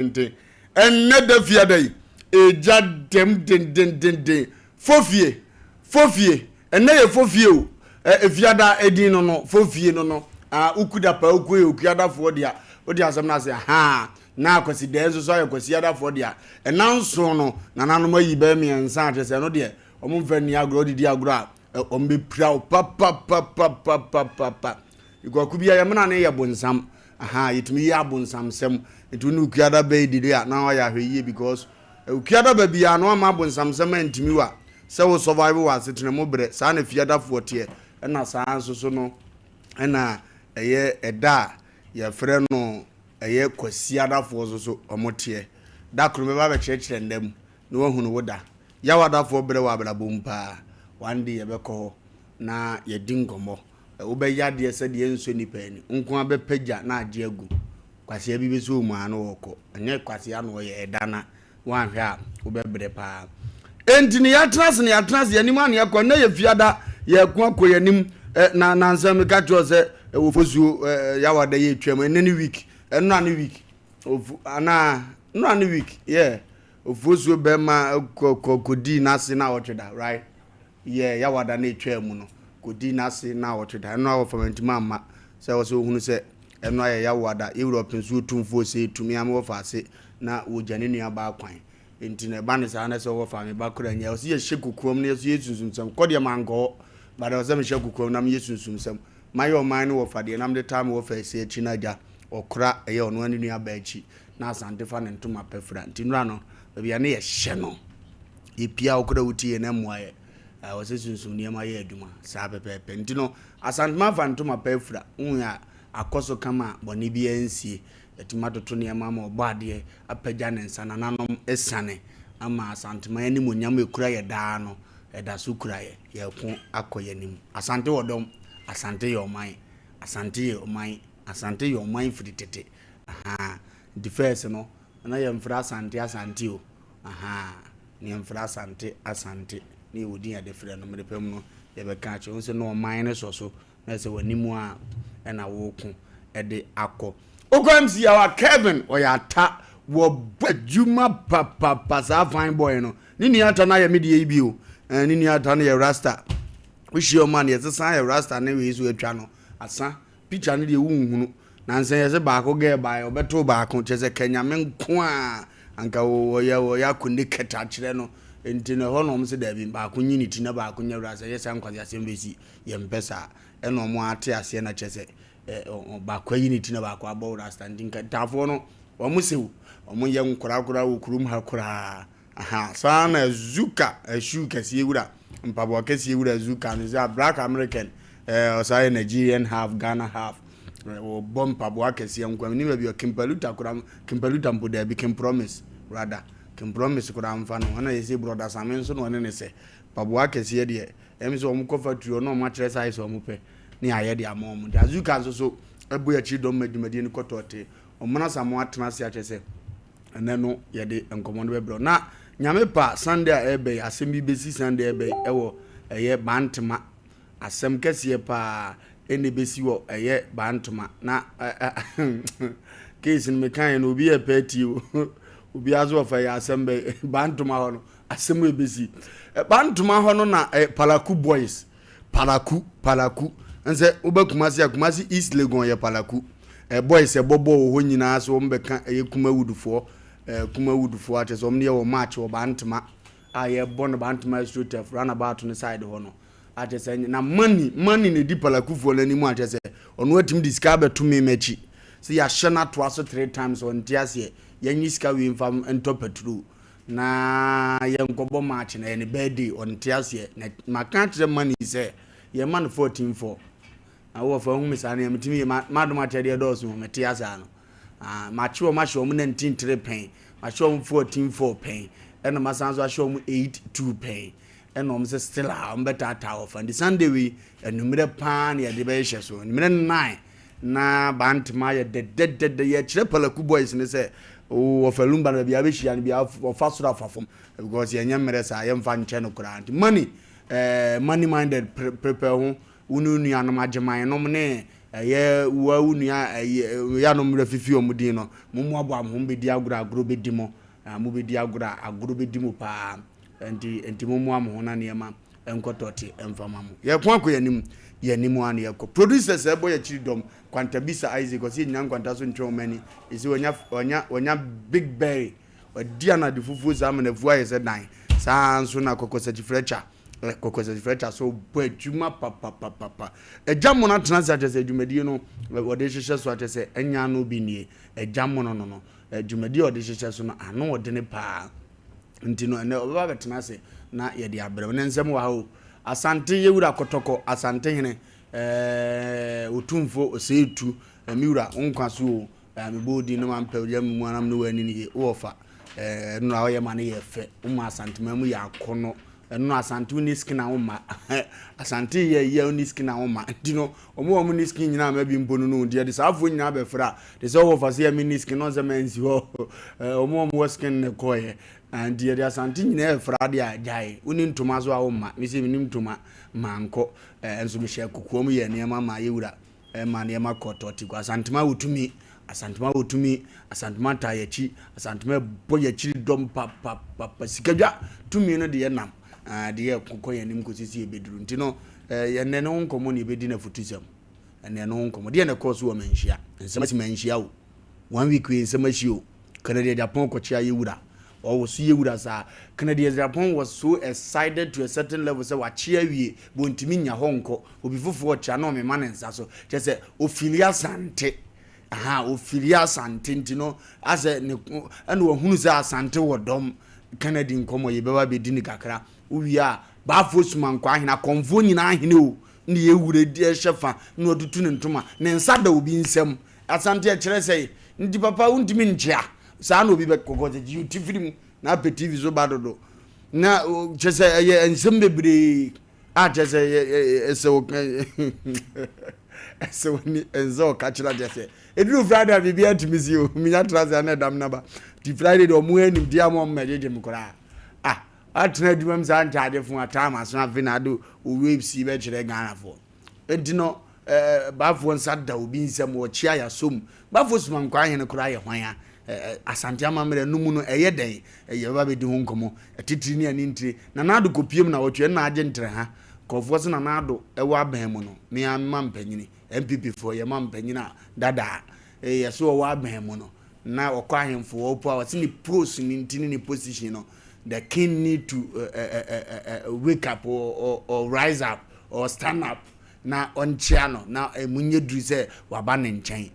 Tenten. Ɛnnɛ da fiada yi, egya dɛm dendendenden. Fofie, fofie, ɛnnɛ yɛ fofie o. Ɛ, efiada edin no no, fofie no no. Ah, ukuda pa uku yɛ okuadafoɔ dea. Wote asɛm no ase? Ahaa. Na akwasidɛɛ nso so ayɛ kwasiadafoɔ dea. Ɛna nson no, nananom ayi bɛyɛ mmiɛnsa a kyerɛ sɛ ɛno deɛ, wɔn mfa nni agorɔ, wode di agorɔ a, ɛ, wɔn bɛpira wo papapapapapapa. Kwaku bia yɛmena ne yɛ bonsam ahaa yɛtumi yɛ abonsamsɛm nti wo ne okuada bɛ didi a na wayɛ ahwɛ yie because okuada ba biara no ama abonsamsɛm antumi wa sɛ wo survive wɔ asetena mu brɛ saa na fiadafoɔ teɛ ɛna saa nso so no ɛna ɛyɛ ɛda a yɛfrɛ no ɛyɛ kwasiadafoɔ nso so ɔmo teɛ da koro bɛba bɛkyerɛkyerɛ nda mu na wahunu wo da yawadafoɔ brɛ wɔ abrabɔ mu paa one day yɛbɛkɔ hɔ na yɛdi nkɔmmɔ Wobɛyɛ adeɛ sɛdeɛ ɛnsɔ nnipa ani. Wo nko ara bɛpɛ gya na agye agu. Kwasea bi bɛsɔ wo mu ara na ɔrekɔ. Ɛnyɛ kwasea na ɔyɛ, ɛda na woanhwɛ a wobɛbrɛ paa. Enti no yɛatena ase na yɛatena ase, yɛn anim ara na yɛkɔ. Ɛnnɛ yɛ Fiada, yɛreko akɔ yɛn anim. Na nansa meka kyerɛ wo sɛ wɔ Fosuo Yawada yi atwam. Ɛnnɛ ne week, ɛnnora ne week. Ofu, anaa, nnora ne week, yeah. Ofosuo bɛrima kɔ kɔ kɔdii n'ase na ɔtwe da, right? Yɛɛ Yawada no a etwaa mu no, kodii n'ase naawɔtwe da. Ɛno a wɔfa mantumi amma sɛ ɛwɔ sɛ wohunu sɛ ɛno ayɛ Yawada, yɛ wura ɔpenso otumfoɔ osei tumi ama wɔfa ase na wɔgya ne nua baa kwan. Enti no ɛba no saa na sɛ wɔfa me ba koraa nyɛ. Ɛwɔ sɛ yɛhyɛ kokoam na yɛso yɛ sunsumsɛm. Kɔ deɛ mankɔ hɔ, but ɛwɔ sɛ mehyɛ kokoam na meyɛ sunsumsɛm. Mayɛ ɔman no wɔfa deɛ na mede taa me wɔfa asi akyi no agya ɔkora ɛyɛ ɔno ara ne nua baa akyi na Asante fa ne ntoma pa fira. Nti nnora no baabi a ne yɛhyɛ no. Yɛpia wo koraa wotie yɛn na mmoa yɛ. Ɛwɔ sɛ sunsum nneɛma yɛ adwuma saa pɛpɛɛpɛ. Nti no Asantema afa ntoma pa afira. Wohu a akɔ so kama a bɔne biara nsie. Yɛatumi atoto nneɛma ama ɔbɔ adeɛ apagya ne nsa. Nananom asiane ama Asantema animuonyam a ɛkura yɛ daa no ɛda so kura yɛ. Yɛreko akɔ yɛn anim. Asante wɔ dɔm. Asante yɛ ɔman. Asante yɛ ɔman. Asante yɛ ɔman firi tete. Ahaa. Nti first no na yɛmfrɛ Asante Asante o. Ahaa, ne yɛmfrɛ Asante Asante, ne yɛwɔ din a yɛde frɛ no, mmerɛ pa mu no yɛbɛka akyerɛ wo sɛ na ɔman no sɔ so, na ɛsɛ w'anim a ɛna woko de akɔ. Wokɔ MC a Kevin ɔyɛ ata, wɔbɔ adwuma papapa saa fine boy no, ne nua ata no ayɛ me deɛ yi bi o, eh, ne nua ata no yɛ rasta, wohyia ɔma no yɛsesa yɛ rasta ne wei so atwa no asa. Picture no deɛ wonhunu. Nansa yi yɛse baako girl baeɛ ɔbɛtoo baako kyerɛ sɛ ka Nyame nko a anka wɔyɛ wɔyɛ akɔ naked akyerɛ no nti no ɛhɔ na wɔn se daabi baako nyi ne ti na baako nyɛ wura sɛ yɛ saa nkwaseasɛm bɛsi yɛmpɛ saa ɛna wɔn ate aseɛ na kyerɛ sɛ ɛ baako ayi ne ti na baako abɔ rasta nti nka ntaafoɔ no wɔn se wɔn yɛ nkorakora wɔ kurom ha koraa. Aha, saa na Zuka, shoe kɛseɛ wura, mpaboa kɛseɛ wura Zuka no sɛ black American, eh, ɔsaa yɛ Nigerian half, Ghana half. Wɔbɔ mpaboa kɛseɛ nko, menim baabi ɔ Kimpaluta koraa, Kimpaluta mpo daabi, Kim Promise, rather, Kim Promise koraa mfa no, ɛna yɛsɛ Brɔda Same nso na ɔne ne sɛ, mpaboa kɛseɛ deɛ, ɛm sɛ wɔn kɔ factory hɔ na wɔn akyerɛ size wɔn pɛ, ne ayɛ de ama wɔn. Nti Azuka nso so, ɛbɔ akyi dɔm ma dwumadie no kɔtɔɔte, ɔmena Samoa atena ase akyerɛ sɛ, Ɛnɛ no yɛde nkɔmmɔ no bɛbrɛ na nyame pa Sunday a ɛbɛ yi asɛm bi bɛsi Sunday ɛbɛ yi ɛwɔ ɛyɛ Bantama asɛm kɛseɛ paa ɛna ɛbɛsi wɔ ɛyɛ Bantama na case no meka yɛ no obi yɛ pɛ tie o obi aso ɔfa yɛ asɛm bɛ Bantama hɔ no asɛm ɛbɛsi Bantama hɔ no na Palaku boys Paraku, Paraku. Nsɛ woba Kumasi a, Kumasi East Legon yɛ Paraku. Eh, boys ɛbɔ bɔɔl wɔ hɔ nyinaa sɛ wɔn bɛka ɛyɛ Kumawudfoɔ, eh, Kumawudfoɔ akyɛ sɛ wɔn yɛ wɔ match wɔ Bantama a yɛbɔ no Bantama Astroturf runabout no side hɔ no. Akyɛ sɛ na money, money na ɛdi Parakufoɔ no anim akyɛ sɛ ɔno atumi de sika abɛto me m'akyi. Sɛ yɛahyɛ no atoa so three times ɔnte aseɛ. Yɛnye sika wei mfa ntɔ petrol. Na yɛnkɔbɔ match na ɛyɛ ne birthday ɔnte aseɛ na maka akyerɛ money sɛ yɛma no 14 4 na wowɔ fa hu me saa no yɛmetumi yɛ madom akyɛdeɛ dɔɔso mete asaa no ah, makye wɔn ahyɛ wɔn 19 3 pɛn mahyɛ wɔn 14 4 pɛn ɛna masan so ahyɛ wɔn 8 2 pɛn ɛna wɔn sɛ still a wɔn bɛtaataa wɔ fa nti Sunday wei anummerɛ paa na yɛde bɛhyehyɛ so anummerɛ 9 Na Bantama yɛ dɛdɛdɛdɛ. Yɛkyerɛ Palaku boys no sɛ oo wɔfa Lumba no baabi a bɛhyia no biara wɔfa soro afa fam because yɛnyɛ mmerɛ saa yɛmfa nkyɛ no koraa nti money eh, money minded prepare ho wo ne wo nuanom Agyeman nom ne Ɛyɛ wo ara wo nua ɛyɛ yɛ a na wɔn werɛ fifi wɔn din no. Mommoaboa mo ho mobɛdi agorɔ a agorɔ bɛdi mo. Ah, mobɛdi agorɔ a agorɔ bɛdi mo paa. Nti, nti mommoa mo ho na nneɛma nkɔ tɔte mfa ma mo. Yɛko akɔ yɛn anim, yɛn anim ara na yɛkɔ. Producers a ɛbɔ yɛn akyiri dɔm, Kwantabisa Isaac, ɔsɛ yɛnyina nkwanta so ntwe wɔn ani. Ɛsɛ wanya, wanya, wanya big berry. Wadi anadwo fufuo saa ma n'afuo ayɛ sɛ dan. Saa ara nso na Kɔkɔsakyi Fletcher, eh, Kɔkɔsakyi Fletcher so bɔ adwuma papapapapa. Agya mono atena ase akyɛ sɛ dwumadie no wɔde hyehyɛ so akyɛ sɛ ɛnya ano bi nie. Agya mono no no, dwumadie a wɔde hyehyɛ so no ano ɔdene paa. Nti no ɛnɛ ɔbɛba abɛtena ase na yɛde abrɛ wo. Ne nsɛm wɔ ha o. Asante yɛwura Kɔtɔkɔ, Asantehene, eh, Otumfoɔ Osei-Tutu, eh, me wura, wo nkwa so o. Eh, mebɔ wo din na mampɛ wo gya me mu anam ne w'ani no ye. Wowɔ fa. Eh, ɛno a woyɛ ma no yɛ fɛ. Woma Asantema mu yɛ akɔnnɔ. Ɛno Asante wonni skin a womma. Asante yɛ yɛ wonni skin a womma. Nti no, wɔn a wɔn ni skin nyinaa ma bi mpo no no nti yɛde saa afoɔ nyinaa bɛfra a, te sɛ wɔfa sɛ yɛ menni skin no sɛ mansi hɔ. Eh, wɔn a wɔwɔ skin no kɔɔyɛ. Ah, nti yɛde Asante nyinaa ɛfra deɛ a gyae. Wonni ntoma so a womma. Mese mennim ntoma, mankɔ. Eh, nso mehyɛ kokoam yɛ nneɛma ma yɛwura. Ɛma nneɛma kɔ tɔte kɔ. Asantema wɔ tumi, Asantema wɔ tumi, Asantema taa yɛn akyi, Asantema bɔ yɛn akyiri dɔm papapapa. Sikadwa tumi no deɛ nam, ah, deɛ ɛkɔ yɛn anim kɔsi sɛ yɛbɛduru. Nti no, eh, ɛnnɛ ne ho nkɔmmɔ na yɛbɛdi no afutusɛm. Ɛnnɛ ne ho nkɔmmɔ. Deɛ na ɛkɔɔ so wɔ Manhyia. Nsɛm asi Manhyia o. One week wei nsɛm asi o. Kennedy Agyapong kɔkyea yɛ wura. Ɔwoso yɛ wura saa. Kennedy Agyapong was so excited to a certain level sɛ wakyea awie but ɔntumi nnya hɔ nkɔ. Obi foforɔ ɔkyea na ɔmema ne nsa so. Kyerɛ sɛ ɔfili Asante. Aha, ɔfili Asante nti no asɛ ne ɛna wahunu sɛ Asante wɔ dɔm. Kennedy nkɔmmɔ yɛbɛba abɛdi no kakra. Wowie a, Baafoɔ Sumankwaa ahene, akɔmfoɔ nyinaa ahene o, ne yɛ wura di ɛhyɛ fa na watutu ne ntoma. Ne nsa da obi nsam. Asante ɛkyerɛ sɛ nti papa wontumi nkyea saa na obi bɛ kɔkɔ sɛ gye ti firi mu na apɛ tv so ba dodo na kyɛ sɛ ɛyɛ nsɛm bebree a kyɛ sɛ ɛsɛ wo ɛsɛ wani ɛnsɛ ɔka kyerɛ kyɛ sɛ ɛduru friday a biribi atumi si o menya tra sɛ na ɛdam naba nti friday deɛ ɔmo anim deɛ ama ɔmo mɛgyegye me koraa ah atena adwuma mu saa ntaade fo ataa ma so afe na ade owura si bɛkyerɛ Ghanafoɔ Enti no, eh, Baafoɔ nsa da obi nsam, wɔkyea yɛasom. Baafoɔ Sumankwaa hene koraa yɛ hwan a? Eh, Asante amammerɛ no mu no, ɛyɛ dɛn? Eh, yɛbɛba abɛdi ho nkɔmmɔ. Atitire ne anintire. Nana Addo kɔpiem na wɔtwe ɛnna agye ntrɛha. Nkurɔfoɔ se Nana Addo wɔ aban mu no, me ara mema mpanyini, NPP foɔ, yɛma mpanyini a dada a, eh, yɛse ɔwɔ aban mu no, na ɔkɔ ahemfo hɔ mpo a, ɔse ne post no nti ne ne position no, the king need to uh, uh, uh, wake up or, or, or rise up or stand up na ɔnkyea no na ɛmu nyɛ duru sɛ waba ne nkyɛn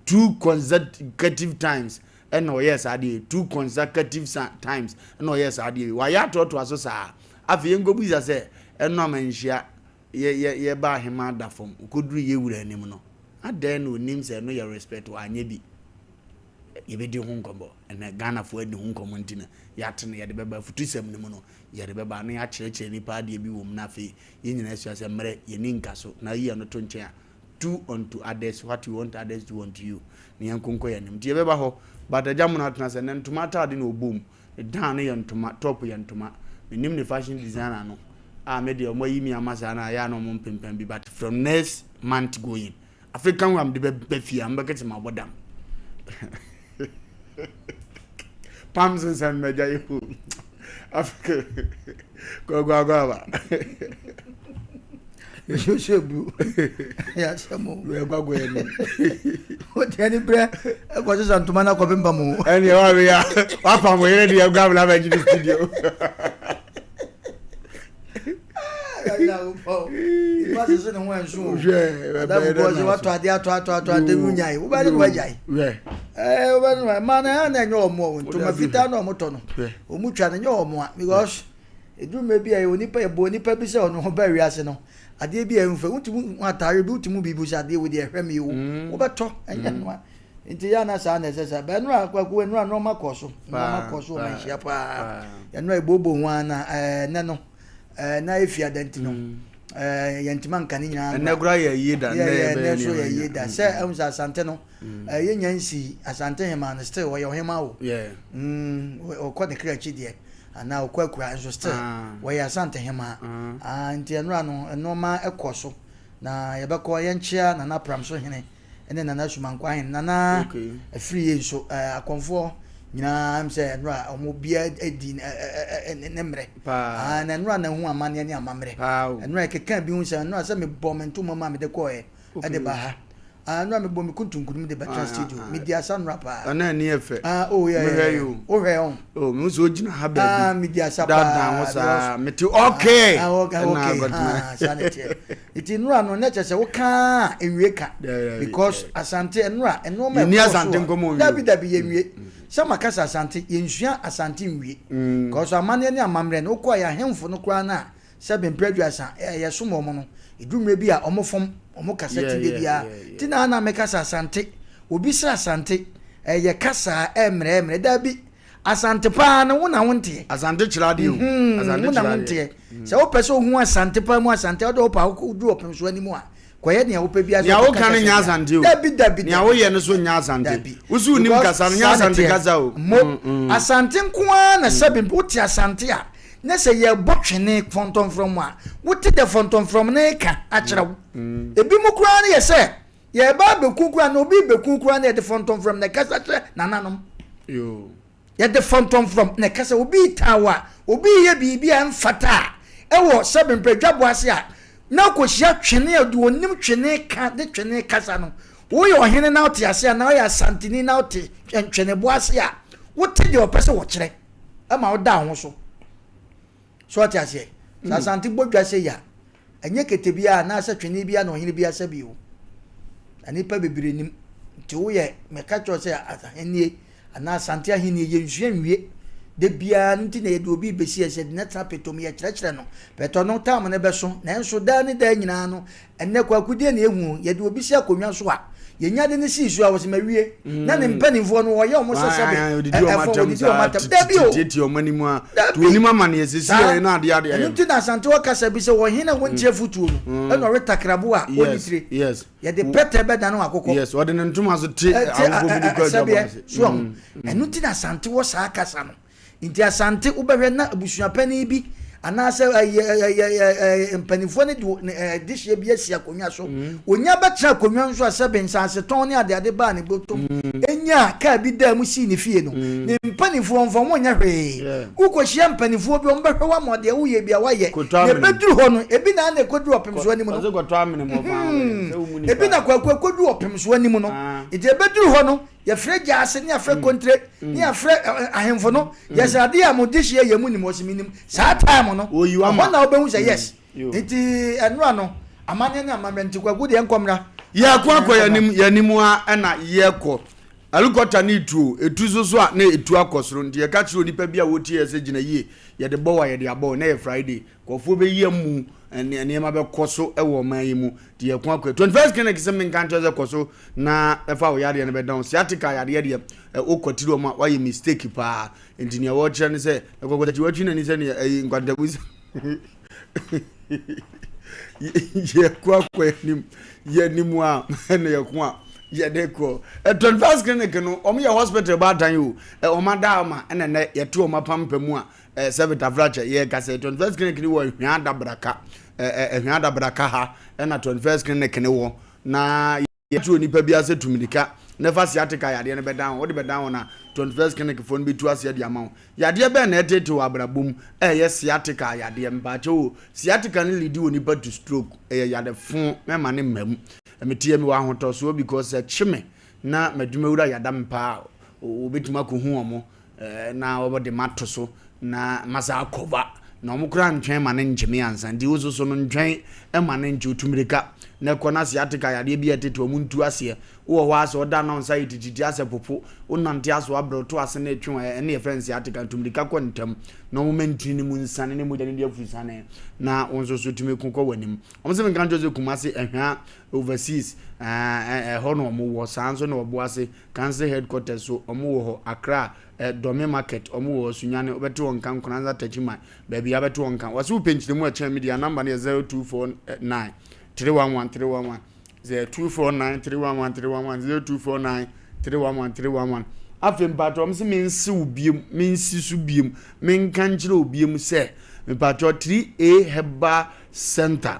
two consecutive times ɛna ɔyɛɛ saa adeɛ two consecutive times ɛna ɔyɛɛ saa adeɛ wayɛ atoatoa so saa afei yɛn nkɔbisa sɛ ɛno ama nhyia yɛ yɛ yɛba ahema da fam okoduru yɛ wura anim no adɛn na onim sɛ ɛno yɛ respect wanyɛ bi yɛbɛdi ho nkɔmmɔ ɛnɛ Ghanafoɔ adi ho nkɔmmɔ nti no yɛate no yɛde bɛba afutusɛm no mu no yɛde bɛba na yɛakyerɛkyerɛ nnipa adeɛ bi wɔ mu na afei yɛn nyinaa asua sɛ mmerɛ yɛni nka so na yi ɛno to nkyɛn a do unto others what you want others do unto you na yɛn nko nkɔ yɛn anim nti yɛbɛba hɔ but agya mono atena sɛ ne ntoma ataade na ɔbɔ mu ne dan no yɛ ntoma top yɛ ntoma menim ne fashion designer no a me deɛ ɔmo ayi mi ama saa na ayɛ a na ɔmo mpempɛn bi but from next month going African wam de bɛba fie a mobɛka sɛ mabɔ dam. Pam so nsɛm mmɛgya yi o. Africa kɔkɔ aba. Yɛhyehyɛ bu yɛasɛm o. Yɛkɔ akɔ yɛ ni. O deɛ ni brɛ ɛkɔ sisan ntoma na kɔpem pam o. Ɛnni ɛwɔ mi ya wapam o yɛrɛ di ɛgɔ abila bɛ gyi ni studio. Nipa sese ne ho ɛnso o. Adamu bɔ sɛ watɔ adeɛ atɔ atɔ atɔ ade mu nyae. Wobɛde no wagyae. Ɛɛ wobɛde no mmaa no ɛna ɛnyɛ wɔn o. Ntoma fitaa na wɔn tɔ no. Wɔn twa no nyɛ wɔn a because eduru mmerɛ bi a yɛ onipa yɛ bɔ onipa bi sɛ ɔno ɔba wiase no adeɛ bi a ɛnfɛ wotumi hu ataare bi wotumi biribi sɛ adeɛ wo deɛ ɛhwɛ mi o wobɛtɔ ɛnyɛ noa nti yɛ ana saa na ɛsɛ sɛ bɛn nora akwaku nora nneɛma kɔ so nneɛma kɔ so wɔn nhyia paa ɛnora ebobo ho ana ɛɛ nɛ no. ɛɛ na efi ada nti no mm. ɛɛ yɛntuma nka ne nyinaa. Ɛnɛ kura yɛ yie da ɛnɛ yɛ bɛyɛ nso yɛ yie da sɛ ɛhu sɛ asante no mm. ɛɛ yɛ nya nsi asante hema no still ɔyɛ ɔhema o mm, ɔkɔ ne kra akyi deɛ anaa ɔkɔ akura nso still ah. wɔyɛ asante hema ah. ah, nti ɛnora no nneɛma ɛkɔ so. Na yɛbɛkɔ yɛnkyea Nana Pramso hene ne Nana Sumankwa hene, Nana Afriyie nso, akɔmfoɔ nyinaa m sɛ nnora wɔn biara di ne mmerɛ. Na nnora na ehu amanneɛ ne amammerɛ. Nnora ɛkeka bi ho sɛ nnora sɛ mebɔ me ntoma mu a mede kɔɛ ɛde ba ha. Ah, nnora mebɔ me kuntunkunu mu de bɛtra studio. Medi asa nnora paa. Ɛna ani yɛ fɛ. Ah, oh yeah. Mehwɛ yi o. Wohwɛ ɔn. Oh, me nso ogyina ha baabi. Ah, medi asa paa. Daadaa ho saa. Mete okay. Ah, okay, okay. Ah, saa na ɛteɛ. Nti nnora no na kyerɛ sɛ woka a nwie ka. Because Asante nnora nneɛma ɛkɔ so. Asante nkɔmɔ nwie. Dabi dabi yɛnwie. Sɛ maka sɛ Asante yɛnsua Asante nwie. Because amanneɛ ne amammerɛ no wokɔ a yɛn ahemfo no koraa no a sɛ mprɛ aduasa yɛsom wɔn no ɛdu mmerɛ bi a wɔn fom wɔn kasa ti da biara. Nti na na meka sɛ Asante obi sɛ Asante ɛyɛ kasa ɛmmerɛ ɛmmerɛ dabi. Asante paa no wo na wo nteɛ. Asante kyerɛ adeɛ o. Mm-hmm, Asante wo na kyerɛ wo adeɛ. nteɛ. Sɛ wopɛ sɛ ohu Asante paa mu Asante a, wode wopɛ a woduru ɔpem so anim a, kɔyɛ nea wopɛ biara sɛ Nea wokɔka woka no kasa nyɛ biara. Asante o. Dabi dabi Nea dabi. woyɛ no so nyɛ Asante. Dabi. Wo so wonim Because kasa no, nyɛ saa na Asante ɛteɛ. kasa o. Mo, Asante nko ara na sɛbe mpo wote Asante a, na sɛ yɛrebɔ twene fɔntɔmfrɔm a, wote dɛ fɔntɔmfrɔm no reka akyerɛ wo. Ebinom koraa no yɛ sɛ Yɛreba abɛku koraa na obi rebɛku koraa na yɛde fɔntɔmfrɔm na ɛkasa kyerɛ nananom. Yɛde fɔntɔmfrɔm na ɛkasa obi retan wo a, obi reyɛ biribi a ɛmfata a ɛwɔ sɛbe mprɛdwabo ase a na akɔhyia twene a deɛ ɔnim twene ka de twene kasa no. Woyɛ ɔhene na wote ase anaa woyɛ asanteni na wote ntwenebo ase a, wote deɛ ɔpɛ sɛ wɔkyerɛ ma woda wo ho so. So ɔte aseɛ? Sɛ Asante bɔ dwa sei a, Ɛnyɛ kete biara anaasɛ twene biara na ɔhene bi asa bio. Na nnipa bebree nim. Nti woyɛ, meka kyerɛ wo sɛ ahennie anaa Asante ahennie yɛnsua nwie. Da biara no nti na yɛde obi rebɛsi ɛsɛ de no tena pɛtɔ mu yɛkyerɛkyerɛ no. Pɛtɔ no tam no bɛso nanso daa ne daa nyinaa no ɛnnɛ Kwaku deɛ na yɛhu o, yɛde obi si akonnwa so a, yɛnya de no sii so a wɔsɛ mawie. Na ne mpanimfoɔ no wɔyɛ wɔn sɛ sɛbe ɛfɔ wɔdidi wɔn atɛm. Dabi o. Tietie wɔn anim a Dabi. Onim amaneɛ sisi Saa. yɛ na adeɛ adeɛ Ɛno yɛ. nti na Asante wɔ kasa bi sɛ ɔhene a wɔntie afotuo no ɛna ɔwe takrabo a ɔnni Yes, tire. yes. Yɛde pɛtɛ bɛdane akokɔ. Yes, ɔde ne ntoma so te Ɛte akokɔ bi de kɔ adwabɔ sɛbeɛ ase. so ahu. Ɛno nti na Asante wɔ saa kasa no. Nti Asante wobɛhwɛ na abusuapanin bi anaasɛ ɛyɛ mpanimfoɔ no de dehyeɛ bi asi akonnwa so. Onya bɛtena akonnwa nso a sɛbe nsasetɔn ne adeade baa ne bɔtɔm. Enya kaa bi daa mu sii ne fie no, ne mpanimfoɔ mfa wɔn nyɛ hwee. Wokɔhyia mpanimfoɔ bi a wɔbɛhwɛ wo ama deɛ woyɛ bi a woayɛ. Na ɛbɛduru hɔ no, ebi na na ɛkɔduru ɔpemsoɔ anim no. Ebi na Kwaku ɛkɔduru ɔpemsoɔ anim no. Nti ɛbɛduru hɔ no, Yɛfrɛ gyaase ne yɛfrɛ kontre ne yɛfrɛ ahemfo no yɛsɛ adeɛ a mo dehyeɛ yɛ mu nim ɔsi menim saa time no ɛhɔ na wobɛhu sɛ yes nti ɛnora no amanneɛ ne amammerɛ nti Kwaku deɛ nkɔ mmra. Yɛkɔ akɔ yɛnim yɛnim a ɛna yɛkɔ helicopter ne etuo etu so so a na etu akɔ soro nti yɛka kyerɛ onipa bi a wɔtie yɛ sɛ gyina yie yɛde bɔ wa yɛde abɔ na yɛ Friday Nkurɔfoɔ bɛyi amu, nneɛma bɛkɔ so wɔ ɔman yi mu. Nti yɛko akɔ. 21st clinic sɛ menka nkyerɛ sɛ kɔ so na ɛfa wo yadeɛ no bɛda wo. Sciatica yadeɛ deɛ wokɔtiri wɔn a woayɛ mistake paa. Nti nea wɔkyerɛ ne sɛ ɛkɔkɔtakyi watwi n'ani sɛ nea ɛyi nkwantabu sɛ yɛko akɔ yɛnim yɛnim a ɛna yɛko a yɛde kɔ. 21st clinic no wɔn yɛ hospital baatan o. Wɔn ada ama ɛna nɛ yɛte wɔn apampam a Eh, sɛ Vitafrakyɛ yɛ ka sɛ 21st clinic ni wɔ Ahwia Adabraka, eh, eh, Ahwia Adabraka ha ɛna 21st clinic ni wɔ na yɛtu onipa bi ase tu mirika na ɛfa sciatica yadeɛ no bɛdan ho wode bɛdan ho na 21st clinic foɔ no bɛtu aseɛ de ama wo yadeɛ bɛn na ɛtete wɔ abrabɔ mu ɛyɛ sciatica yadeɛ mpaakyɛ o sciatica no lidi onipa to stroke ɛyɛ yade fo mɛma ne mma mu meteɛ me wɔ ahotɔsoɔ because ɛkye me na madwumawura yada me paa wɔbɛtumi akɔhu wɔn na wɔde me ato so na masa akɔva na wɔn koraa ntwɛn ma ne nkye me ansa nti wo soso no ntwɛn ma ne nkye otu mirika na ɛkɔ na sciatica yadeɛ bi a ɛtete wɔn ntu aseɛ wowɔ hɔ asɛ ɔda na nsa yɛ tititi asɛ popo wonante aso abrɛ to ase na ɛtwe wɔn ɛne yɛfrɛ no sciatica ntu mirika kɔ ntɛm na wɔn mɛntini ne mu nsane ne mogya ne de afuru sane na wɔn nso so tumi ko kɔ wɔn anim wɔn sɛ menka nkyɛn sɛ Kumasi ɛhwɛ overseas ɛhɔ na wɔn wɔ saa nso na wɔbo ase Council headquarters so ɔmo wɔ hɔ, Accra, eh, Dome market ɔmo wɔ hɔ, Sunyani wobɛte wɔn nka, Nkoranza Techiman, baabi a wobɛte wɔn nka. Wɔse wopɛ nkyerɛmu a kyɛn me deɛ a number no yɛ 0249 311 311 0249 311 311 0249 311 311. Afei mpakyɛw ɔmo se mense wo biom, mensi so biom, menka nkyerɛ wo biom sɛ mepakyɛw 3A Herbal Center.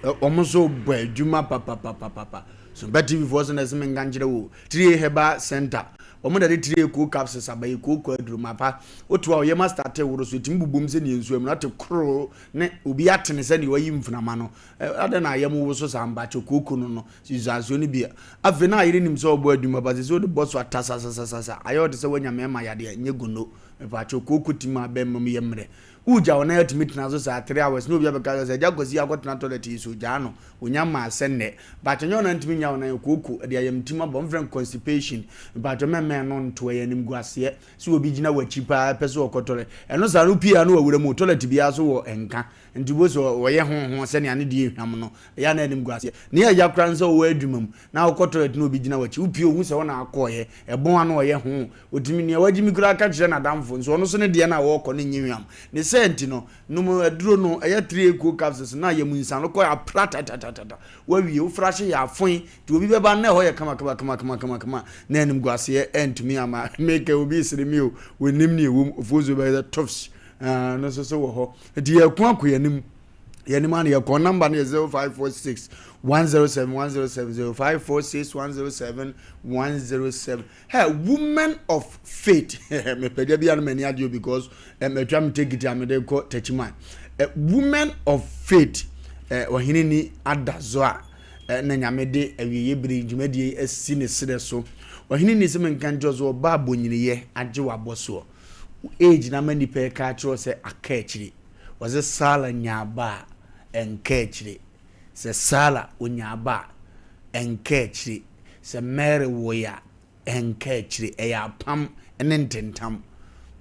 Wɔn nso bɔ adwuma papapapapa. Sompa TV foɔ so na ɛsɛ menka nkyerɛ wo. Tire Herbal Center. Wɔn na de tire koo capsules aba yi kooko aduro mapa. Woto a ɔyɛ ma starte woro so etumi bobom sɛ nea nsuo mu na te koroo ne obi atene sɛ nea wayi mframa no. Adɛn na ayam woso saa mpakyɛ kooko no no nsuansuo no bi. Afei na ayere nim sɛ ɔbɔ adwuma pa sɛ sɛ wode bɔ so atasasasasa ayɛ ɔte sɛ wanya mmarima yadeɛ nyɛ gono. Mpakyɛ kooko ti ma bɛmma mu yɛ mmerɛ. Wogya wo nan atumi tena so saa 3 hours na obi abɛka sɛ Agya Kwasi akɔtena toilet yi so gyaa no onya maa sɛ nnɛ. Mpakyɛ nyɛ wo nan ntumi nya wo nan kooko de ayamtim abɔ mfrɛ no constipation. Mpakyɛ mɛmɛn no nto ɛyɛ animguaseɛ sɛ obi gyina w'akyi paa pɛ sɛ ɔkɔ toilet. Ɛno saa no wopie a na wawura mu toilet biara so wɔ nka nti wo sɛ ɔyɛ ho ho sɛnea ne deɛ hwam no ɛyɛ a na animguaseɛ. Nea ɛya koraa ne sɛ wowɔ adwuma mu na wokɔ toilet na obi gyina w'akyi wopie ohu sɛ wo na akɔɔyɛ ɛbɔn ano ɔyɛ ho Otumi nea wagye mi koraa ka kyerɛ n'adamfo nso ɔno nso ne deɛ no a ɔrekɔ no nyɛ hwam. Ne saa nti no, nom aduro no, ɛyɛ 3 equal capsules no a yam nsa no kɔ apra tatatata. Wawie, wo frahye yɛ afoe nti obi bɛba no na ɛhɔ yɛ kama kama kama kama kama kama na animguaseɛ antumi amma. Meka obi resere me o, wɔnnim nea ɛwɔ mu, ofuo nso bɛyɛ sɛ tofs, ɛno nso so wɔ hɔ. Nti yɛko akɔ yɛn anim. Yɛn anim ano yɛkɔ number no yɛ 0546 107 107 0546 107 107. Hey, women of faith. Mepɛgya bi a no m'ani agye o because eh, matwa me tekiti a mede kɔ Techiman. Eh, women of faith. Eh, ɔhene ni adazo a eh, na nyame de awieɛ bere dwumadie asi ne serɛ so. Ɔhene ni sɛ menka nkyerɛ sɛ ɔba abɔnyiniyɛ agye wabɔ soɔ. Age na ma nipa ɛka akyerɛ sɛ aka akyire. Wɔsɛ Sala nyaa ba a ɛnka akyire. Sɛ Sala onyaa ba a ɛnka akyire. Sɛ Mary woe a, ɛnka akyire. Ɛyɛ apam ne ntentam.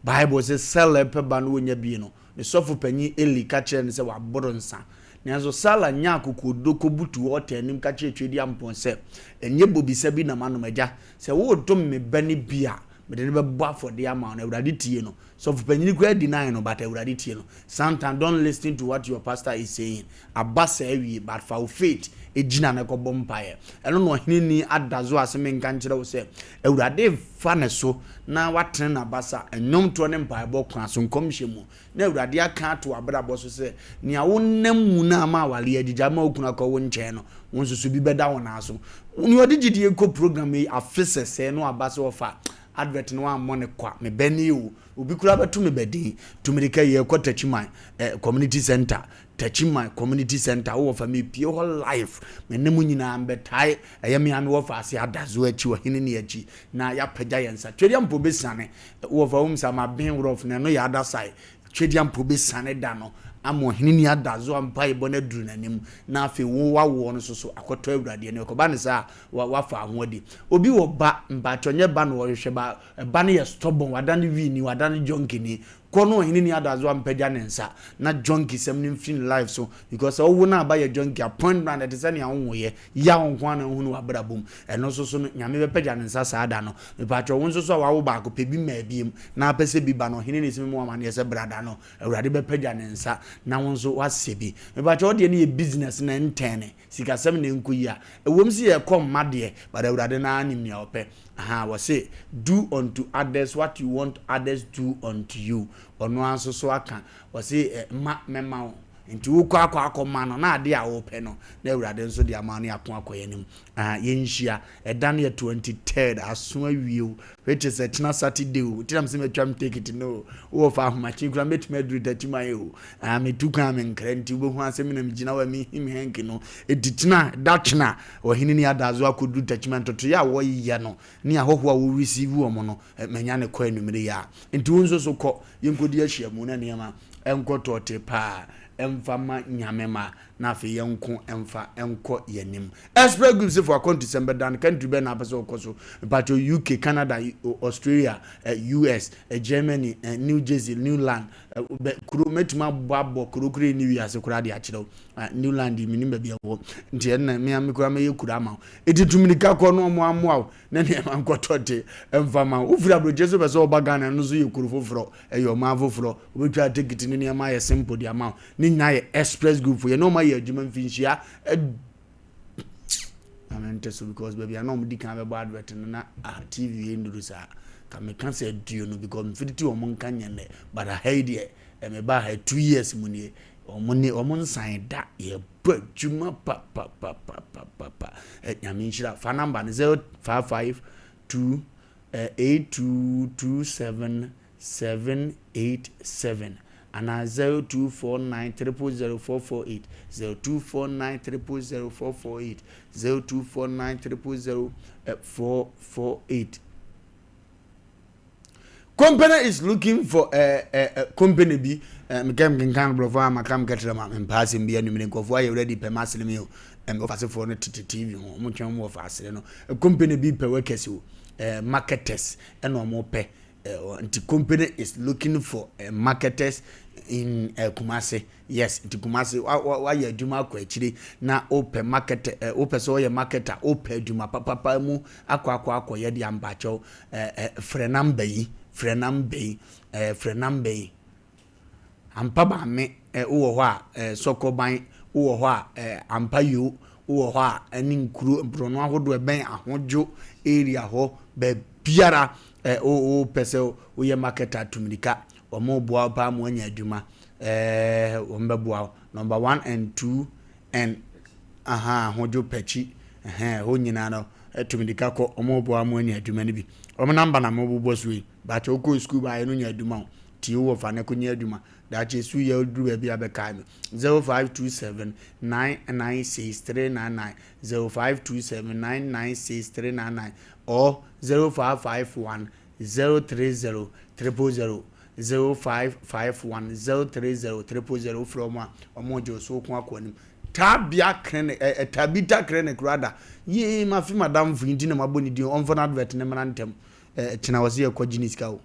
Bible sɛ Sara repɛ ba no wɔnya bi no, ne sɔfo panyin Eli ka kyerɛɛ no sɛ waboro nsa. Nanso Sara nyaa akokoɔduro kɔbutuu ɔɔta anim ka kyerɛɛ Tweaduampɔn sɛ, Ɛnyɛ bobisa bi na manom, agya. Sɛ woredom me ba no bi a, mede no bɛbɔ afɔdeɛ ama wo. Na Awurade tie no. Sɔfo panyin koraa deny no, but Awurade tie no. Sometimes don't listen to what your pastor is saying. Aba saa awie, but fa wo faith gyina na kɔbɔ mpaeɛ. Ɛno na ɔhene ni ada so ase menka nkyerɛ wo sɛ Awurade fa ne so na watene n'abasa nnwomtoɔ ne mpaebɔ kwan so nkɔmhyɛ mu na Awurade aka ato w'abrabɔ so sɛ nea wonam mu no ama awareɛ agyigya ama wo kunu akɔ wo nkyɛn no, wo nso so bi bɛda wo nan so. Nea ɔde gyidie kɔ program yi afe sɛsɛɛ no aba sɛ ɔfa advert no wammɔ ne kwa, me bɛ nie o, obi koraa bɛto me bɛ din. Tu mirika yɛkɔ Techiman eh, community center, Techiman community center, wowɔ fa mepie hɔ live, me ne mo nyinaa mbɛtae, ɛyɛ me a mewɔ fa ase adazo akyi, ɔhene ne akyi, na yɛapagya yɛn nsa. Twedeɛ mpo bɛsiane, wowɔ fa wohu sɛ maben rough na ɛno yɛ other side. Twedeɛ mpo bɛsiane da no ama ɔhene ni adazo a mpaebɔ no aduru n'anim, na afei wo wawoɔ no nso so akɔtɔ Awurade anim. Ɛkɔba ne saa a, wafa ho adi. Obi wɔ ba, mpakyɛ nyɛ ba na ɔhwehwɛ ba, ba no yɛ stubborn, wadane wii ni, wadane junkie ni. Kɔ no ɔhene ni adazo a mpagya ne nsa na junkie sɛm no mfiri ne life so because sɛ wowo no aba yɛ junkie a point blank ɛte sɛ nea wowoyɛ yaw nko ara na wohunu w'abrabɔ mu. Ɛno nso so no Nyame bɛpagya ne nsa saa da no. Mepakyɛ wo nso so a wawo baako pɛ bi mmaa biem na apɛ sɛ bi ba no ɔhene na ɛsi me mu amaneɛ sɛ bra da no Awurade bɛpagya ne nsa na wo nso woasɛ bi. Mepakyɛ wo deɛ no yɛ business na ɛntɛne sikasɛm na ɛnkɔ yie a ɛwom sɛ yɛkɔ mma deɛ but Awurade no ara nim nea ɔpɛ. Aha, wɔse do unto others what you want others do unto you. Ɔno ara nso so aka, wɔse ma mɛma wo. Nti wokɔ akɔ akɔ ma no na adeɛ a wopɛ no na Awurade nso de ama no yɛako akɔ yɛn anim. Aha, yɛnhyia. Ɛda no yɛ 23rd, aso awie o. Which is ɛkyena Saturday o. Nti na mesɛ matwa me ticket no o. Wowɔ fa ahomakye koraa mɛtumi aduru Takyiman o. Ah, metu kwan a menkra nti wobɛhu asɛ me na megyina hɔ a mehim hanky no. Ɛti kyena, da kyena, ɔhene ni adazo akɔduru Takyiman ntotoeɛ a wɔyɛ no ne ahɔhoɔ a wɔ receive wɔn no, manya ne kɔ anwummere yi a. Nti wo nso so kɔ, yɛnkɔdi ahyiamu na nneɛma nkɔ tɔɔte paa ɛmfa ma Nyame ma na afei yɛnko mfa nkɔ yɛn anim. Express Group se fo akwantusɛm bɛda no, country bɛn na apɛ sɛ ɔkɔ so? Mpakyɛw UK, Canada, Australia, US, Germany, New Jersey, New Land, bɛ kuro mɛtumi abɔ abɔ kuro koro ni wiase koraa de akyerɛ wo. New Land yi menim baabi ɛwɔ nti ɛnna me ame koraa mɛyɛ kuro ama wo. Eti tumirika kɔ no ɔmo amoa wo na nneɛma nkɔtɔ te mfa ma wo. Wofiri aburokyire so pɛ sɛ ɔba Ghana no nso yɛ kuro foforɔ, ɛyɛ ɔman foforɔ. Wobɛtwa tekiti ne nneɛma ayɛ simple de ama wo. Ne nyinaa yɛ Express Group fo. Yɛne ɔmo ayɛ adwuma mfinhyia na mente so because baabi a na ɔmo di kan bɛbɔ advert no na ah, TV yɛ nduru saa. Ka meka sɛ 20 because mfiri ti wɔn nka nyɛ nnɛ, but aha yi deɛ mebaa ha 2 years mu nie, wɔn ne wɔn nsan da, yɛbɔ adwuma papapapapapa. Nyame nhyira. Fa number no 0552 8227787 anaa 0249 000448, 0249 000448, 0249 000448. Company is looking for a company bi meka mkenkan borɔfo a maka mkɛtrɛ ma mempaa asɛm bi anumere. Nkurɔfoɔ ayɛ ready pɛ masere mi o. Ɔfasefoɔ no tete TV ho, ɔmo twɛn ɔmo wɔ faasere no. Company bi pɛ workers o, marketers ɛna ɔmo pɛ. Nti company is looking for marketers in Kumasi. Yes, nti Kumasi wayɛ adwuma akɔ akyire na wopɛ market, wopɛ sɛ ɔyɛ marketer, wopɛ adwuma papapa mu akɔ akɔyɛ de ampakyɛw, frɛ number yi, frɛ number yi, frɛ number yi. Ampa maame, wowɔ hɔ a, Sɔkɔban, wowɔ hɔ a, ampa yo, wowɔ hɔ a, ɛne nkuro mporɔno ahodoɔ ɛbɛn Ahodwo area hɔ baabiara, wopɛ sɛ woyɛ marketer, tumirika, wɔn boa wo paa ma woanya adwuma. Wɔn bɛboa wo number one and two and aha Ahodwo pɛkyi ɛhɛn hɔ nyinaa no, tumirika kɔ, wɔn boa ma woanya adwuma no bi. Wɔn number na mo bobɔ so yi. Baakyɛ wokɔ sukuu baayɛ no nya adwuma o, tie wɔ fa ne ko nyɛ adwuma daakye esu yɛ duru baabi a bɛkae no. 0527 996399, 0527 996399 or 0551 030 000, 0551 030 000. Wofrɛ wɔn a, wɔn gye so ko akɔ anim. Tabia Clinic, ɛ ɛ Tabita Clinic rather. Yee, ma fi madam fo yi nti na ma bɔ ne din. Ɔmfa no advert ne mmra ntɛm. Kyena wɔ sɛ yɛkɔ gye ne sika o.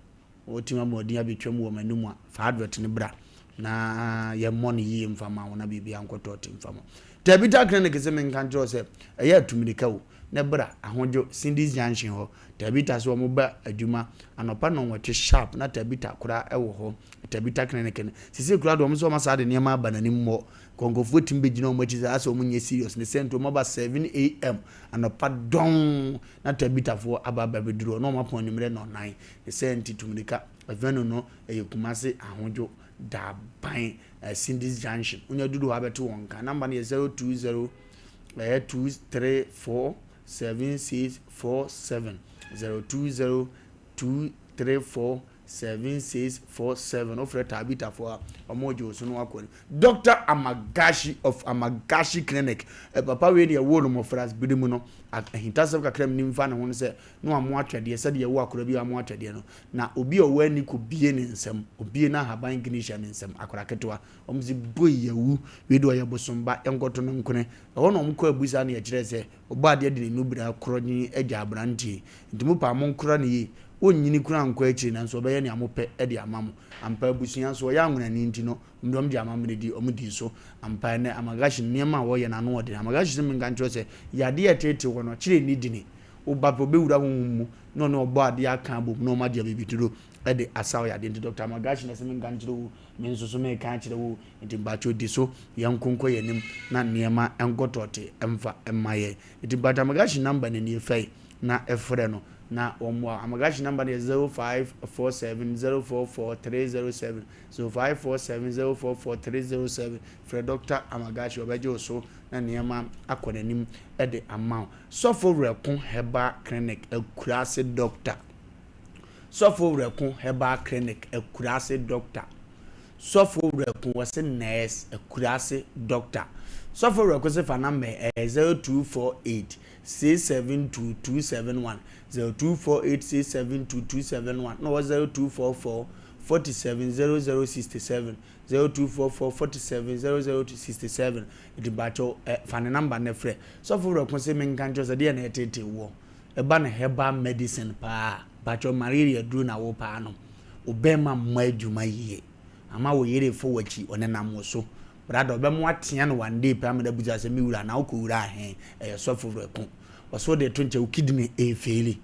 Wɔtumi ama ɔdin abɛtwam wɔ m'anim a, fa advert no bra na yɛmmɔ no yie mfa ma wo na biribi ankɔtɔ te mfa ma Tabita Clinic. Sɛ menka nkyerɛ wo sɛ ɛyɛ atumirika o, ne bra Ahodwo Cindy's Junction hɔ. Tabita sɛ wɔn ba adwuma anɔpa 8:30 sharp na Tabita koraa ɛwɔ hɔ. Tabita Clinic no sisi koraa de wɔn nso wɔn asa de nneɛma aba n'anim mmɔ nkɔnkɔfoɔ tumi bɛgyina wɔn akyi sɛ asɛ wɔn nyɛ serious ne sɛ nti wɔn aba 7 a.m. anɔpa dɔn na Tabitafoɔ aba bɛduru hɔ na wɔn apɔn anwummerɛ 9:00 ne sɛ nti tumirika. Venue no ɛyɛ Kumase Ahodwo Daban, Cindy's Junction. Wonya duru hɔ abɛto wɔn nka. Number no yɛ 020 ɛyɛ 234 7647, 020 234 7647. Wofrɛ Tabitafoɔ a, ɔmo gye wo so no akɔ no. Dr Amagashi of Amagashi Clinic, papa wei deɛ ɛwɔ no mmɔfra bere mu no, ahintasɛm kakra mu nimfa ne ho no sɛ na wamo atwɛdeɛ sɛdeɛ ɛwɔ akora bi a wamo atwɛdeɛ no na obi a ɔwɔ ani kɔ bie ne nsam, obie na ahaban gini hyɛ ne nsam. Akora ketewa wɔn sɛ boi yawu wei deɛ ɔyɛ bosomba, yɛnkɔto no nkone ɛhɔ na wɔn kɔ abusa ne yɛkyerɛ sɛ ɔbɔ adeɛ de ne nubira korɔ nye agya aberanteɛ nti mo pa mo nkora ne yie, wɔnnyini kora nkɔ akyire nanso ɔbɛyɛ nea mopɛ de ama mo. Ampa abusua nso ɔyɛ anwenani nti no ɔmo de amammerɛ di ɔmo di so ampa. Ɛnɛ Amagashi nneɛma a wɔyɛ n'ano ɔden. Amagashi sɛ menka nkyerɛ sɛ yadeɛ a ɛtete hɔ no kyerɛ ni dini woba pɛ obɛwura honhom mu na ɔne ɔbɔ adeɛ aka abom na ɔmo agye abibiduro ɛde asaw yadeɛ. Nti Dr Amagashi na sɛ menka nkyerɛ wo, me nso so meka akyerɛ wo nti mpakyɛw di so, yɛnko nkɔ yɛn anim na nneɛma nkɔtɔɔte mfa mma yɛn. Nti mpakyɛw Amagashi number no nie, fɛ na ɛfrɛ no na wɔn mmoa. Amagashi number no yɛ 0547 044 307, 0547 044 307. Frɛ Dr Amagashi, ɔbɛgye wo so na nneɛma akɔ n'anim de ama wo. Sɔfo Werɛko Herbal Clinic, Akuraase doctor. Sɔfo Werɛko Herbal Clinic, Akuraase doctor. Sɔfo Werɛko wɔsi nurse, Akuraase doctor. Sɔfo Werɛko sɛ fa number ɛyɛ 0248 672 271, 0248 672 271 na wɔ 0244 47 00 67, 0244 47 00 67. Nti bakyɛw fa ne number ne frɛ. Sɔfo Werɛko sɛ menka nkyerɛ sɛ deɛ na ɛtete wɔ ɛba no herbal medicine paa. Bakyɛw, malaria duro na wo paa no, obɛrima mmɔ adwuma yie ama wo yere fo w'akyi, ɔnenam wo so brada, ɔbɛmo atea no one day pɛ ama no abusa sɛ me wura na wokɔ wura ahen. Ɛyɛ Sɔfo Werɛko. Wɔso de to nkyɛn wo kidney ɛfail,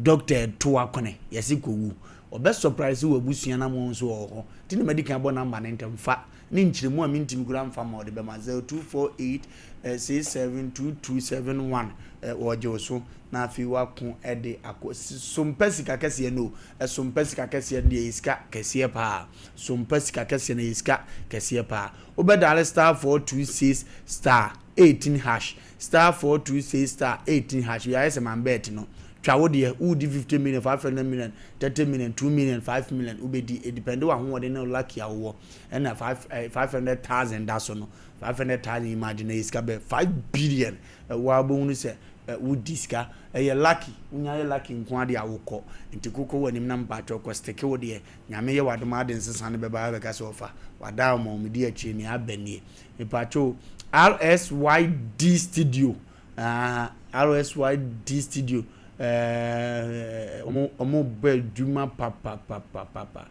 doctor ɛto akɔne yɛsi kɔwu. Ɔbɛ surprise w'abusua na mo nso wɔ hɔ. Nti na madi kan abɔ number no ntɛm. Fa ne nkyerɛmu a mentumi koraa mfa ma ɔde bɛma 0248 672271 wɔgye wo so na afei wako de akɔ. So mpɛ sika kɛseɛ no o. So mpɛ sika kɛseɛ no deɛ ɛyɛ sika kɛseɛ paa. So mpɛ sika kɛseɛ no ɛyɛ sika kɛseɛ paa. Wobɛ dial star 426 star 18 hash star 426 star 18 hash wei ayɛ sɛ man bet no twa wo deɛ wodi 50 million 500 million 30 million 2 million 5 million wobɛdi edepende w'ahoɔden ne lucky a wowɔ ɛna 5 eh, 500,000 da so no 500,000 imagine ɛyɛ sika bɛ 5 billion ɛwɔ abɛhunu sɛ wodi sika ɛyɛ lucky wonya yɛ lucky nko adeɛ a wokɔ nti kokɔ w'anim na mpakyɛw kɔ steke wo deɛ Nyame yɛ w'adom a ade nsesa no bɛba abɛka sɛ ɔfa w'adaa ɔma wo medi akyire nea aba nie mepakyɛw RSYD studio ah RSYD studio eh ɔmo ɔmo bɔ adwuma papapapapa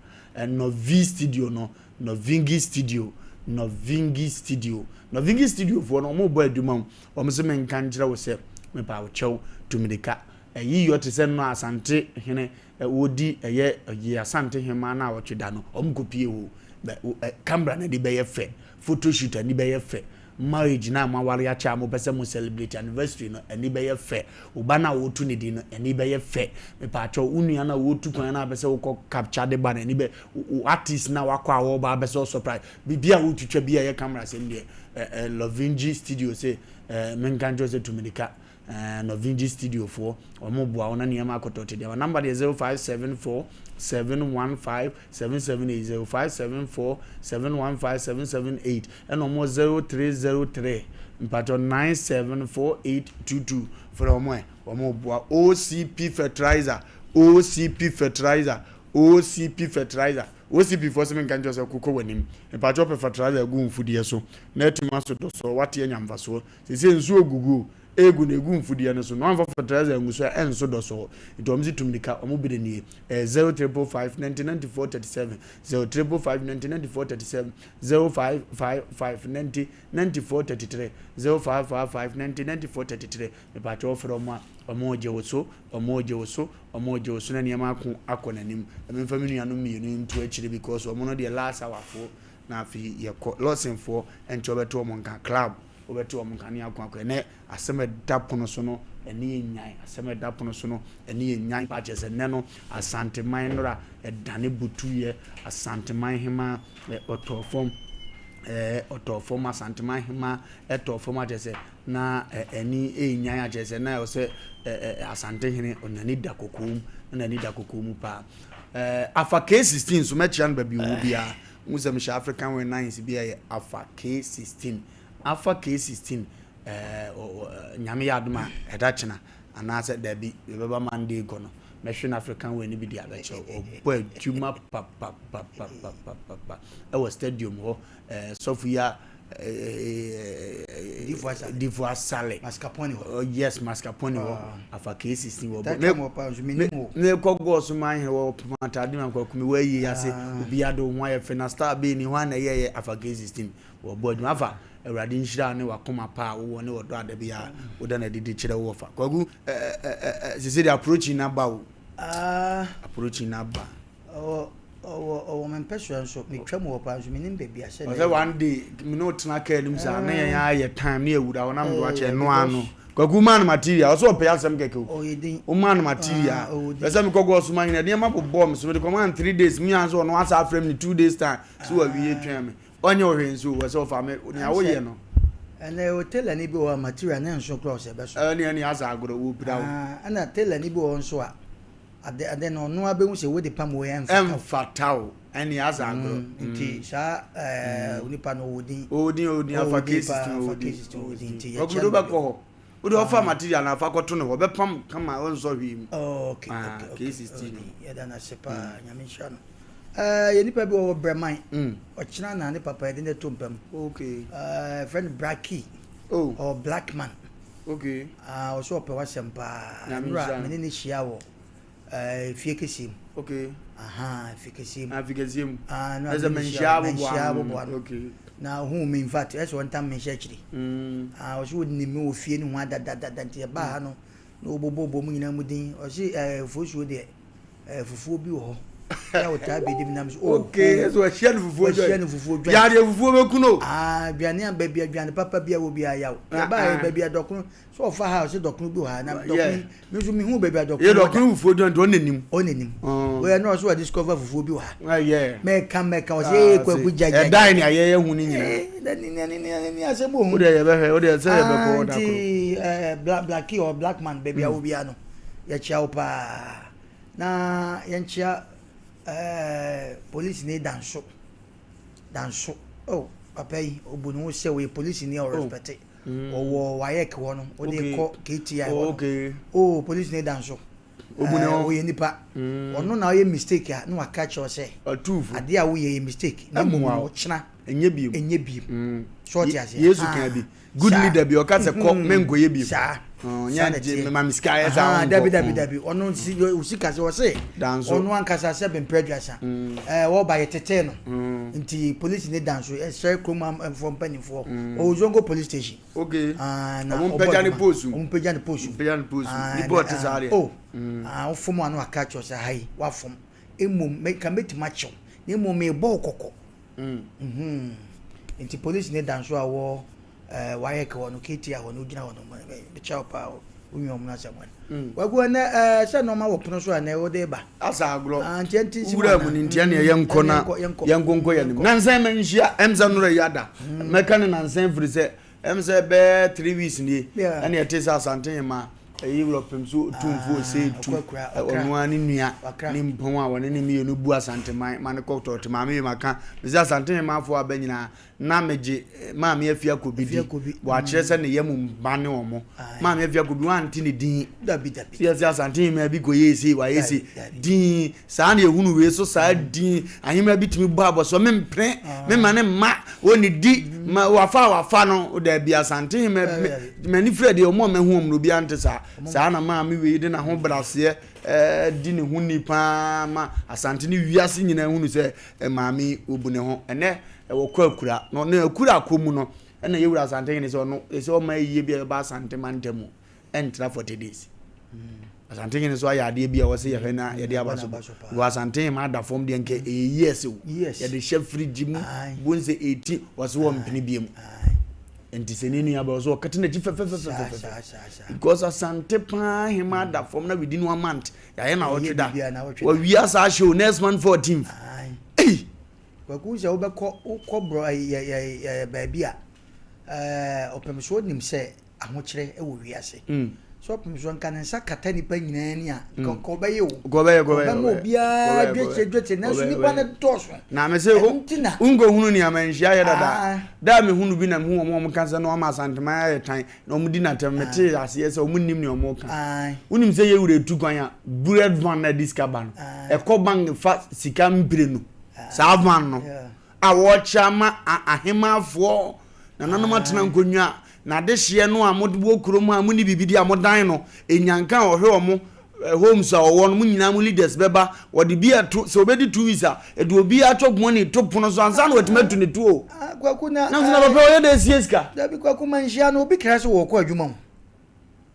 Novi studio no Novingi studio Novingi studio Novingi studio foɔ no ɔmo bɔ adwuma o ɔmo se menka nkyerɛ wo sɛ mepa wo kyɛw tumirika ɛyi yɔ te sɛ no Asante hene Wɔdi ɛyɛ ɔyɛ Asante hemaa no a ɔtwe da no, wɔn kɔ pie hɔ. Bɛ ɛ camera no ani bɛyɛ fɛ, photo shoot ani bɛyɛ fɛ, marriage no a mo aware akyɛ a mo pɛ sɛ mo celebrate anniversary no ani bɛyɛ fɛ, wo ba no a wɔretu ne din no ani bɛyɛ fɛ, mepaakyɛw wo nua no a wɔretu kwan no a pɛ sɛ wokɔ capture de ba no ani bɛ wo artist no a wakɔ a wɔreba abɛ sɛ ɔsurprise biribi a wotwitwa bi a ɛyɛ camera sɛm deɛ ɛ ɛ Lovingi studio se ɛ menka nkyerɛ sɛ tu mirika Ɛɛ Novingi studio foɔ wɔn boa wo na nneɛma akɔtɔ te deɛ wɔn number deɛ 0574 715 778 0574 715 778 ɛna wɔn 0303 mpatwɔ 974822 frɛ wɔn ɛ wɔn boa OCP fertilizer OCP fertilizer OCP fertilizer OCP foɔ sɛ menka nkyerɛ sɛ kokɔ w'anim mpatwɔ pɛ fertilizer agu mfudeɛ so na atumi aso dɔsɔ wate anya mfasoɔ Seesei nsuo gugu o, egu na egu mfudeɛ no so na wɔamfa fertilizer angu so a ɛnso dɔsɔɔ. Nti wɔn se tummirika, wɔn bere nie. Ɛyɛ zero triple five ninety ninety four 37, zero triple five ninety 94 37, 0555 90 94 33, 0555 90 94 33. Mepaakyɛw wofrɛ wɔn a, wɔn regye wo so, wɔn regye wo so, wɔn regye wo so na nneɛma ako akɔ n'anim. Memfa me nuanom mmienu yi nto akyire because wɔn no deɛ last hour foɔ na afei yɛkɔ. Lawson foɔ nkyɛ wobɛte wɔn nka club. Wobɛte wɔn nka ne ako ako. Ɛnnɛ, asɛm a ɛda pono so no, ɛne yɛ nyan. Asɛm a ɛda pono so no, ɛne yɛ nyan. Paa kyerɛ sɛ nnɛ no, Asanteman nnora ɛdane butuiɛ. Asanteman hemaa ɔtɔɔ fam. Ɛɛ ɔtɔɔ fam. Asanteman hemaa ɛtɔɔ fam akyerɛ sɛ na ɛne ɛnyan akyerɛ sɛ na ɛwɔ sɛ Asantehene ɔnani da kɔkɔɔ mu. Na n'ani da kɔkɔɔ mu paa. Ɛɛ afa K16 so mɛkyea no baabi ɔwɔ biara. Wohu sɛ mehyɛ African wear nines bi a ɛyɛ afa K16. Afa K16 ɛɛ Nyame yɛ adom a ɛda kyena anaasɛ dabi yɛbɛba Monday kɔ no mɛhwe no African wear no bi de abɛkyerɛ wo. Ɔbɔ adwuma papapapapapapa ɛwɔ stadium hɔ ɛɛ sɔfo yi a Difo Asale. Mascarpone hɔ. Oh, yes, Mascarpone hɔ. Ah. Afa K16 wɔ bɔ. Me me kɔ gɔɔ so man he wɔ poma atade ma nkɔ kumi wɔ ayi ase. Ah. Obi ade ho ayɛ fɛ na star bɛyi ni hɔ na ɛyɛ yɛ afa K16 wɔ bɔ adwuma afa. Awurade nhyira ne wakoma pa a wowɔ ne wɔdɔ ada bi a woda na didi kyerɛ wo wɔfa. Kwaku eh eh eh sese de approaching na ba o. Ah. Approaching na ba. Ɔwɔ ɔwɔ ɔwɔ me mpɛsoa nso metwa mu hɔ paa nso menim baabi a sɛ Ɔsɛ one day me ne wo tena kaa anim saa na yɛn ayɛ time ne yɛwura hɔ na mede wakyɛ ɛno ano. Kwaku maa no material ɔsɛ ɔpɛ asɛm kɛkɛ o. Ɔyɛ din. Wo maa no material. Pɛ sɛ mekɔ gɔɔ so ma nyina nneɛma bobɔɔ me so mede kɔmaa no 3 days mu yɛn sɛ ɔno asa afrɛ me ne 2 days time so wawie twɛn me. Ɔnyɛ wo hwee nso o wɔ sɛ ɔfa me nea woyɛ no. Ɛnɛ o tailor ni bi wɔ hɔ a material ne nso koraa ɔsɛ ɛbɛso. Ɛne ɛne asa agorɔ wɔ pira wo. Ɛna tailor ni bi wɔ hɔ nso a Ade ade no ɔno ara bɛhu sɛ wode pam wei ɛmfata wo. Ɛmfata wo ɛne asa agorɔ. Nti saa ɛɛ onipa no ɔwɔ din. Ɔwɔ din ɔwɔ din afa cases no ɔwɔ din. Ɔwɔ din nti yɛkyɛ no. Ɔbɛkɔ hɔ wode ɔfa material no afa kɔto no hɔ ɔbɛpam kama ɔnsɔ hwee mu. Oh, okay okay okay. K16 no. Yɛda no ase paa Nyame nhyira no. Ɛɛ yɛ nipa bi wɔ hɔ Brɛman. Ɔkyena na ne papa yɛde no ato mpa mu. Okay. Ɛɛ yɛfrɛ no Braki. Oh. Ɔwɔ Black man. Okay. Ah, ɔsɛ ɔpɛ w'asɛm paa. Nyame Nnora nhyira me no. ne no hyia wɔ eh, fie kɛseɛ mu. Okay. Aha, fie kɛseɛ mu. Ah, fie kɛseɛ mu. Ah, nnora Ɛsɛ me ne no manhyia hyia wɔ aboboa manhyia ano. aboboa ano. Okay. Na ohuu me in fact, ɛsɛ ɔntam me nhyɛ akyiri. Ah, ɔsɛ ɔnim me wɔ fie no ho adadadada nti ɛbaa ha no na ɔbobɔbɔ mu nyinaa mu din. Ɔse eh, fosuo deɛ, eh, fufuo bi wɔ hɔ. Yɛ ɔtaa bɛdi mi nam so. Oh, okay, ɛsɛ wahyia no fufuo dwan. Wahyia no fufuo dwan. Yadeɛ fufuo bɛku no. Ah, aduane a baabi aduane papa bi a wɔ bi ayaw. Yɛba yɛ baabi a dɔkono so ɔfa ha ɔsɛ dɔkono bi wɔ ha na dɔkono mi nso mi hu baabi a dɔkono. Yɛ dɔkono fufuo dwan nti ɔna nim. Ɔna nim. Oyɛ na ɔsɛ wa discover fufuo bi wɔ ha. Mɛka mɛka ɔsɛ ee kwaku gya gya. Ɛdan ni ayɛ yɛ hu ni nyinaa. Ɛɛ ni ni ni ni ni asɛm ohun. O de yɛ bɛhwɛ o de sɛ yɛ bɛkɔ ɔda koro. Nti ɛɛ black blackie or black man baabi a wɔ bi ano yɛkyia wo paa. Na yɛnkyea ɛɛ polisini Danso. Danso oh papa yi obu ne ho sɛ ɔyɛ polisini a ɔrespɛte. Oh. Ɔwɔ WAEC hɔ no, ɔde kɔ KTI hɔ no. Oh polisini Danso. Obu ne ho. Ɔyɛ nipa. Ɔno na ɔyɛ mistake a na waka kyerɛ sɛ. Adeɛ a woyɛ yɛ mistake. Na mmom no ɔkyena. Ɛnyɛ biem. Ɛnyɛ biem. So ɔte aseɛ. Yesu kan bi. Good leader bi ɔka sɛ kɔ menkɔyɛ bio. Saa. Saa na ɛteɛ. Mema me sika ayɛ saa wonkɔ. Dabi dabi dabi ɔno sika sɛ ɔse ɔno ankasa sɛ bempɛ aduasa. Ɛɛ ɔba yɛ tetee no. Nti polisi ne danso ɛsrɛ kurom amfoɔ mpanimfoɔ. Ɔwɔ Zongo police station. Okay. Na ɔmo mpagya ne post mu. Ɔmo mpagya ne post mu. Mpagya ne post mu. Nipa ɔte saa deɛ. Oh. Wofom a na waka akyerɛ sɛ ha yi wafom. Mmom meka mɛtumi akyew na mmom mebɔ wo kɔkɔ. Mm. Nti polisi ne danso a wɔ eh, wayɛ kɛ hɔ no KTI hɔ no wogyina hɔ no mekyɛ wo paa wonwi ɔmo no asɛm hɔ no. Wagu ɛnɛ eh, sɛ nneɛma wɔ pono so a ɛnɛ wode ba. Asa agorɔ. Ah, nti ɛnti nsi Wura mu ni nti ɛne yɛnkɔ na yɛnkɔ nkɔ yɛn anim. Nansan manhyia ɛm sɛ nnora yi ada. Mɛka ne nansan firi sɛ ɛm sɛ bɛɛ 3 weeks nie ɛne ɛte sɛ Asante Hema ɛyi wurɔpem so otumfoɔ ɔsɛ tu ɔno ara ne nua ne mpɔn a wɔne ne mmienu bu Asanteman ma ne kɔtɔ te maame yi maka mese Asante Hemafoɔ aba nyinaa na megye maame afi akɔbi di wɔakyerɛ sɛ ne yam mma ne ɔmo maame afi akɔbi wante ne din sɛ yɛsɛ Asante Hema bi kɔyɛ sei wayɛ sei din saa na ehunu wei so saa din ahema bi tumi bɔ abɔsoɔ mempene mema ne mma wɔne di ma wafa a wafa no daabi Asante Hema m'ani fira deɛ ɔmo a mahu ɔmo no obiara nte saa saa na maame wei de n'ahobraseɛ ɛɛ di ne ho ni paa ma Asante ne wiase nyinaa hunu sɛ maame obu ne ho ɛnɛ ɛwɔ kɔ akura na ɔno akura akɔ mu no ɛna yɛwura Asante hene sɛ ɔno ɛsɛ ɔma ayie bi a ɛbɛba Asante mantam mu ɛntra 40 days Asante hene so ayɛ adeɛ bi a wɔsɛ yɛhwɛ na yɛde aba so wɔ Asante hene ma ada fam deɛ nkɛ ɛyɛ years o yɛde hyɛ fridge mu bu nsɛ ɛti wɔsɛ wɔ mpene bie mu nti sɛ ne nua bɛ ɔsɛ ɔkɛte n'akyi fɛfɛfɛfɛfɛ because Asante paa hema ada fam na within one month yɛayɛ na ɔtwe da wɔwie asa ahyɛ o next month 14th ei Kwaku sɛ wobɛkɔ wokɔ borɔ yɛ baabi a ɔpem so nim sɛ ahokyerɛ wɔ wiase. Sɛ ɔpem so nka ne nsa kata nipa nyinaa ani a, nka nka ɔbɛyɛ o. Nka ɔbɛyɛ, nka ɔbɛyɛ. Ɔbɛma obiara dwetire dwetire nanso nipa no dɔɔso. Na me se Ɛno nti na. Wonkɔhunu nea manhyia yɛ dada. Da a mehunu bi na mehu wɔn a wɔka sɛ na wɔama Asanteman ayɛ tan na wɔdi no atɛm. Metee aseɛ sɛ wɔnnim nea wɔreka. Wonim sɛ yɛn wura tu kwan a, bullet van no a ɛde sika ba no, ɛkɔ bank fa sika mprenu. Saa van no a wɔrekyɛ ama ahemaafoɔ, nananom atena nkonnwa, na adehyeɛ no a mode wɔ kurom a monni biribi di a modan no, ɛnyanka a ɔhwɛ wɔn homes a ɔwɔ no, mo nyinaa mo leaders bɛba, wɔde bi ɛto, sɛ wɔbɛdi 2 weeks a, ɛde obi atɔ money to pono so ansa na watumi atu ne tuo. Ah, Kwaku na. Na nso na papa ɔyɛ dɛ sie sika. Dabi Kwaku ma nhyia no obi kra sɛ wɔkɔ adwuma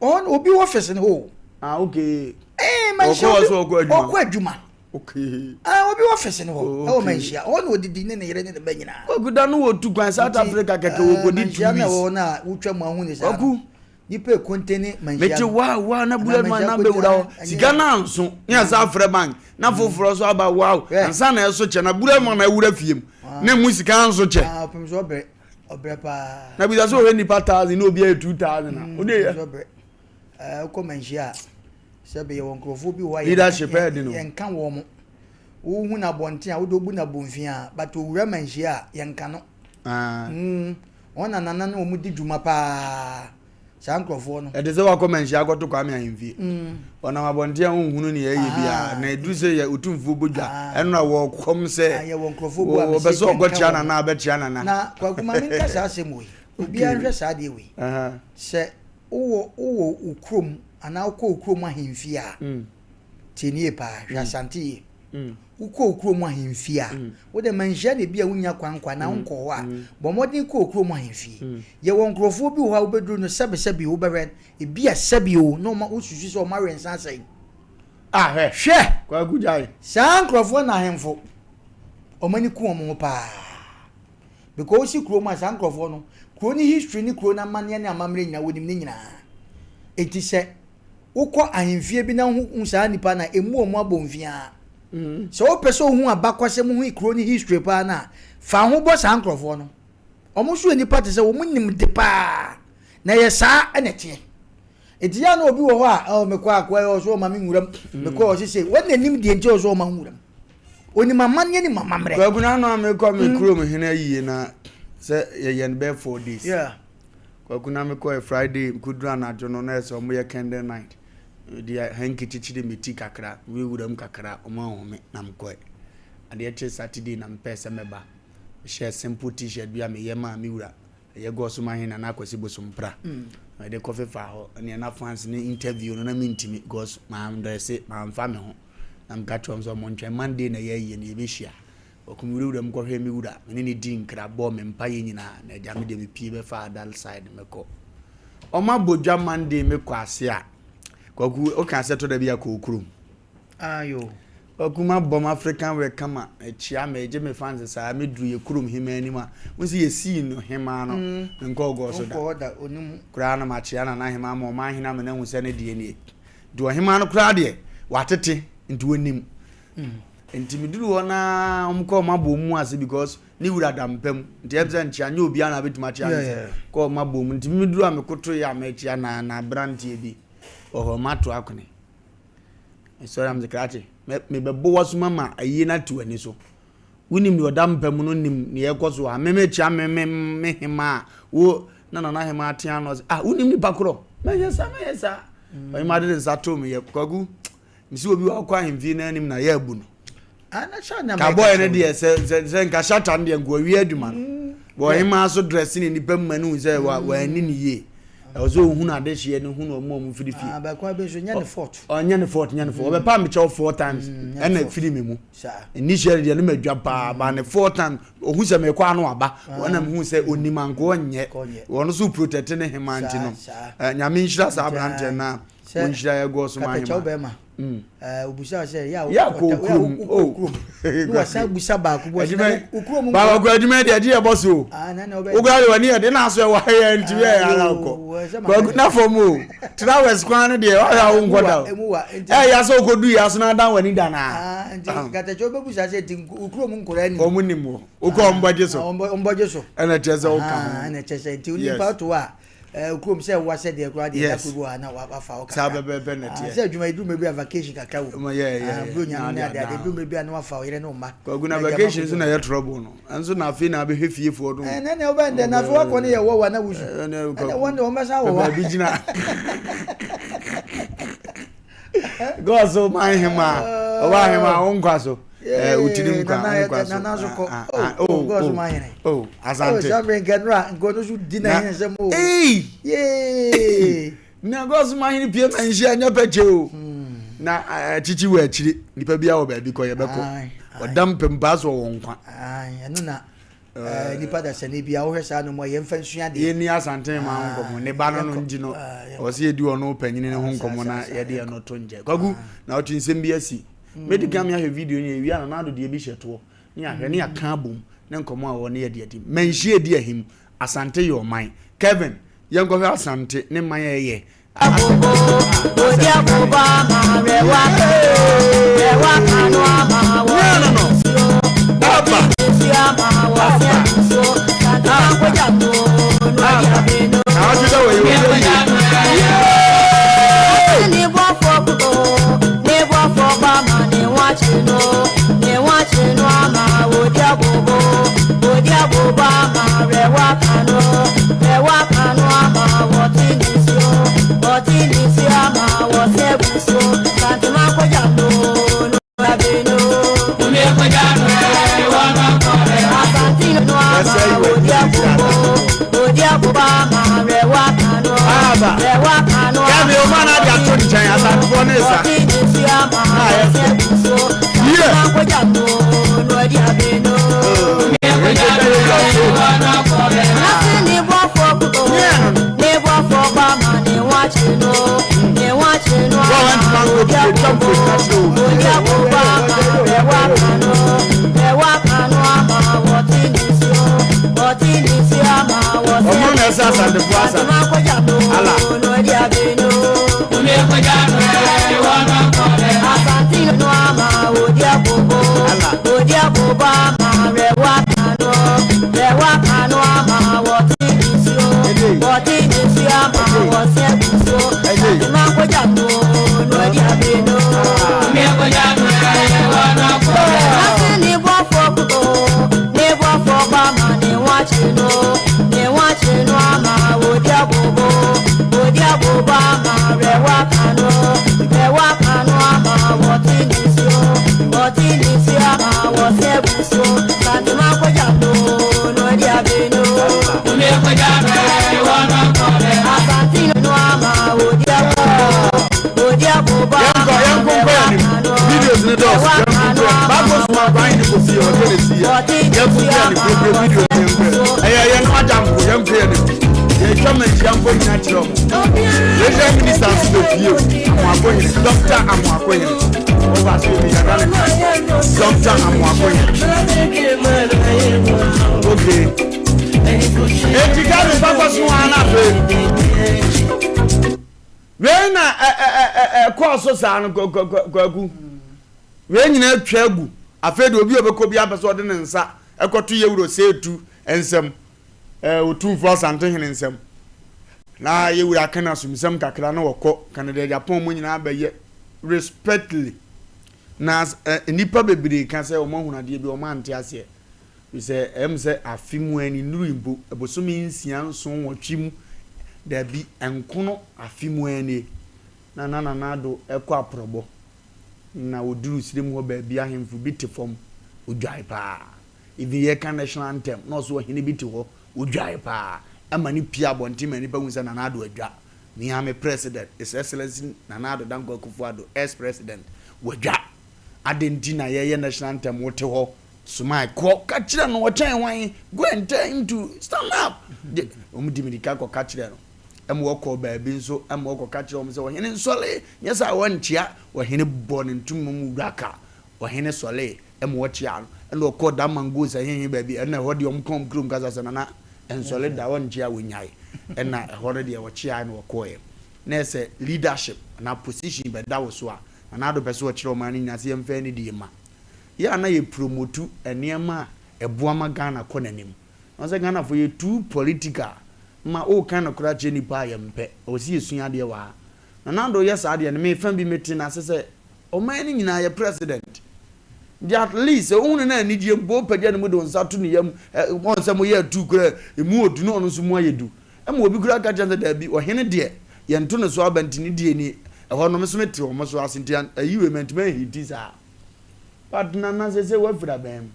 o. Ɔhɔ obi office no hɔ o. Ah okay. Eh, ma nhyia obi ɔkɔ adwuma. Ɔkɔ adwuma. Okay. Ah, obi office no hɔ. Ɛwɔ ma nhyia. Ɔhɔ na odidi ne ne yere ne ne ba nyinaa. Kwaku da no wɔ tu kwan South Africa kɛkɛ wɔ kɔdi 2 weeks. Manhyia na ɛwɔ na wotwa mu ahu ne saa. Kwaku. Nipa ekontene manhyia. Mete wa wa na bullet man na bɛwura hɔ. Sika na anso. Ne asa afrɛ bank. Na foforɔ so aba wow. Ansa na ɛso kyɛ na bullet man na awura fie mu. Na mu sika anso kyɛ. Ah, ɔpem so ɔbrɛ. Ɔbrɛ paa. Na bisa sɛ ɔhwɛ nipa thousand na obi ayɛ 2,000 a. Wode yɛ. Ɔbrɛ. Ɛɛ wokɔ manhyia a sɛ bɛyɛ wɔ nkurɔfoɔ bi wɔ hɔ a leadership ɛyɛ den o. Yɛnka wɔn mo. Wohu no abɔnten a wode obu no abomfia a but owura manhyia a yɛnka no. Ah. Wɔn na nana ne wɔn di dwuma paa saa nkurɔfoɔ no. Ɛte sɛ wakɔ manhyia akɔto Kwame ahemfie. Ɔnam abɔnten a wonhunu nea ɛyɛ biara na ɛduru sɛ yɛ otumfuo bɔ dwa ɛno a wɔkɔm sɛ yɛwɔ nkurɔfoɔ bu a wɔpɛ sɛ ɔkɔkyea nana abɛkyea nana. Na Kwaku ma menka saa asɛm wei. Obiara nhwɛ saa adeɛ wei. Sɛ wowɔ wowɔ wo kurom anaa wokɔ wo kurom ahemfie a, tie nie paa, hwɛ Asante yie. Wokɔ wo kurom ahemfie a, wo deɛ manhyia na ebi a wonnya kwan nkɔ anaa wonkɔ hɔ a, bɔ mmɔden kɔ wo kurom ahemfie. Yɛwɔ nkurɔfoɔ bi wɔ hɔ a wobɛduru no sɛbesɛbe wobɛhwɛ, ebi a sɛbe o, na wɔma wosusu sɛ wɔn awe nsa asɛe. Ah, hwɛ. Hwɛ! Kwaku gyae. Saa nkurɔfoɔ na ahemfo, wɔn ani ku wɔn ho paa. Because wosi kurom a, saa nkurɔfoɔ no, kuro no history ne kuro no amanneɛ ne amammerɛ nyinaa, wɔnim ne nyinaa. Enti sɛ wokɔ ahemfie bi na wohu saa nnipa no a, ɛmmu wɔn abɔnfiaa. Sɛ wopɛ sɛ wohu abakɔsɛm hu kuro no history paa no a, fa ho bɔ saa nkurɔfoɔ no. Wɔn nso yɛ nnipa te sɛ wɔn nim de paa. Na ɛyɛ saa na ɛteɛ. Enti yɛ a na obi wɔ hɔ a, oh, mekɔ akoa yi ɔso ɔma me nwuram. Mekɔ ɔse sei. Wɔn na nim deɛ nti ɔso ɔma nwuram. Onim amanneɛ nim amammerɛ. Kwaku na ano a mekɔ me kurom hene ayie na sɛ yɛyɛ no bɛyɛ 4 days. Kwaku na mekɔ yɛ Friday, mekɔduru anadwo no na ɛsɛ ɔmo yɛ candle night. Mede hanky kyekyere me ti kakra, mewuram kakra, ɔmo ahome na mekɔɛ. Adeɛ kye Saturday na mepɛɛ sɛ mɛba. Mehyɛɛ simple T-shirt bi a meyɛ maa me wura. Ɛyɛ Gɔsoma he Nana Akwasi Bosompra. Mede kɔfefaa hɔ. Ɛneɛ na fans ne interview no na mentimi because mandrɛse, mamfa me ho. Na meka kyerɛ wɔn sɛ ɔmo ntwɛn Monday na ɛyɛ ayie no yɛbɛhyia. Ɔko me wurawura mu kɔhwɛɛ me wura. Me ne no dii nkra, bɔɔ me mpaeɛ nyinaa. Na agya me deɛ mepie bɛfaa that side mekɔ. Ɔmo abɔ dwa Monday mekɔ ase a, Kwaku woka sɛ tɔ da bi a kɔ wo kurom. Ayo. Kwaku mabɔ m'African wear kama, mekyea megye me fans saa, meduru yɛ kurom hemaa anim a, wohu sɛ yɛsii no hemaa no, menkɔɔ gɔɔ so da. Wonkɔɔ da, onim. Koraa na makyea Nana hemaa ma ɔman hene ama no ahu sɛ ne deɛ nie. Nti ɔhemaa no koraa deɛ, watete, nti onim. Nti meduru hɔ no ara, wɔn kɔɔ wɔn abɔ wɔn mu ase because ne wura da mpa mu. Nti ɛm sɛ nkyea, nyɛ obiara na abɛtumi akyea no sɛ kɔɔ wɔn abɔ mu. Nti meduru a mekotoeɛ a mekyea na na aberanteɛ bi wɔ hɔ, mato akone. Mesɔre a mese krakye, mebɛbɔ w'asom ama ayie no ate w'ani so. Wonim deɛ ɔda mpa mu no nim deɛ ɛkɔ so a. Me mekyea me me me hema a wo na nana hema ate ano sɛ ah wonim nipa korɔ. Mɛnyɛ saa mɛnyɛ saa. Ɔhema de ne nsa too me yɛ Kwaku. Mesi obi wakɔ ahemfie no anim na yɛ abu no. Ka bɔyɛ no deɛ sɛ sɛ sɛ nka shata no deɛ nka wawie adwuma no. Bɔ ɔhemaa so dress ne nipa mu ma no hu sɛ wa wanni ne yie. Ɛwɔ sɛ ohunu adehyeɛ no hunu ɔmo a ɔmo firi fie. Ah, bɛkwa bi nso nyɛ ne fault. Ɔnyɛ ne fault, nyɛ ne fault. Ɔbɛpa me kyɛw four times ɛna firi me mu. Initially deɛ ne ma dwa paa, ba ne four times ohu sɛ mekɔ ano aba. Ɔna mehu sɛ onim anka ɔnyɛ. Ɔno so protect ne hemaa nti no. Nyame nhyira saa aberanteɛ no a ɔnhyira yɛ gɔɔ so ma hemaa. Obusa sɛ yɛ a wokɔ kurom kurom na wasan busa baako bɔ sɛ wo kurom baako adwuma deɛ ɛgye yɛ bɔ so o wokura de w'ani yɛ de na aso ɛwɔ ha yɛ nti yɛ yɛ ara kɔ kwaku na fam o travels kwan no deɛ wahwɛ a wonkɔ da o ɛyɛ yɛ sɛ wokɔdu yɛ aso na adan w'ani da naa nti katakyɛ wobɛbusa sɛ nti wo kurom nkɔla ni wɔn nim wɔ wokɔ wɔn bɔgye so wɔn bɔgye so ɛna kyerɛ sɛ woka ho ɛna kyerɛ sɛ nti nipa to a Eh, kurom sɛ wa sɛ deɛ koraa deɛ ɛda koro bi wɔ ha na wafa wo kakra. Saa bɛbɛɛbɛ na ɛteɛ. Sɛ adwuma eduru mmerɛ bi a vacation kakra wɔ mu. Yɛ yɛ yɛ. Bro nya no ne ade ade eduru mmerɛ bi a na wafa wo yere ne wo mma. Kwaku na vacation so na ɛyɛ trouble no. Ɛnso na afei na abɛhwɛ fiefoɔ no. Ɛnɛ na wobɛn dɛ na afei wakɔ ne yɛ wɔ wa na wusu. Ɛnɛ wɔn de wɔn bɛsan wɔ wa. Baabi gyina. God so man hema. Ɔba hema wo nkwa so. Eh, wotiri nkwa wo nkwa so. Nana so kɔ. Oh, oh, God so man hene. Oh, asante. Oh, samre nkanura nkono so di na hene sɛm o. Ei. Yee. Na God so man hene pie ma nhyia nyɛ pɛkyɛ o. Na kyikyi wɔ akyiri. Nipa bi awɔ baabi kɔ yɛbɛkɔ. Ɔda mpempaa so wɔ nkwa. Ai, ɛno na Eh, nipa dasani bi a wohwɛ saa no mu a yɛmfa nsua adeɛ. Yɛnni Asante ma ho nkɔmmɔ. Ne ba no no nti no, ɔwɔ sɛ yɛdi ɔno panyini no ho nkɔmmɔ na yɛde ɛno to nkyɛn. Kwaku, na ɔte nsɛm bi asi. Mɛdi kan me ahwɛ video no yɛwie a Nana Addo deɛ bi hyɛ toɔ ne yɛahwɛ ne yɛaka abom ne nkɔmmɔ a ɔwɔ ne yɛde adi. Manhyia adi ahim. Asante yɛ ɔman. Kevin, yɛnkɔhwɛ Asante ne man a ɛyɛ. Kevin o ma na de ato nkyɛn asantefoɔ ne sa na ayɛ fɛ yie. ɛsɛ Asantefoɔ asa. Ala. Yɛnkɔ yɛnkɔ nkɔ yɛn anim videos ne dɔɔso yɛnkɔ nkɔ yɛn baako soma kwan ne kɔ fie ɔsɛ ne si yɛ yɛnkɔ nkɔ yɛn anim bebree videos ne yɛnkɔ yɛn ɛyɛ yɛn no agya mpo yɛnkɔ yɛn anim yɛtwa ma nhyia mpo nyina kyerɛ ɔmo regional minister nso bɛ fie o Amoako hene Doctor Amoako hene wɔfa so yɛ bi yɛda ne kan Doctor Amoako hene okay eti gabi papa so wɔn anafɛ. Wei na ɛkɔɔ so saa no, Kwaku. Wei nyinaa atwa agu. Afei deɛ obi a ɔbɛkɔ biara pɛ sɛ ɔde ne nsa kɔto Yawuro Seetu nsam, Otumfoɔ Asantehene nsam. Na Yawuro aka no asomsɛm kakra na wɔkɔ Canada Japan mu nyinaa bɛyɛ respectly. Na nnipa bebree ka sɛ wɔahunu adeɛ bi wɔn ante aseɛ. Firi sɛ ɛyɛ me sɛ afe mu ara ni, nnurui mpo, bosome nsia, nson, nwɔtwe mu, dabi, nkono afe mu ara nie, na na Nana Addo rekɔ aprɔbɔ, na ɔduruu serem hɔ baabi ahemfo bi te fam, ɔdwae paa. Even yɛreka national anthem, na ɔso ɔhene bi te hɔ, ɔdwae paa, ɛma no pue abɔnten ma nnipa hu sɛ Nana Addo adwa. Me ara me president, His Excellency Nana Addo Dankwa Akufo-Addo, ex-president, wadwa. Adɛn nti na yɛreyɛ national anthem wote hɔ? Somae kɔ ka kyerɛ no ɔkyɛn hwan go and tell him to stand up de wɔn di mirika kɔ ka kyerɛ no ɛma wɔkɔ baabi nso ɛma wɔkɔ ka kyerɛ wɔn sɛ ɔhene nsɔle nyɛ sɛ wɔnkyea ɔhene bɔ ne ntoma mu wura ka ɔhene sɔle ɛma wɔkyea no ɛna ɔkɔ da mango sɛ hehe baabi ɛna ɛhɔ deɛ wɔn kɔn kurom kasa sɛ nana nsɔle da wɔnkyea wɔnyae ɛna ɛhɔ no deɛ wɔkyea na wɔkɔɛ na ɛsɛ leadership na position bɛda wo so a nana ado pɛ sɛ ɔkyerɛ ɔman no nyinaa sɛ yɛmfa ani die ma Yɛ a na yɛ promotu nneɛma a ɛboa ma Ghana kɔ n'anim. Na sɛ Ghanafoɔ yɛ too political ma woka nokorɛ akyerɛ nnipa a yɛmpɛ. Ɛwɔ sɛ yɛsua adeɛ wɔ ha. Nana Addo yɛ saa adeɛ no, me fa bi mete no ase sɛ ɔman no nyinaa yɛ president. Nti at least sɛ wohunu no anigyeɛ mpo wopagya ne mu de wo nsa to ne yam, wɔn sɛ moyɛ atuu koraa ɛmu ɔdu na ɔno nso mu ayɛ du. Ɛma obi koraa ka kyerɛ no sɛ daabi ɔhene deɛ yɛnto ne so aba nti ne deɛ nie. Ɛhɔ no me nso mete wɔn so ase nti ayi wei mantumi anhiti saa. But Nana sese wafiri aban mu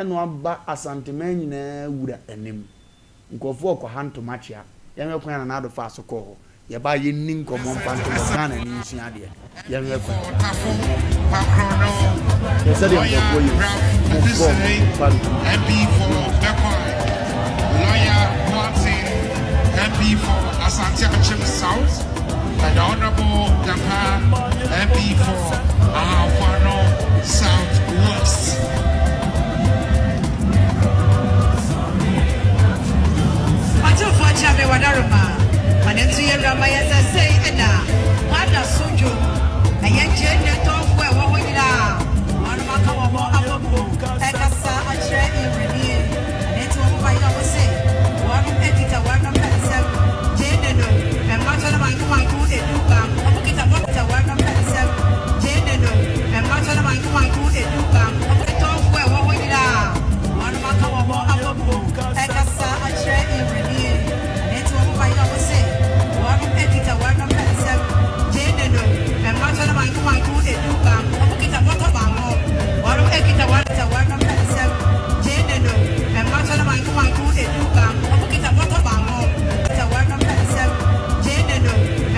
ɛna waba Asanteman nyinaa wura anim. Nkurɔfoɔ rekɔ ha ntoma kyea. Yɛnhwɛ kwan a Nana Addo faa so kɔɔ hɔ. Yɛba a yɛnni nkɔmmɔ mfa nto hɔ. Ghana ni nsua adeɛ. Yɛnhwɛ kwan a ɔfaa so. Hwɛ sɛdeɛ nkurɔfoɔ yɛ o. Wɔn bɔ wɔn fa ntoma. Lawyer Boateng, MP for Asante Akyem South. And the Honorable Dapa, MP for Ahafo South West. Ɔtumfoɔ Kyame Wadaroma, ɔno nso yɛ wura ma yɛ sɛ sei ɛna wada so dwom. Ɛyɛ gyeene tɔnfoɔ a ɛwɔ hɔ nyinaa, wɔnom aka wɔn ho abɔ mu ɛkasa akyerɛ Ewuradie. Ɛno nti wɔn ma yɛ wɔn se wɔnom ɛkita wɔnom nsam gyeene no mmatɔ no manko manko edu baako. Wɔn kita wɔn kita wɔnom nsam gyeene no mmatɔ no manko manko edu baako. Wɔn tɔnfoɔ a ɛwɔ hɔ nyinaa wɔnom aka wɔn ho abɔ mu ɛkasa akyerɛ Ewuradie. Ɛno nti wɔn ma yɛ wɔn se wɔnom ɛkita wɔnom nsam gyeene no mmatɔ no manko manko edu baako. Wɔn kita bɔtɔ baako. Wɔnom kita wɔn kita wɔnom nsam gyeene no mmatɔ no manko manko edu baako. Wɔn kita bɔtɔ baako. Kita wɔnom nsam gyeene no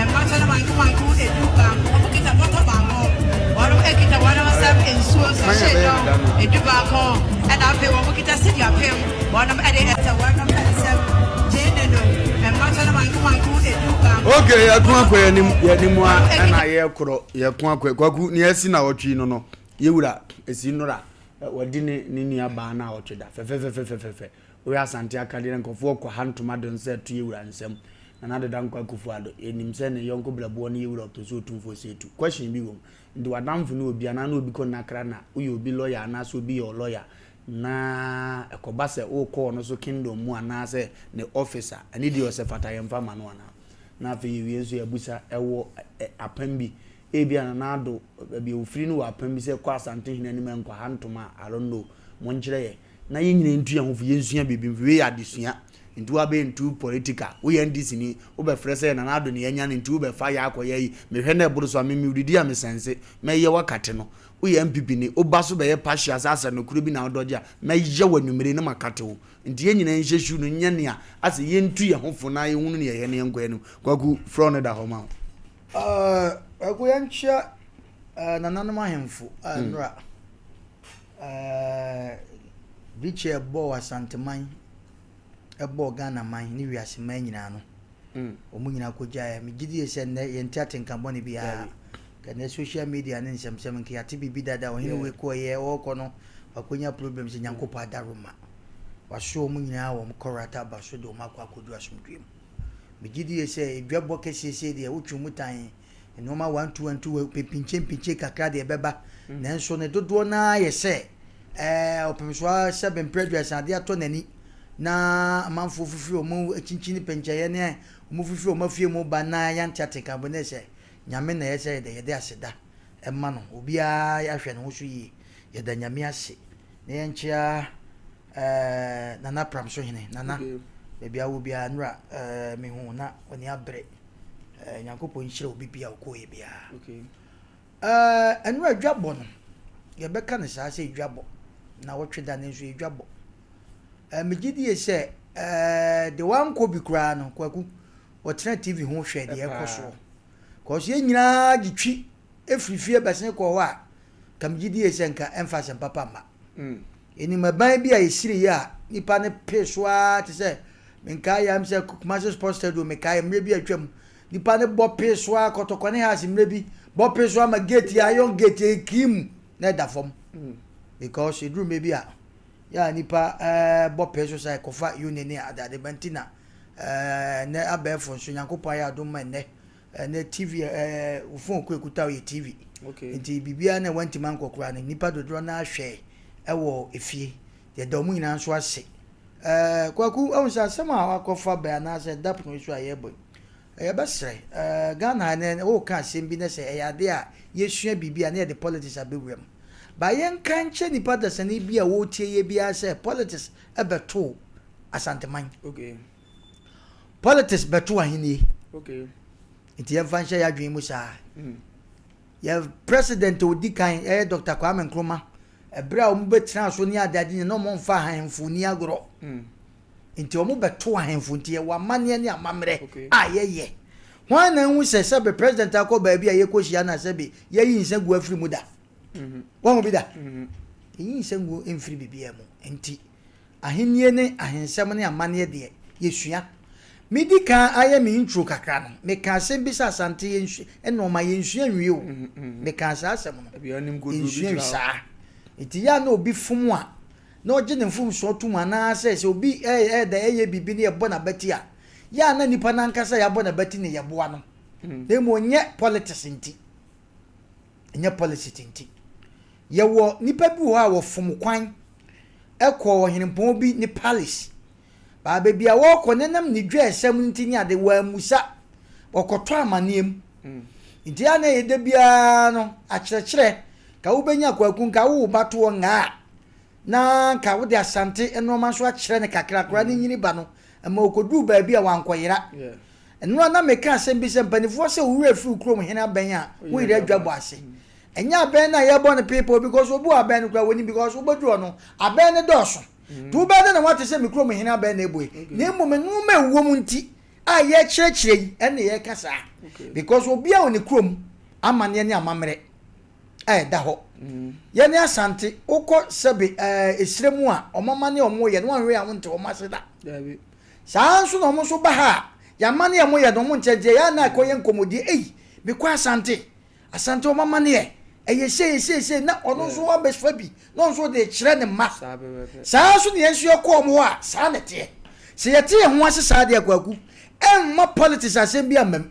mmatɔ no manko manko edu baako. Wɔn kita bɔtɔ baako. Wɔnom kita wɔnom nsam nsuo sachet no edu baako. Ɛna afei wɔn kita sidi apem. Wɔnom ɛde kita wɔnom nsam gyeene no mmatɔ no manko manko edu baako. Okay, yɛko akɔ yɛn anim yɛn anim a ɛna yɛkorɔ yɛko akɔ kwaku nea asi na ɔtwe no no yɛwura esi nnora wɔde ne ne nua baa na ɔtwe da fɛfɛfɛfɛfɛ. Wohwɛ Asante akadeɛ no nkurɔfoɔ kɔ ha ntoma de nsa ɛto yɛwura nsam. Nana Addo Dankwa Akufo Addo, yɛnim sɛ ne yɔnko brɛboɔ ne yɛwura ɔpɛ sɛ otumfoɔ sɛ etu. Question bi wɔ mu. Nti w'adamfo ne obi anaa na obi kɔ nakra na woyɛ obi lawyer anaasɛ obi yɛ wo lawyer na ɛkɔba sɛ wokɔ ɔno so kingdom mu anaasɛ ne office a, ɛne deɛ ɔsɛ fata yɛmfa ma no anaa? Na afei yɛwie nso yɛabusa ɛwɔ apam bi ebia Nana Addo baabi a ofiri no wɔ apam bi sɛ kɔ Asantehene anim ɛnkɔ ha ntoma a, I don't know. Monkyerɛ yɛ. Na yɛn nyinaa ntu yɛn ho fo, yɛnsua biribi mfi. Wei yɛ adesua. Nti woabɛyɛ ntu political. Woyɛ NDC ni, wobɛfrɛ sɛ Nana Addo na yɛanya no nti wobɛfa yɛ akɔyɛ ayi. Mehwɛ na ɛboro so a, me mewudidi a mesɛnse. Mɛyɛ wo akate no. Woyɛ NPP ni, woba so bɛyɛ partial sɛ asɛ nokorɛ bi na wodɔgye a, mɛyɛ wo anwummere na makate wo. Nti yɛn nyinaa nhyɛ shoe no nyɛ nea asɛ yɛntu yɛn ho fo na yɛhunu nea ɛyɛ na yɛnkɔ anim. Kwaku, frɛ no da hɔ ma wo. Kwaku yɛnkyea nananom ahemfo a nnora Birikyie a ɛbɔɔ Asanteman, ɛbɔɔ Ghanaman ne wiase man nyinaa no, wɔn nyinaa kɔgyaeɛ. Megye die sɛ nnɛ yɛnte atenka bɔne biara. Ɛnnɛ social media ne nsɛmsɛm nka yɛate biribi dada, ɔhene wei kɔeɛ, ɔrekɔ no wakɔnya problems, Nyankopɔn adaworoma. Waso wɔn nyinaa wɔn kɔrata aba so de wɔn akɔ akɔduru asomdwoeɛ mu. Megye die sɛ dwabɔ kɛseɛ sei deɛ wotwe mu tan Nnoɔma wantuwantu mpinkyɛ mpinkyɛ kakra deɛ ɛbɛba, nanso ne dodoɔ no ara yɛ sɛ ɛɛ ɔpem so ara sɛ mprɛ aduasa adeɛ atɔ n'ani na amanfoɔ fifiri wɔn akyinkyini pɛnkyɛeɛ ne wɔn fifiri wɔn afie mu ba na yɛante atenka bɔ ne sɛ Nyame na ɛyɛ sɛ yɛde yɛde aseda ɛma no. Obiara ahwɛ ne ho so yie. Yɛda Nyame ase na yɛnkyea ɛɛ Nana Pramsohene. Nana, baabi a wɔ biara nnora ɛɛ mehu na w'ani abere. Eh, Nyankopɔn nhyira obi bia ɔkɔɔyɛ biara. Okay. Eh, ɛno adwabɔ no, yɛbɛka no saa sɛ adwabɔ. Na wɔtwe da no nso adwabɔ. Eh, megye die sɛ eh, de wankɔ bi koraa no, Kwaku, ɔtena TV ho hwɛ deɛ ɛkɔ soɔ. Kɔso yɛn nyinaa gye twi efiri fie bɛsen kɔɔ hɔ a, ka megye die sɛ nka ɛmfa asɛm papa mma. Mm. Yɛnim ɛban bi a yɛsiriiɛ a nnipa no pee so ara te sɛ menkae yam sɛ Kumasi Sports Stadium mekae mmerɛ bi a atwam nnipa no bɔ pee so ara Kɔtɔkɔ ne Hearts mmerɛ bi bɔ pee so ara ma gate yɛ iron gate yɛ cream na ɛda fam because ɛduru mmerɛ bi a yɛ a nnipa ɛɛ bɔ pee so saa ɛkɔfa uni ne adeade ba nti na ɛɛ nnɛ abɛɛfo nso Nyankopɔn ayɛ adom ma nnɛ Ɛnɛ TV ɛɛ wo phone kɔ ekuta yɛ TV. Okay. Nti biribiara na wantumi ankɔ koraa no nnipa dodoɔ no ara hwɛ ɛwɔ efie. Yɛda wɔn nyinaa nso ase. Ɛɛ Kwaku ɛhu sɛ asɛm a wakɔfa bɛn anaasɛ ɛda pono yi so a yɛrebɔ yi. Yɛbɛsrɛ ɛɛ Ghana ha nɛ woka asɛm bi na sɛ ɛyɛ adeɛ a yɛsua biribi a na yɛde politics abɛwura mu. Ba yɛnka nkyerɛ nipa dasani bi a wɔretie yɛ biara sɛ politics ɛbɛto Asanteman. Okay. Politics bɛto ahenni. Okay. Nti yɛmfa nhyɛ yɛn adwene mu saa. Mm. Yɛ president a odi kan ɛyɛ Dr. Kwame Nkrumah. Ɛberɛ a wɔn bɛtena so ne adeade nyina na wɔn mfa ahemfo ni agorɔ. Mm. Nti wɔn bɛto ahemfo nti yɛwɔ amanneɛ ne amammerɛ okay. a yɛyɛ. Hwan na ehu sɛ sɛbe president akɔ baabi a yɛkɔhyia na sɛbe yɛyi nsa gu afiri mu da. Mm -hmm. Wɔn bi da. Mm -hmm. Yɛyi nsa gu mfiri biribiara mu. Nti Ahennie ne ahensɛm ne amanneɛ deɛ, yɛsua. Medi kan ayɛ me intro kakra no, mekaa asɛm bi sɛ Asante yɛnsua nnoɔma, yɛnsua nwie o. Mekaa saa asɛm no. Yɛnsua nwie saa. Nti yɛ a na obi fom a, na ɔgye ne mfomsoɔ tom anaasɛ sɛ obi ɛɛda ɛyɛ biribi na yɛbɔ n'abati a, yɛ a na nipa no ankasa a yɛabɔ n'abati no yɛboa no. Na mmom nyɛ politics nti. Ɛnyɛ politics nti. Yɛwɔ nnipa bi wɔ hɔ a wɔfom kwan kɔɔ ɔhenempɔn bi ne palace. Baa baabi a wɔrekɔ no ɛnam ne dwaɛsɛm nti ne ade wɔammusa. Wɔkɔtɔ amanneɛ mu. Nti a na ɛyɛ da biara no akyerɛkyerɛ ka wobɛnya kwaku nka wo ba toɔ ngaa na nka wode Asante nnoɔma nso akyerɛ no kakra koraa ne nyini ba no ɛma ɔkɔduu baabi a wankɔyera. Ɛno a na meka asɛm bi sɛ mpanimfoɔ sɛ wo werɛ firi wo kurom hene abɛn a wo yerɛ adwa bɔ ase. Ɛnyɛ abɛn no a yɛbɔ no peepoo because obi wɔ abɛn no koraa wɔnim because wobɛduru hɔ no abɛn no dɔɔso. Nti wobɛyɛ dɛn na woate sɛ me kurom hene abɛn na ɛbɔ yi? Na mmom nnoɔma a ɛwɔ mu nti a yɛkyerɛkyerɛ yi ɛne yɛka saa because obiara wɔ ne kurom amanneɛ ne amammerɛ a ɛda hɔ. Yɛne Asante wokɔ sɛbe ɛɛ esrɛ mu a wɔn amanneɛ a wɔyɛ no wɔnhwɛ a wonte wɔn ase da. Saa ara nso na wɔn nso ba ha a, yɛn amanneɛ a wɔyɛ no wɔn nkyɛn nti ɛyɛ a na ɛkɔyɛ nkɔmmɔdie, ei, mekɔ Asante, Asante wɔn amanneɛ, Ɛyɛ sei, sei, sei, na ɔno nso wabɛfa bi, na ɔno nso de kyerɛ ne mma. Saa nso na yɛn nso yɛkɔ wɔn hɔ a, saa na ɛteɛ. Sɛ yɛte yɛn ho ase saa deɛ Kwaku, ɛmma politics asɛm bi amma mu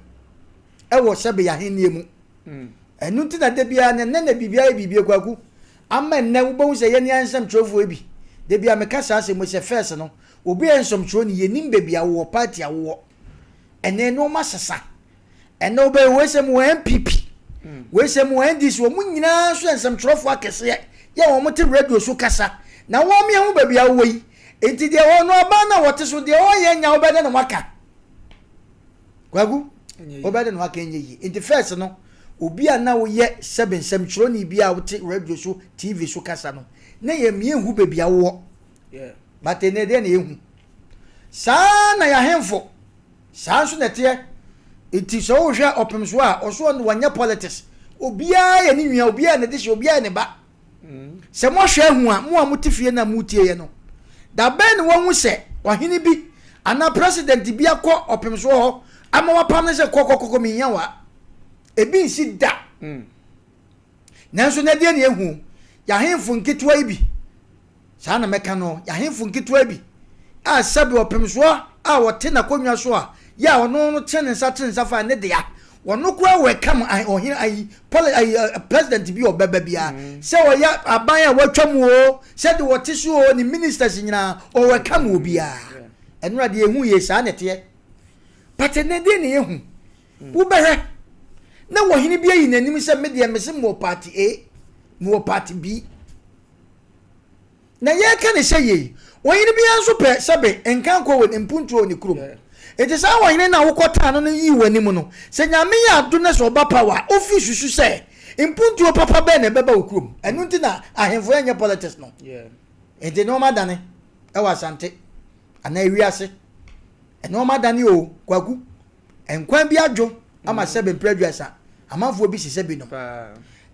ɛwɔ sɛbe yɛn ahennie mu. Ɛno nti na da biara no, ɛnnɛ na biribi ayɛ biribi Kwaku, ama ɛnnɛ wobɛhu sɛ yɛne yɛn nsɛmtwerɛfoɔ yi bi, da biara meka saa asɛm yi sɛ first no, obi yɛ nsɛmtwerɛni, yɛnim baabi a wowɔ, party a wowɔ. Ɛnnɛ nneɛma sesa. Ɛnɛ wobɛyɛ wei sɛ mewɔ NPP, wei sɛ mewɔ NDC, wɔn nyinaa nso yɛ nsɛmtwerɛfoɔ akɛseɛ yɛ wɔn te radio so kasa na wɔn yɛn ho baabi a wowɔ yi. Nti deɛ wɔn no aban no a wɔte so deɛ wɔyɛ nya wobɛdɛ na waka. Kwaku, wobɛdɛ na waka nyɛ yie. Nti first no, obi a na woyɛ sɛbe nsɛmtwerɛni bi a wote radio so, TV so kasa no, na yɛ mmiɛnhu baabi a wowɔ. But ɛnɛ deɛ na yɛhu. Saa na yɛahemfo Saa nso na ɛteɛ. Nti sɛ wohwɛ ɔpem so a, ɔso ɔno wɔnyɛ politics. Obiara yɛ ne nua, obiara yɛ ne dehye, obiara yɛ ne ba. Sɛ moahwɛ ahu a, mo a mote fie na motie yɛ no, da bɛn na woahu sɛ ɔhene bi anaa president bi akɔ ɔpem soɔ hɔ ama wapam no sɛ kɔ kɔ kɔ menhia wo a? Ebi nsi da. Nanso na deɛ na ehu yɛahemfo nketewa yi bi Saa na mɛka no, y'ahemfo nketewa bi a sɛbe ɔpemsoɔ a ɔte n'akonnwa so a yɛ a ɔno no tene ne nsa tene nsa fa ne dea, ɔno koraa welcome ahe ɔhene ayi pɔli ayi president bi a ɔbɛba biara mm. sɛ ɔyɛ aban a watwa mu o sɛ de ɔte so o ne ministers nyinaa ɔ welcome mm. obiara ɛno a deɛ ehu yɛ saa na ɛteɛ but ɛnɛ deɛ na ehu mm. wobɛhwɛ na wɔhene bi ayi n'anim sɛ me deɛ mese mewɔ party A mewɔ party B. Na yɛreka no sɛ yei, ɔhene biara nso pɛ sɛbe nkankɔ wɔ ne mpuntuo wɔ ne kurom. Enti saa ɔhene no a wokɔtaa no no yii w'anim no, sɛ Nyame yɛ adom na sɛ ɔba power a, wofi susu sɛ mpuntuo papa bɛn na ɛbɛba wo kurom. Ɛno nti na ahemfo ɛnyɛ politics no. Enti nnoɔma adane ɛwɔ Asante anaa ewiase. Nnoɔma adane o, Kwaku. Nkwan bi adwo ama sɛbe mprɛ aduasa, amanfoɔ bi sesɛ binom.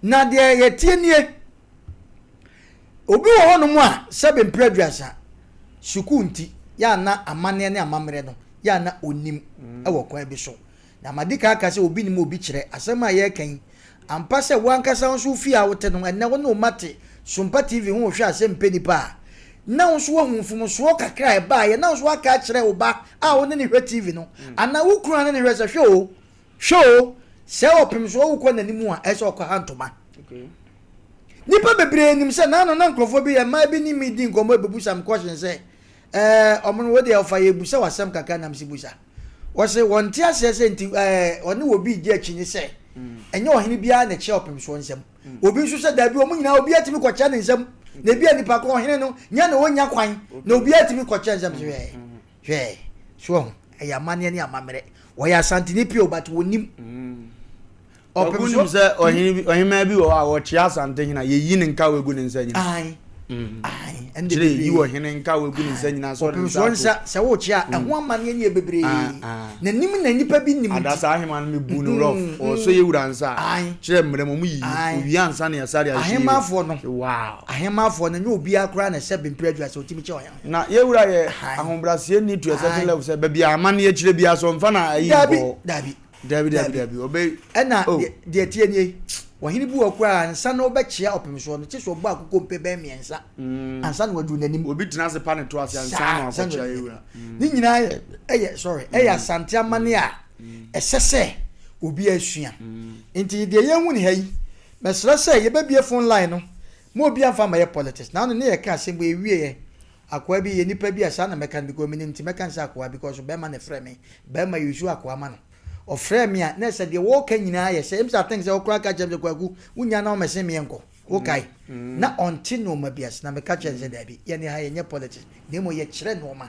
Na deɛ yɛtie nie, Obi wɔ hɔnom a, sɛbe mprɛ aduasa, sukuu nti, yɛ a na amanneɛ ne amammerɛ no, yɛ a na ɔnnim wɔ kwan bi so. Na madi kan aka sɛ obi nim obi kyerɛ. Asɛm a yɛreka yi, ampa sɛ wo ankasa nso wo fie a wote no, ɛnnɛ wo ne wo mma te Sompa TV ho rehwɛ asɛm pɛ nipa a, na wo nso woahu mfomsoɔ kakra a ɛbaeɛ, na wo nso woaka akyerɛ wo ba a wo ne no hwɛ TV no, anaa wo kunu a ne no hwɛ sɛ, hwɛ o, Hwɛ o, sɛ ɔpem so ɔwokɔ n'anim a, ɛsɛ sɛ ɔkɔha ntoma. Nnipa bebree nim sɛ naano na nkurɔfoɔ bi, mmaa bi ne me di nkɔmmɔ ɛbɛbusa me question sɛ, ɛɛ, ɔmo no wo deɛ ɔfa yɛ busa w'asɛm kakra nam si busa. Wɔse wɔnte aseɛ sɛ nti ɛɛ ɔne wɔ bi di akyi ne sɛ ɛnyɛ ɔhene biara na ɛkyɛ ɔpem soɔ nsam. Obi nso sɛ daabi wɔn nyinaa obiara tumi kɔkyɛ ne nsam. Na ebi a nipa ko ɔhene no nyɛ na ɔnya kwan na obiara tumi kɔkyɛ nsam so hwɛ. Hwɛ, so wahu, ɛyɛ amanneɛ ne amammerɛ. Wɔyɛ Asanteni pure but wɔnim. Ɔpem so. sɛ ɔhene bi ɔhemaa bi wɔ hɔ a wɔkyea Asante hene a yɛyi ne nkawa gu ne nsa nyina. Ae. Mm. Ae. Ɛnde Kyerɛ yɛyi ɔhene nkawa gu ne nsa nyina sɛ ɔde nsa ato. nsa sɛ wokyea a ɛho amanneɛ ne yɛ bebree. N'anim na nnipa bi nim nti. Ada saa ahema no mebu no rough. Mm-hmm. Ɔsɔ yɛ wura nsa. Ae. Kyerɛ mmerɛ mu ɔmo yiyi. Owie ansa na yɛsa de ahyɛ yere. Ahemafoɔ no. Wow. Ahemafoɔ no nyɛ obiara koraa na ɛsɛ bempere adwuma sɛ ɔtumi kyɛ ɔhene. Na yɛ wura yɛ ahobrɛaseɛ to a certain level sɛ baabi a amanneɛ kyerɛ biara so ɔmfa na ayi nkɔ hɔ. Dabi, dabi. Dabi, dabi, ɔbɛ. Ɛna oh. deɛ ɛteɛ nie, ɔhene bi wɔ koraa ansa na ɔbɛkyea ɔpem soɔ no, kye sɛ ɔbɔ akokɔ mpe bɛn mmiɛnsa mm. ansa na waduru n'anim. Obi tena ase pa ne to ase ansa na wakɔkyea yɛ wura. Mm. Ne nyinaa yɛ ɛyɛ sorry ɛyɛ mm. asante amanneɛ a ɛsɛ sɛ obi asua. Nti deɛ yɛhu ne ha yi, mɛsrɛ sɛ yɛbɛbie phone line no Mo obia nfa mɛyɛ politics na ano ne yɛ ka asɛm bi ewie yɛ akoa bi yɛ nipa bi a saa na mɛka no because menim nti mɛka no sɛ akoa because bɛɛma na ɛfrɛ me bɛɛma yɛ use akoa ma no ɔfrɛ me a na ɛsɛ deɛ wɔka nyinaa yɛ sɛ ɛmsɛ I think sɛ ɔkora ka kyerɛ me sɛ kwaku wonya na ɔmɛsen meɛ nkɔ wokae na ɔnte nnoɔma bi ase na meka kyerɛ no sɛ daabi yɛne ha yɛnyɛ politics na mmom yɛkyerɛ nnoɔma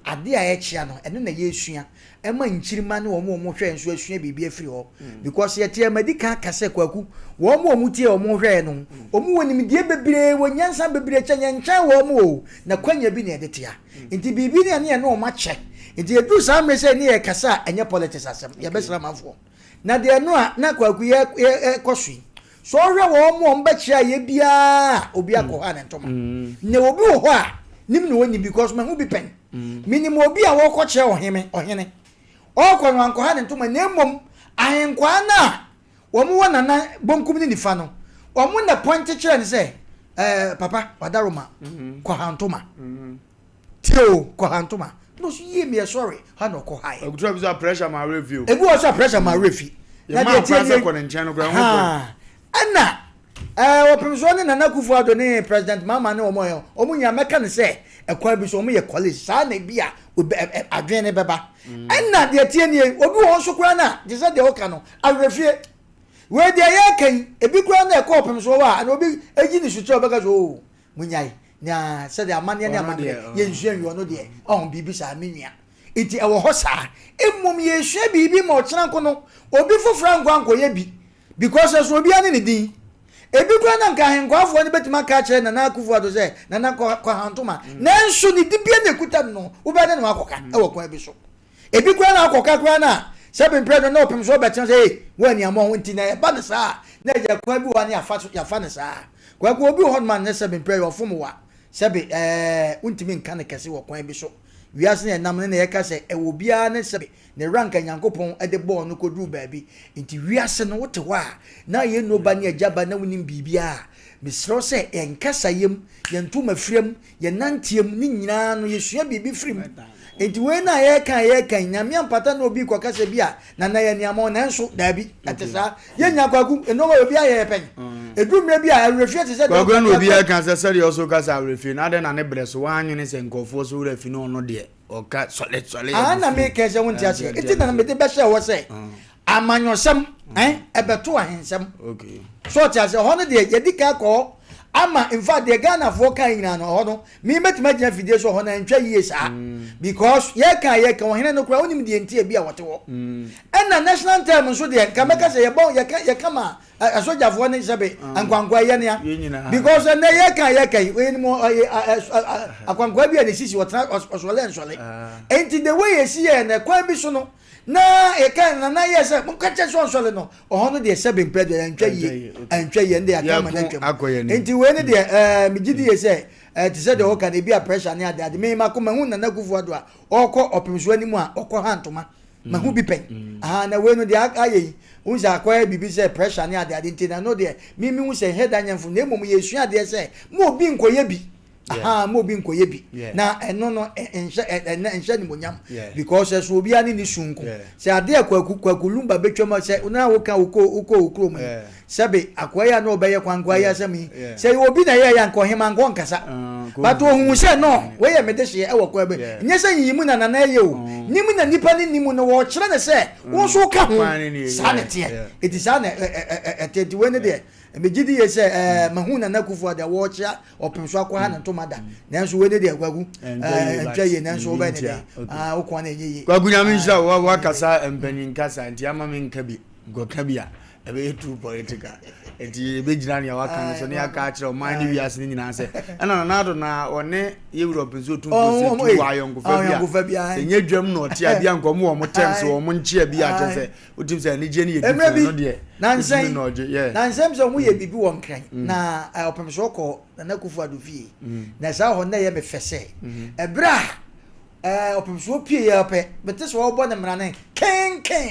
Ade a ɛkyea no, ɛno na yɛresua. Ɛma nkyirimma ne wɔn a wɔhwɛ nso asua biribi afiri hɔ. Because yɛte a, madi kan aka sɛ, Kwaku, wɔn a wɔtie a wɔhwɛɛ no, wɔwɔ nimdeɛ bebree, wɔ nyansa bebree kyɛn yɛn nkyɛn wɔn o, na kwanya bi na yɛde tea. Nti biribi ne ɛne yɛne wɔn akyɛ. Nti ɛduru saa mmerɛ sɛ ne yɛrekasa a, ɛnyɛ politics asɛm. Yɛbɛsrɛ amanfoɔ. Na deɛ ɛno a na Kwaku yɛ yɛ ɛkɔ so yi, Sɛ ɔhwɛ wɔn a wɔbɛkyerɛ ayɛ biara a, obi akɔ hɔ a ne ntoma. Mm. Na obi wɔ hɔ a, nim na ɔnni because mahu bi pɛn. Mm. Menim obi a wɔkɔkyerɛ ɔhene, ɔhene. Ɔkɔ no ankɔha ne ntoma na mmom ahenkwaa no a wɔn wɔ nana bonkum ne nifa no, Wɔn na pɔnte kyerɛ no sɛ ɛɛ papa wadaroma mhm. kɔhantoma mhm. tie o kɔhantoma na ɔso yie mi ɛsɔre ha na ɔkɔ ha yɛ. Ekutura bi sɛ pressure ma awere fi o. Ebi wɔ sɛ pressure ma awere fi. Na deɛ tie nie kɔ ne nkyɛn no kora ho kɔ. Ɛna ɛɛ ɔpemsoɔ ne Nana Akufo Addo ne President Mahama ne wɔn yɛ wɔn nyinaa mɛka ne sɛ ɛkwan bi so wɔn yɛ college saa na ebi a adwene ne bɛba. Mm. Ɛna deɛ tie nie obi wɔ nso koraa na te sɛ deɛ ɔka no awerɛfie. Wei deɛ yɛreka yi, ebi koraa na ɛkɔ ɔpem so hɔ a, ɛna obi gyi ne sukyerɛ ɔbɛka sɛ oo, munyae, na sɛdeɛ amanneɛ ne amammerɛ, yɛnsua nwie ɔno deɛ, ɔho biribi saa, me nua. Nti ɛwɔ hɔ saa. Mmom yɛresua biribi ma ɔkyena nko no, obi foforɔ ankɔ ankɔyɛ bi, because ɛsono obiara ne ne din. Ebi koraa na nka ahenkwaafoɔ no bɛtumi aka akyerɛ Nana Akufo-Addo sɛ, Nana kɔ kɔ Ahantoma. Nanso ne dibea na ɛkuta no no, wobɛyɛ dɛn na wakɔka wɔ kwan bi so? Ebi koraa na akɔka koraa no a, sɛ mprɛ no na ɔpem so ɔbɛtena sɛ ei, woanni ammɔ ho nti na ɛba no saa a, na agya kwan bi wɔ hɔ a na yɛafa so yɛafa no saa. Kwaku, obi wɔ hɔnom a nnɛ sɛbe mprɛ yi ɔfom wo a, sɛbe ɛɛ wontumi nka no kɛse wɔ kwan bi so. Wiase na yɛnam no na yɛka sɛ ɛwɔ obiara ne sɛbe ne rank a Nyankopɔn de bɔɔ no kɔduru baabi. Nti wiase no wote hɔ a na yɛn nnuo ba ne agya ba na wonim biribiara a, mesrɛ wo sɛ yɛn kasayɛ mu, yɛn ntomafira mu, yɛn nanteɛ mu, ne nyinaa no yɛsua biribi firi mu. Nti wei no a yɛreka a yɛreka yi, Nyame ampata na obi rekɔka sɛ bi a Nana yɛ nneɛma o, nanso daabi, ɛte saa. Yɛnnya Kwaku, nneɛma wɔ obiara yɛyɛ pɛn. Ɛduru mmerɛ bi a awerɛfie te sɛ deɛ Kwaku na obiara ka sɛ sɛdeɛ ɔso ka sɛ awerɛfie no, adɛn na ne berɛ so wannwene sɛ nkurɔfoɔ so werɛ afi no ɔno deɛ ɔka sɔle sɔle Aha na abufuo. meka sɛ wonte aseɛ. Nti na mede bɛhyɛɛ hɔ sɛ amanyɔsɛm eh, ɛbɛto ahensɛm. Okay. So ɔte aseɛ, ɛhɔ no deɛ yɛdi kan kɔ hɔ ama in fact deɛ Ghanafoɔ kae nyinaa no ɛhɔ no Me mɛtumi agyina fidie so hɔ na ɛntwa yie saa because yɛka a yɛka ɔhene no koraa wonim deɛ nti ebi a wɔte hɔ ɛna national anthem nso deɛ nka mɛka sɛ yɛbɔ yɛka yɛka ma asogyafoɔ ne sɛbe nkwankwa yɛ nea because ɛnɛ yɛka a yɛka yi wɔyɛ mu akwankwa bi a ne sisi ɔtena ɔsɔle nsɔle nti the way yɛsi yɛ na kwan bi so no na yɛka nana yɛ sɛ moka kyɛ sɛ ɔnsɔle no ɔhɔ no deɛ sɛbe mpɛ deɛ ɛntwa yie ɛntwa yie ɛnde yɛaka ama no atwam nti wei no deɛ ɛɛ megye di yie sɛ ɛɛ te sɛ deɛ ɔka no ebi a pressure ne ade ade me mako mahu Nana Akufo Addo a ɔkɔ ɔpem so anim a ɔkɔ ha ntoma mahu bi pɛn mm. aha na wei no deɛ ayɛ yi wohu sɛ akɔyɛ biribi sɛ pressure ne ade ade nti na ɛno deɛ me mehu sɛ nhɛ da nyɛmfo na mmom yɛsua adeɛ sɛ ma obi nkɔyɛ bi Ahaa ma obi nkɔyɛ bi na ɛno no nhyɛ ɛnɛ nhyɛ animonyam because ɛso obiara ne ne su nko sɛ adeɛ a kwaku kwaku lumba bɛtwam sɛ na woka wokɔ wokɔ wo kurom yi sɛbe akoa yi a na ɔbɛyɛ kwankoa yi asɛm yi sɛ yɛ obi na ɛyɛ yɛ anka ɔhema nka ɔnkasa but ohun sɛ no wei yɛ mede hyeɛ ɛwɔ kwan bi nyɛ sɛ nyiyimu na nana ɛyɛ o nim na nipa ne nim no wɔkyerɛ ne sɛ wo nso woka ho saa na ɛteɛ ɛti saa na ɛteɛ nti wei ne deɛ megye di yie sɛ ɛɛ mahu Nana Akufo-Addo a wɔrekyea ɔpem so akɔha ne ntoma da nanso wei ne deɛ kwaku ɛntwa yie nanso wobɛyɛ ne dɛn ah, wo kɔn na ɛnyɛ yie kwaku nyame nhyira wo wakasa mpanyin kasa nti ama me nka bi nkɔka bi a ɛbɛyɛ too political nti yɛbɛgyina nea waka no so ne aka akyerɛ ɔman ne wiase no nyinaa sɛ ɛna Nana Addo na ɔne yɛwura ɔpem so ɔtumfoɔ sɛ tu wɔ ayɔnkofa bi a sɛ nyɛ dwam na ɔte a bi a nka ɔmo wɔ ɔmo tɛm so ɔmo nkyea bi a kyɛ sɛ Wotim sɛ anigyeɛ no yɛ Mmerɛ different bi, no deɛ nansa wotumi yi, na ɔgye yeah. nansa yi sɛ wɔyɛ biribi wɔ Nkran na eh, ɔpem so ɔkɔ Nana Akufo Addo fie na saa hɔ no na ɛyɛ me fɛ sɛ ɛberɛ a eh, ɔpem so ɔpie yɛ ɔpɛ mete sɛ ɔrebɔ ne mmara ne kenken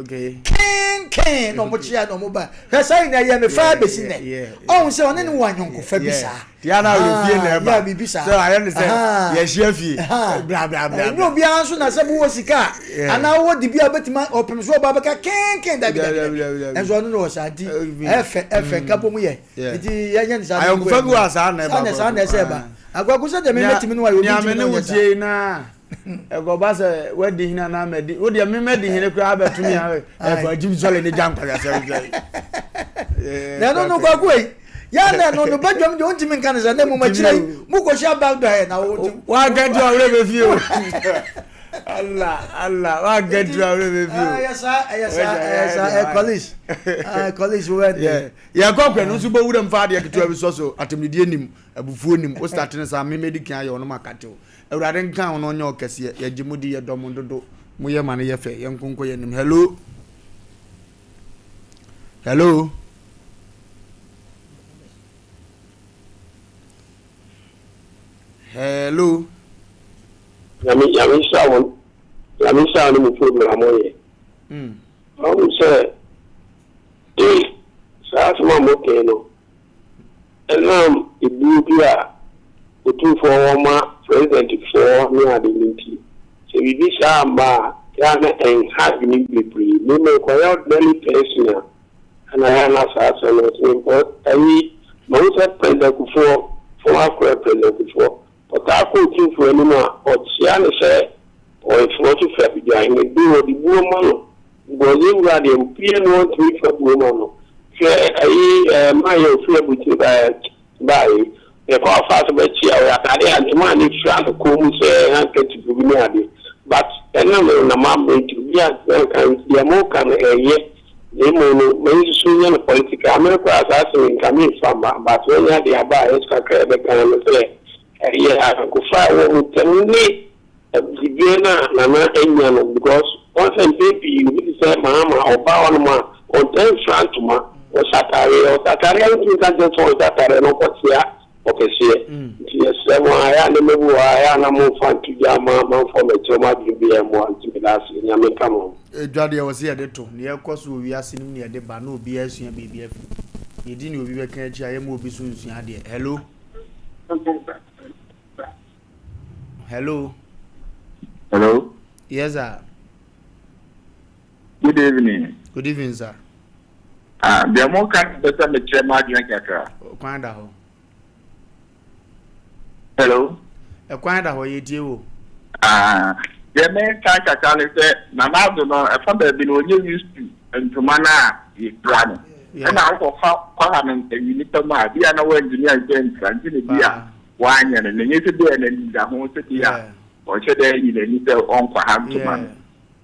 Okay. kenken na ɔmo kyea na ɔmo ba hwɛ saa yi na ɛyɛ me faa bɛsi nnɛ ɔhu sɛ ɔne ne wɔ ayɔnkofa bi saa Tia na awurɛ fie na ɛba. Yeah, biribi saa. So ayɛ ne sɛ yɛhyia fie. Bla bla bla. Ɛnyɛ obiara nso na sɛ wowɔ sika a anaa wowɔ dibi a wobɛtumi ɔpem so ɔba bɛka kenken dabi dabi dabi. Ɛnso ɔno na wɔ saa nti ɛfɛ ɛfɛ nka bom yɛ. Nti yɛnyɛ ne saa. Ayɔnkofa bi wɔ saa na ɛba. Saa na saa na ɛsɛ ɛba. Akwaku sɛ deɛ mɛtumi no ayɛ obi ntumi na ɔnyɛ saa. Ɛkɔba sɛ wadi hene anaa madi wo deɛ me madi hene koraa bɛto me a ɛfa agyim sɔle ne gya nkwaseasɛm sɛ na ɛno no kwaku ei yɛ na ɛno no badwam deɛ wontumi nka no sɛ na mmom akyirɛ yi mokɔhyia bagdɔ ɛ na woanka nti awerɛ bɛfie o Allah Allah woanka nti awerɛ bɛfie o ɛyɛ saa ɛyɛ saa ɛyɛ saa ɛ kɔlis kɔlis wobɛ deɛ yɛkɔ kɔ no nso bɔwura mfa adeɛ ketewa bi sɔ so atemdidie nim abufuo nim wo start no saa memɛdi kan ayɛ ɔno makate wo Awurade nka wo na ɔnyɛ wo kɛseɛ. Yɛgye mo di, yɛdɔ mo dodo. Mo yɛ ma no yɛ fɛ. Yɛn nko nkɔ yɛn anim. Hello. Hello. Hello. Nyame nyame nhyira wo nyame nhyira wo ne mo program mo yɛ. Mm. Ɔmo sɛ saa asɛm a mo kɛn no. Ɛnam ebuo bi a Otumfoɔ wɔ ma Presidentfoɔ ne ade no nti, sɛ biribi saa amma a, yɛ a na ɛnha adwene bebree. Na mmom ɛkɔyɛ ordinary person a, ɛna yɛ a na saa asɛm no nso because ayi, mahu sɛ President Kufuor, former President Kufuor, ɔtaa kɔ Otumfoɔ anim a, ɔkyea no sɛ ɔyɛ ɔso firi Abidjan, though ɔde buo ma no, Because yɛn wura deɛ obia ni hɔ ntumi fa buo ma no. Hwɛ ayi ɛɛ maa yɛ ofiri aburukyiri baɛ baa yi. Yɛ kɔ afa so bɛ kyi a ɔyɛ ataade a ntoma a ne fira no kɔn mu sɛ handkerchief bi ne adeɛ. But ɛnam nam ammerɛ nti obi antumi anka nti deɛ mo ka no ɛyɛ. Na mmom no ma yɛ susu nyɛ no political. Amere koraa saa asɛm yi nka me nfa mma but wanya de aba a yɛ nso kakra yɛ bɛka ne sɛ ɛyɛ ayɔnkofa a ɛwɔ mo ntɛm ne Dibea no a Nana anya no because wɔn sɛ mpɛn pii obi te sɛ Mahama ɔba hɔnom a ɔntaa mfira ntoma, ɔhyɛ ataareɛ, ɔhyɛ ataareɛ a wontumi nka nkyerɛ sɛ ɔnhyɛ ataareɛ na ɔkɔkyea ɔkɛseɛ. Nti yɛsrɛ mo a ɛyɛ a nneɛma bi wɔ hɔ a ɛyɛ a na momfa nto dwa mma amanfoɔ mmɛkyerɛ mo adwene biara mmoa nti meda ase. Nyame nka mo ho. Edwa deɛ wɔse yɛde to, nea ɛkɔ so wɔ wiase no mu na yɛde ba na obiara asua biribi afi mu. Yɛdi nea obi bɛka akyi a, yɛmma obi so nsua adeɛ. Hello. Hello. Hello. Yes, sir. Good evening. Good evening, sir. Ah, deɛ mo ka no pɛ sɛ mekyerɛ m'adwene kakra. Kwan da hɔ. Hello. Ɛkwan da hɔ yɛtie wo. Ah, deɛ meka kakra ne sɛ Nana Addo no ɛfa baabi no ɔnyɛ used to ntoma no a yɛfira no. Ɛna wokɔfa kɔha no ayi nipa mu a bi a na wantumi anhyɛ mfira nti na bi a wanyɛ no na ɛnyɛ sɛ bi a n'ani da ho sɛ bi a ɔhyɛ dɛ ayi n'ani sɛ ɔnkɔha ntoma no.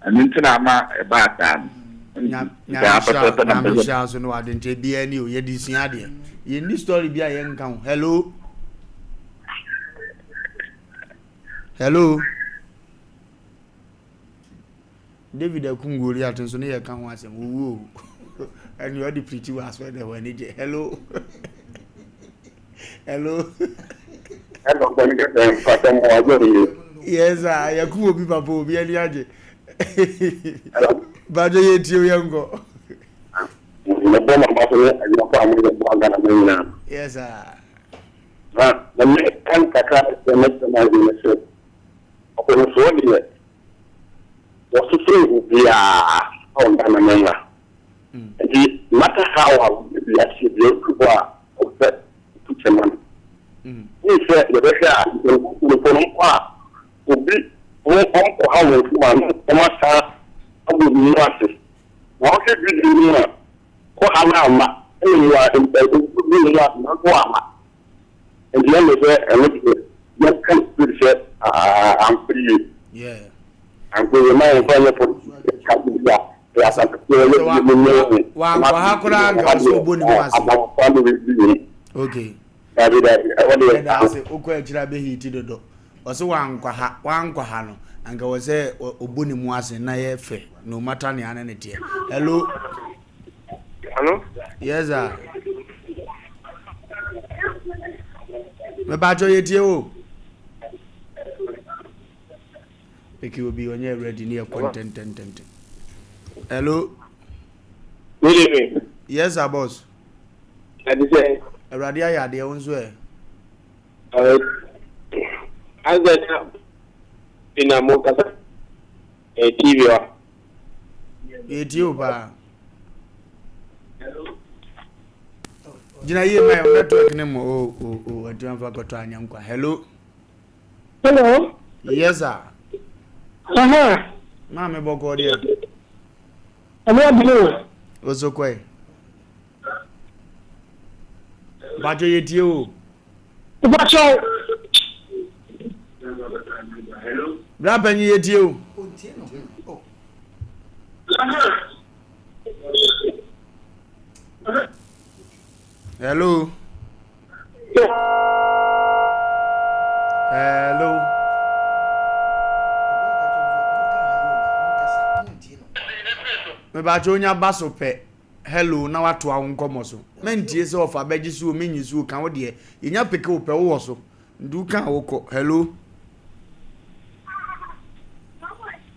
Ɛno nti na ama ɛbaa saa no. Nyame nhyira Nyame nhyira so no ade nkyɛ biara ni o yɛde sua adeɛ yɛnni story bi a yɛnka ho hello hello David akum Goliath nso ne yɛka ho asɛm owuo o ɛne ɔde pirikyi wɔ asɔre dɛ hɔ ani gye hello hello Hello, yes sir yɛkum obi papa obi ani agye bàjẹ́ yẹ tie yẹ nkɔ. Mebɔ maba so ne adwuma pa a moyɛ boa Ghana man nyinaa. Yes sir. Na na meka no kakra sɛ mɛkyerɛ m'adwene ne sɛ ɔpɛnifoɔ deɛ wɔsesere obiara wɔ Ghana man ha. Nti matter how a wiase deɛ ɔfiri hɔ a ɔpɛ tu kyɛ ma no. Wohu sɛ yɛbɛhwɛ a mpanyinfoɔ no mpo a obi mo ɔnkɔha wɔn so ma no wɔn asan abɔ ne mu ase. Na wohwɛ video no mu a kɔha no amma ɛna mu a obi bu ne mu ase nanso wamma. Nti ɛne sɛ ɛno deɛ yɛka no straight sɛ ankɔ yie. Ankɔ yie ma yɛmfa nyɛ politics ka bi a ɛyɛ asantefoɔ yɛ bi mu ne wankɔ ha koraa nka ɔsɛ ɔbɔ ne mu ase. Abamfoɔ no bi mu. Okay. Dabi dabi ɛwɔ deɛ. Ɛda ase wokɔ akyiri abɛhiti dodo. Ɔse wankɔ ha wankɔ ha no anka wɔ sɛ ɔbɔ ne mu ase na yɛ fɛ no matter nea ne ne teɛ. Hello. Hello. Yes sir. Mepatwɔ yɛ tie o. Eke obi ɔnyɛ ready ne yɛ kɔ ntɛntɛntɛntɛn. Hello. Good evening. Yes sir boss. Ɛte sɛ. Awurade ayɛ adeɛ wo nso ɛ. Azɛ na bi na mo kasa TV wa. Yɛtie o paa. Gyina yie ma yɛ network ne mu o o o ɛtumi afa kɔtɔ anyɛ nkwa. Hello. Hello. Yes sir. Aha. Maame bɔkɔɔ deɛ. Ɛno abiri o. Oso kɔe. Mpatsɔ yɛ tie o. Mpatsɔ. Bra panyin yɛ tie o. Hello. Hello. Mebakyɛ onya ba so pɛ. Hello na watoa wo nkɔmmɔ so. Mentie sɛ ɔfa bɛgye so o menyi so o ka wo deɛ. Yɛnya peke wo pɛ wowɔ so. Nti woka a wokɔ. Hello.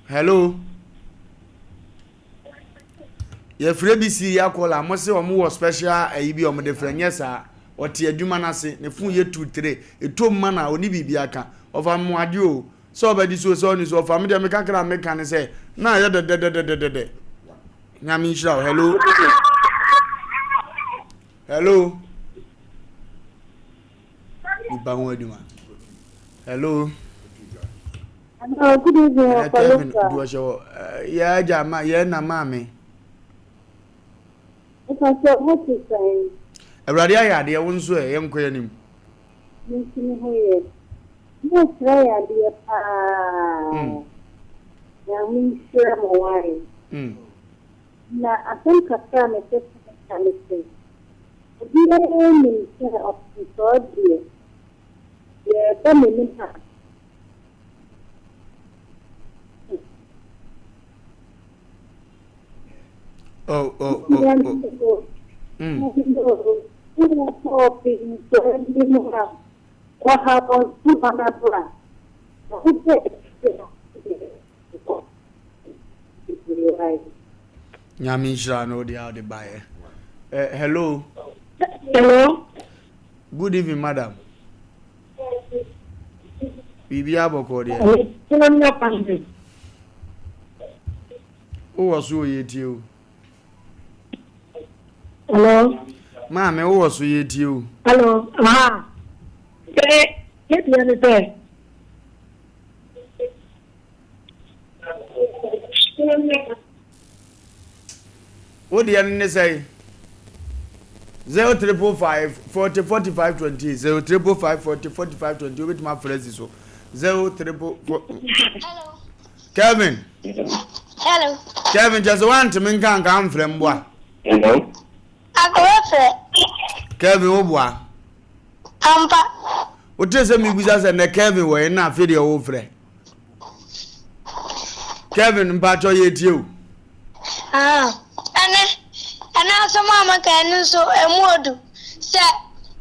Hello. Yɛfrɛ bi serial caller mo se wɔn wɔ special ayi bi wɔn de frɛ nyɛ saa. Ɔte adwuma no ase, ne fon yɛ 2 3, ɛtɔ mu ma no a, ɔnni biribi aka. Ɔfa mmoade o, sɛ ɔbɛgye so o, sɛ ɔnni so, ɔfa. Me deɛ me kakra a meka ne sɛ, na ayɛ dɛdɛdɛdɛdɛdɛ. Nyame nhyira wo. Hello. Hello. Nipa ho adwuma. Hello. Hello, good evening, Ɛnɛ Kevin du ɔhyɛ hɔ. Yɛ agya ma yɛ na maame. Mpakyɛ ho te sɛn? Awurade ayɛ adeɛ wo nso ɛ yɛnkɔ yɛn anim. Me nso me ho yɛ. Mo kyerɛ yɛn adeɛ paa. Nyame nhyira mo wae. Na asɛm kakra a mepɛ sɛ meka ne sɛ, obiara nim sɛ ɔsensɔɔ deɛ, yɛreba n'anim a, Oh, oh, oh, oh. Nyame nhyira no wode a wode baeɛ. Eh, hello. Hello. Good evening, madam. Biribiara bɔkɔɔ deɛ. Wowɔ so o yɛtie o. Hello. Maame wowɔ so yɛtie o. Hello. Aha. Sɛ yɛdeɛ ne sɛ. Wo deɛ no ne sɛn? 0 triple 5 40 45 28 0 triple 5 40 45 28 wobɛtumi afrɛ asi so 0 triple 4 Kevin. Hello. Kevin kyɛ sɛ woanteme nka nka amfrɛ mboa. Hello. Akɔyɛ frɛ. Kevin wo boa. Ampa. Wote sɛ mebisa sɛ nɛ Kevin wɔ yɛn na afei deɛ wofrɛ. Kevin mpakyɛ yɛ tie o. Ah, ɛnɛ, ɛnɛ asɛm a maka ɛno nso ɛmu odu. Sɛ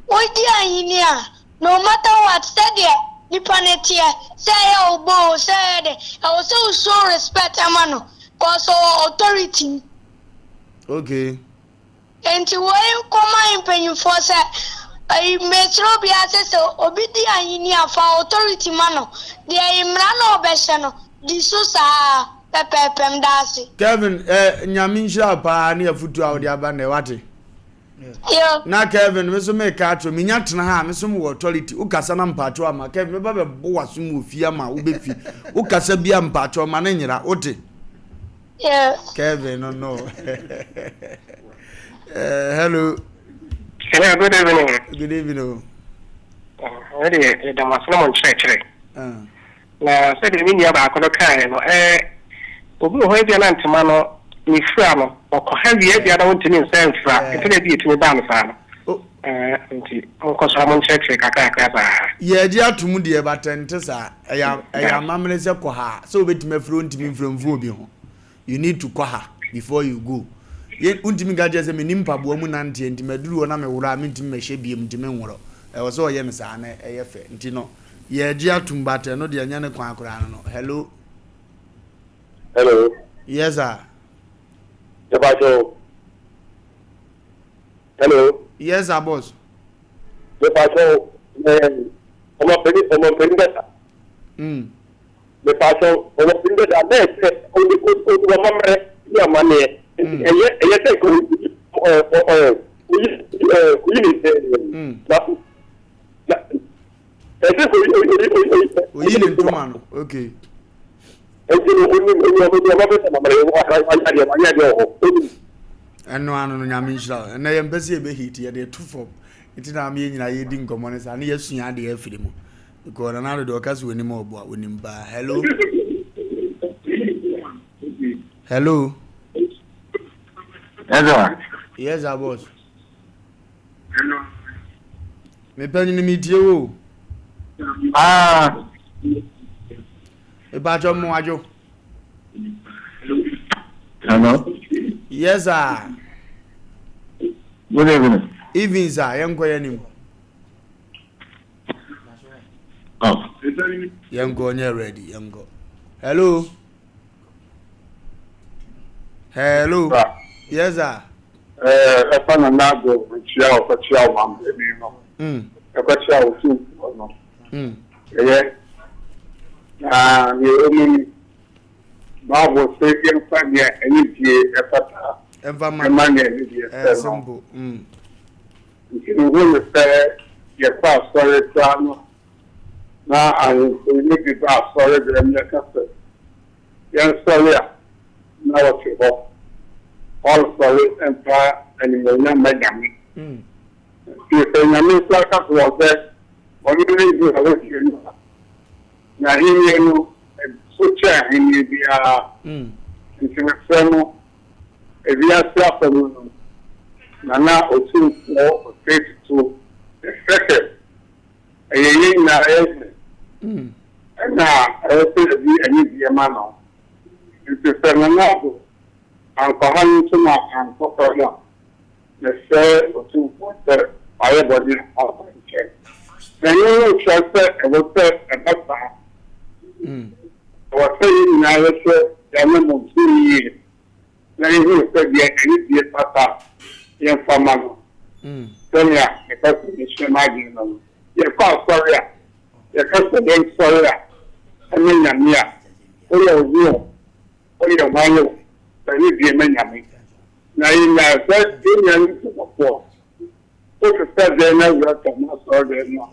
wodi ahenni a, no matter what, sɛdeɛ nipa no teɛ, sɛ ɛyɛ wo bɔ o, sɛ ɛyɛ dɛ, ɛwɔ sɛ wo show respect ama no, cause ɔwɔ authority. Okay. Enti woi nkɔma mpanyinfoɔ sɛ, ɛyi mesrɛ obiara sɛ sɛ obi di ahenni a fa authority ma no, deɛ mmara no a ɔbɛhyɛ no, di so saa pɛpɛɛpɛ. Medaase. Kevin eh, Nyame nhyira wo paa ne afutuo a wode aba nnɛ wate. Yo. Na Kevin me so meka akyerɛ menya tena ha a me so mewɔ authority wokasa na mpakyɛw ama Kevin mɛba bɛbɔ w'asom wɔ fie ama wobɛfi wokasa bi a mpakyɛw ma ne nyera wote. Yeah. Kevin, no, no. Hello. Hello, good evening. Good evening. Oh. Ɛde yɛda mo ase na mo nkyerɛkyerɛ. Na sɛdeɛ me nua baako no kaeɛ no, ɛɛ obi wɔ hɔ ebia na ntoma no ne fira no ɔkɔ ha wie ebia na wontumi nsa mfira nti na ebi etumi baa no saa no. Ɛɛ nti monkɔ so a mo nkyerɛkyerɛ kakrakra saa. Yɛgye atom deɛ but ɛnte saa. Ɛyɛ ɛyɛ amammerɛ sɛ kɔ ha sɛ wobɛtumi afiri wontumi mfiri mfa obi ho. You need to kɔ ha before you go. Yɛ wontumi nka kyerɛ sɛ menni mpaboa mu nanteɛ nti maduru hɔ na meworɔ a mentumi mɛhyɛ biom nti menworɔ. Ɛwɔ sɛ ɔyɛ no saa na ɛyɛ fɛ. Nti no yɛgye atom but ɛno deɛ ɛnyɛ ne kwan koraa no no. Hello. Hello. Yes sir. Mepakyɛw. Hello. Yes sir boss. Mepakyɛw ɛɛ ɔmɔpanyin ɔmɔpanyin dada. Mepakyɛw ɔmɔpanyin dada na ɛsɛ ɔde ɔde ɔmammerɛ ne amaneɛ. Ɛyɛ ɛyɛ sɛ nka oyi ɛɛ ɛɛ oyi ɛɛ oyi ne ɛɛ na na ɛsɛ nka oyi oyi oyi oyi. Oyi ne ntoma no okay. Enti no onim onim ɔno deɛ ɔbɛpɛ sɛ mammerɛ wɔ ayɛ adeɛ wayɛ adeɛ wɔ hɔ onim. Ɛno ano no Nyame nhyira wo. Ɛnɛ yɛmpɛ sɛ yɛbɛ hit yɛde to fam nti na ama yɛn nyinaa yɛdi nkɔmmɔ no saa ne yɛasua adeɛ afiri mu because Nana Addo deɛ ɔka sɛ onim ɔboa onim paa. Hello. Hello. Yes sir. Yes sir boss. Me panyin mi tie wo. Ah. Mepakyɛw mo adwo. Hello. Yes sir. Good evening. Evening sir, yɛn kɔ yɛn nim. Oh. Yɛn kɔ nyɛ ready, yɛn kɔ. Hello. Hello. Yes sir. Ɛfa Nana Addo nkyia a ɔkɔkyia ɔmanpanin no, ɛkɔkyia Otumfoɔ no, ɛyɛ. Na nea ɛwɔ mu ni, Bible se yɛmfa nea anidie ɛfata mma nea anidie sɛ no. Nti mehu no sɛ yɛkɔ asɔre koraa no, na ahemfo no bi ba asɔre dɛm yɛka sɛ Yɛnsɔre a, na wɔte hɔ. Wɔnsɔre mfa animuonyam mma Nyame. Nti sɛ Nyame nso aka to wɔn sɛ ɔno ne hene a wɔasie no a, n'ahennie no so kyɛn ahennie biara. Nti mesrɛ mo, ewiase afa mu no, Nana Otumfoɔ Osei Tutu the Second, Ɛyɛ yɛn nyinaa yɛn hene, ɛna ɛwɔ sɛ yɛde anigyeɛ ma no. Nti sɛ Nana Addo ankɔha no nso na ankɔ fam a, mesrɛ Otumfoɔ sɛ wayɛ bɔne a ɔmfa nkyɛ no. Na ɛno no nkyerɛ sɛ ɛwɔ sɛ ɛba saa. Ɛwɔ sɛ yɛn nyinaa yɛhwɛ yɛn anammɔntuo yie na yɛhunu sɛ deɛ anidie fata yɛmfa ma no. Sɛnea mepɛ sɛ mehyɛ m'adwene no no, yɛkɔ asɔre a, yɛka sɛ yɛnsɔre a, ɛma Nyame a, woyɛ ɔhene o, woyɛ hwan o, fa anidie ma Nyame. Na yɛnyae sɛ yɛn nuanom Nkramofoɔ, Wote sɛ dɛn na wura tɔ ho asɔre dɛm no a,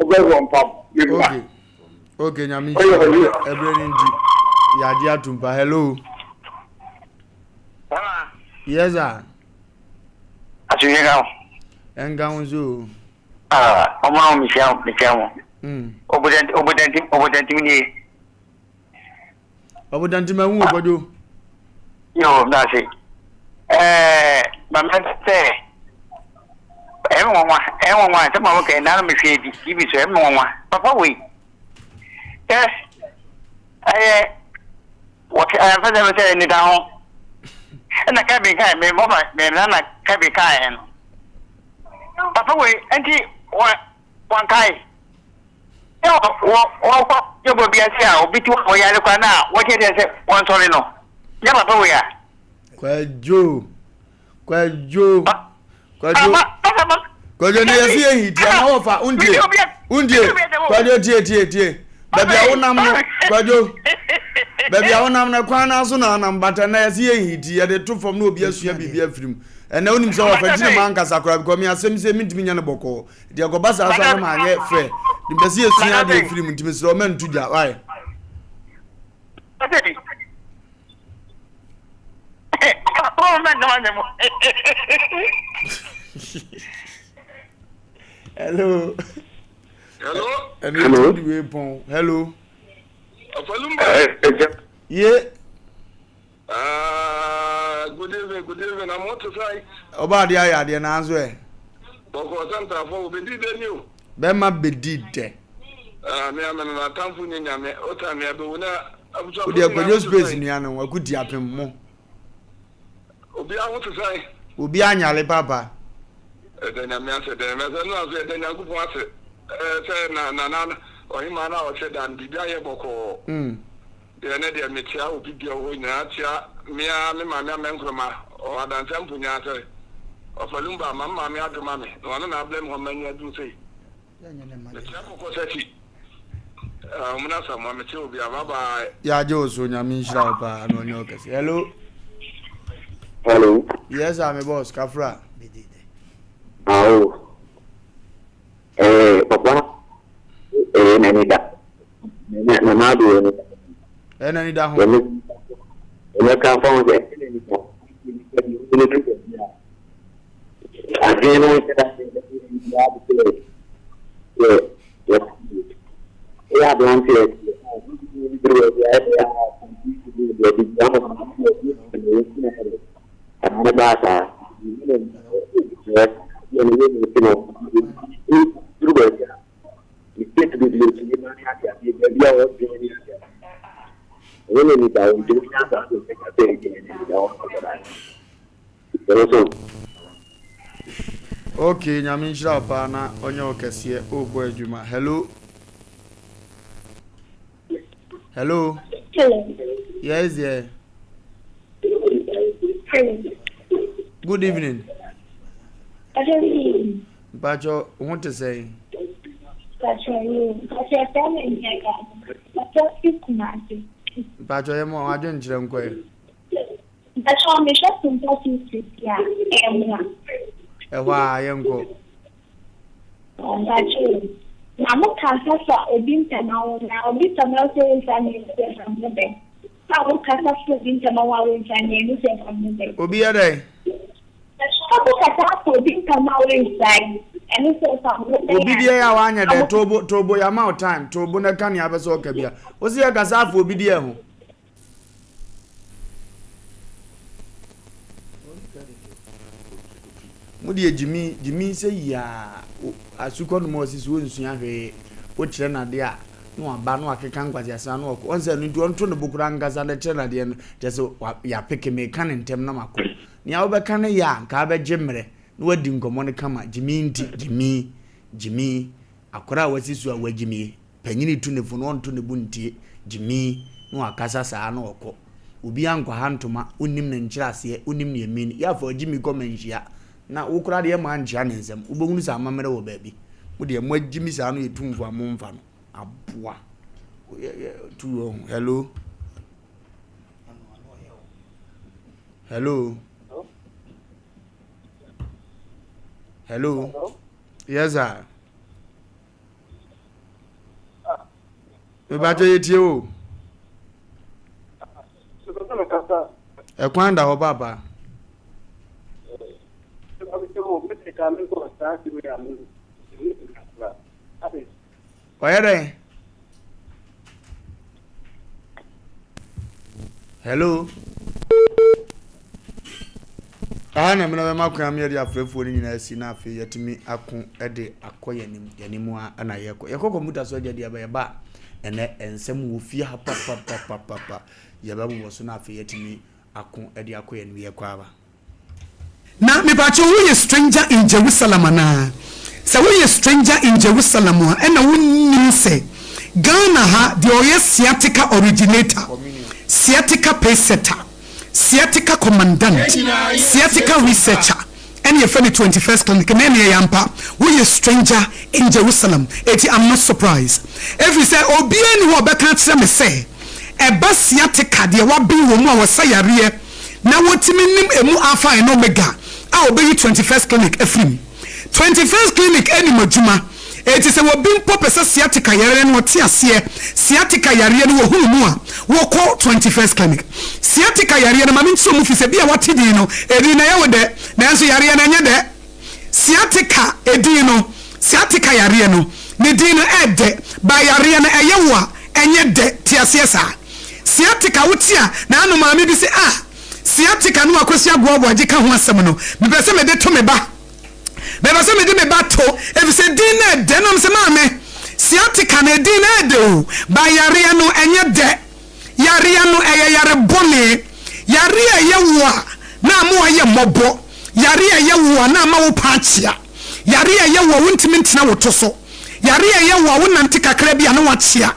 wobɛwɔ mpaboa ne ba. Okay. Okay, nyame nhyira wo. Ɛberɛ no nti, yɛagye atom pa. Hello. Yes, sir. Asomdwe ka ho. Ɛnka ho nso o. Ah, ɔmo a mehyia mehyia mo. Obodantim obodantim obodantim nie. Ɔbodanti ma hu o Kwadwo. Yo, meda ase. Ɛɛ, ma mɛ sɛ ɛyɛ me nwanwa, ɛyɛ nwanwa sɛ ma wɔkɛ nna no mehwɛ bi TV so ɛyɛ me nwanwa. Papa wei, ɛ ɛyɛ wɔte ɛyɛ fɛ sɛ sɛ nida ho. Ɛna Kevin kae me mɔfa me nana Kevin kae no. Papa wei, ɛnti wɔn wɔnkae. Sɛ wɔkɔ dwabɔ bi ase a obi te hɔ a ɔyare koraa na wɔkyerɛkyerɛ sɛ wɔnsɔre no, nyɛ papa wei a. Kwadwo, kwadwo, kwadwo, kwadwo ne yɛsi yɛ hiti ama wɔfa wondie, wondie, kwadwo tie tie tie, baabi a wonam no, kwadwo, baabi a wonam no kwan no aso na anam bata na yɛsi yɛ hiti yɛde to fam na obi asua biribi afiri mu. Ɛnna wonim sɛ wɔfa gyina mu ankasa koraa because me asɛm sɛ mentumi nyɛ no bɔkɔɔ. Deɛ ɛkɔba saa so a na manyɛ fɛ. Mepɛ sɛ yɛsua adeɛ firi mu nti mesrɛ wo mɛnto gya. Why? Hello. Hello. Ɛno ti di wei pɔn. Hello. Ye. Ah, good evening, good evening. I'm what to say. Ọba adeɛ ayɛ adeɛ nanso ɛ. Bɔkɔ sɛ ntaafo wo bedi dɛ ni o. Bɛma bedi dɛ. Ah, me amena na atamfo nye nyame. Ota me abewu na abusuafo. Wo deɛ kwadwo space nua no waku di apem mo. Obi aho te sɛn? Obi anyale papa. Ɛda nyame ase dɛn na sɛ no aso ɛda nyankopɔn ase sɛ na na na ɔhemaa no a ɔhyɛ da no biribi ayɛ bɔkɔɔ. Mm. Deɛ ɛnɛ deɛ mekyea obi bia wɔ hɔ nyinaa kyea me ara me maame Amɛnkroma ɔwɔ Adansi Amponyaa sɛ ɔfa lumba ama me maame adwo ma me na ɔno na ablɛ me hɔ manya aduru sei. Mekyea Kɔkɔ Saki Ɔmena Asamoah mekyea obi a bye bye. Yɛagye wo so nyame nhyira wo paa na ɔnyɛ wo kɛse. Hello. Hello. Yes, I'm a boss. Kafra. Awo. Eh, papa, eh, n'ani da. Na na ado ani da. Eh, n'ani da ho. Ɛmɛ ka fa ho sɛ ɛne n'ani da. Ɛne du baabi a. Adwene no nhyɛ da sɛ ɛne biara de sɛ yɛ yɛ ɛyɛ aberante yɛ duru baabi a ɛde a deɛ de bi ama ɛma no baa saa. Duru baabi a mistake bebree tumi ba ne ade adeɛ baabi a ɔdwene ne ade ade. Ɛnyɛ na nipa a ɔntumi nya saa de ɔbɛka sɛ ɛgyina ne nipa hɔ ɔbɛda. Ɛno so. Okay, nyame nhyira wo paa na ɔnyɛ wo kɛseɛ ɔrebɔ adwuma. Hello. Hello. Hello. Yes, dear. Hello. Good evening. Mpatsɔ ho te sɛn? Mpatsɔ yoo, mpatsɔ ɛfɛ mi nyɛ ka, mpatsɔ fi Kumasi. Mpatsɔ yɛ mo adwenkyerɛ nkɔ yɛ. Mpatsɔ mehwɛ Simpa TV a ɛyɛ mo a. Ɛhɔ a yɛnkɔ. Mpatsɔ o, na mo kasa fa obi ntɛma ho na obi tɛma sɛ nsa ne nsa fa mo bɛn. A wo kasa fa obi ntɛma ho a wo nsa ne ɛno sɛ fa mo bɛn. Obi yɛ dɛn? Ɔmo kasa afa obi ntɛma wo nsa yi ɛno sɛ fa mo bɛn. Obi deɛ yɛ a wanyɛ dɛn tobo tobo yama wo time tobo na ka nea apɛ sɛ ɔka bia. Wo se yɛ kasa afa obi deɛ ho. Mo deɛ gyimi gyimi sɛ yiaa asukɔ nom a ɔsi so ɔnsua hwee wokyerɛ no adeɛ a na waba na wakeka nkwaseasɛm na ɔkɔ ɔnsɛ no nti ɔnto ne bo koraa nkasa na kyerɛ no adeɛ no kyerɛ sɛ yɛapeke meka ne ntɛm na makɔ nea wobɛka no yɛ a nka abɛgye mmerɛ na wadi nkɔmmɔ no kama gyimi nti gyimi gyimi akwadaa a wasi so a wagyimie Panyin tu ne fo no ɔnto ne bo ntie, gyimii na wakasa saa na ɔkɔ. Obiara nkɔha ntoma, wonnim ne nkyerɛaseɛ, wonnim nea ɛmean. Yɛ afa gyimi kɔ manhyia na wo koraa deɛ mma nkyea ne nsam. Wobɛhunu sɛ amammerɛ wɔ baabi. Mo deɛ moagyimi saa no yɛ tumfoɔ a momfa no. Aboa. Tu wɔ ho. Hello. Hello. Hello. Yes sir. mebakyɛ yɛtie o ɛkwan da hɔ paapa ɔyɛ dɛn Hello. Aha na mena bɛma kwan ama yɛde afrɛfoɔ no nyinaa asi na afei yɛatumi ako de akɔ yɛn anim yɛn anim a na yɛkɔ yɛkɔ kɔmputa so agya deɛ yɛba a ɛnɛ nsɛm wɔ fie ha papapapapa yɛbɛbobɔ so na afei yɛatumi ako de akɔ yɛn anim yɛkɔ aba. Na mepakyɛw wo yɛ stranger in Jerusalem anaa? Sɛ wo yɛ stranger in Jerusalem a ɛna wo nnim sɛ Ghana ha deɛ ɔyɛ sciatica originator, sciatica pacesetter, sciatica commandant, sciatica researcher ɛne yɛfrɛ no 21st clinic na ɛne ɛyɛ ampa wo yɛ stranger in Jerusalem eti I'm not surprised ɛfiri sɛ obiara nni hɔ a ɔbɛka akyerɛ me sɛ ɛba sciatica deɛ waben wɔ mu a wɔsa yareɛ na wotumi nim emu Alpha and Omega a obeyi 21st Clinic afiri mu. 21st Clinic nim adwuma, enti sɛ obi mpo pɛ sɛ sciatica yareɛ no ɔte aseɛ, sciatica yareɛ no wɔhunu mu a, wɔkɔ 21st Clinic. Sciatica yareɛ no, ma menkyerɛ mu firi sɛ ebia woate din no, edin no ɛyɛ wo dɛ, nanso yareɛ no ɛnyɛ dɛ. Sciatica edin no, sciatica yareɛ no, ne din no ɛɛdɛ, but yareɛ no ɛyɛ wo a, ɛnyɛ dɛ, te aseɛ saa. Sciatica wo te a na ano maame bi se ah sciatica no Akwasi Agoa Aboagye ka ho asɛm no mepɛ sɛ mede to me ba mepɛ sɛ mede me ba to efisɛ din no ɛdɛ na mese maame sciatica no edin no ɛdɛ o ba yareɛ no ɛnyɛ dɛ yareɛ no ɛyɛ yare bɔne yareɛ a ɛyɛ wo a na ama wayɛ mmɔbɔ yareɛ a ɛyɛ wo a na ama wo paa kyea yareɛ a ɛyɛ wo a wontumi ntena wo to so yareɛ a ɛyɛ wo a wonante kakra bi a na wakyea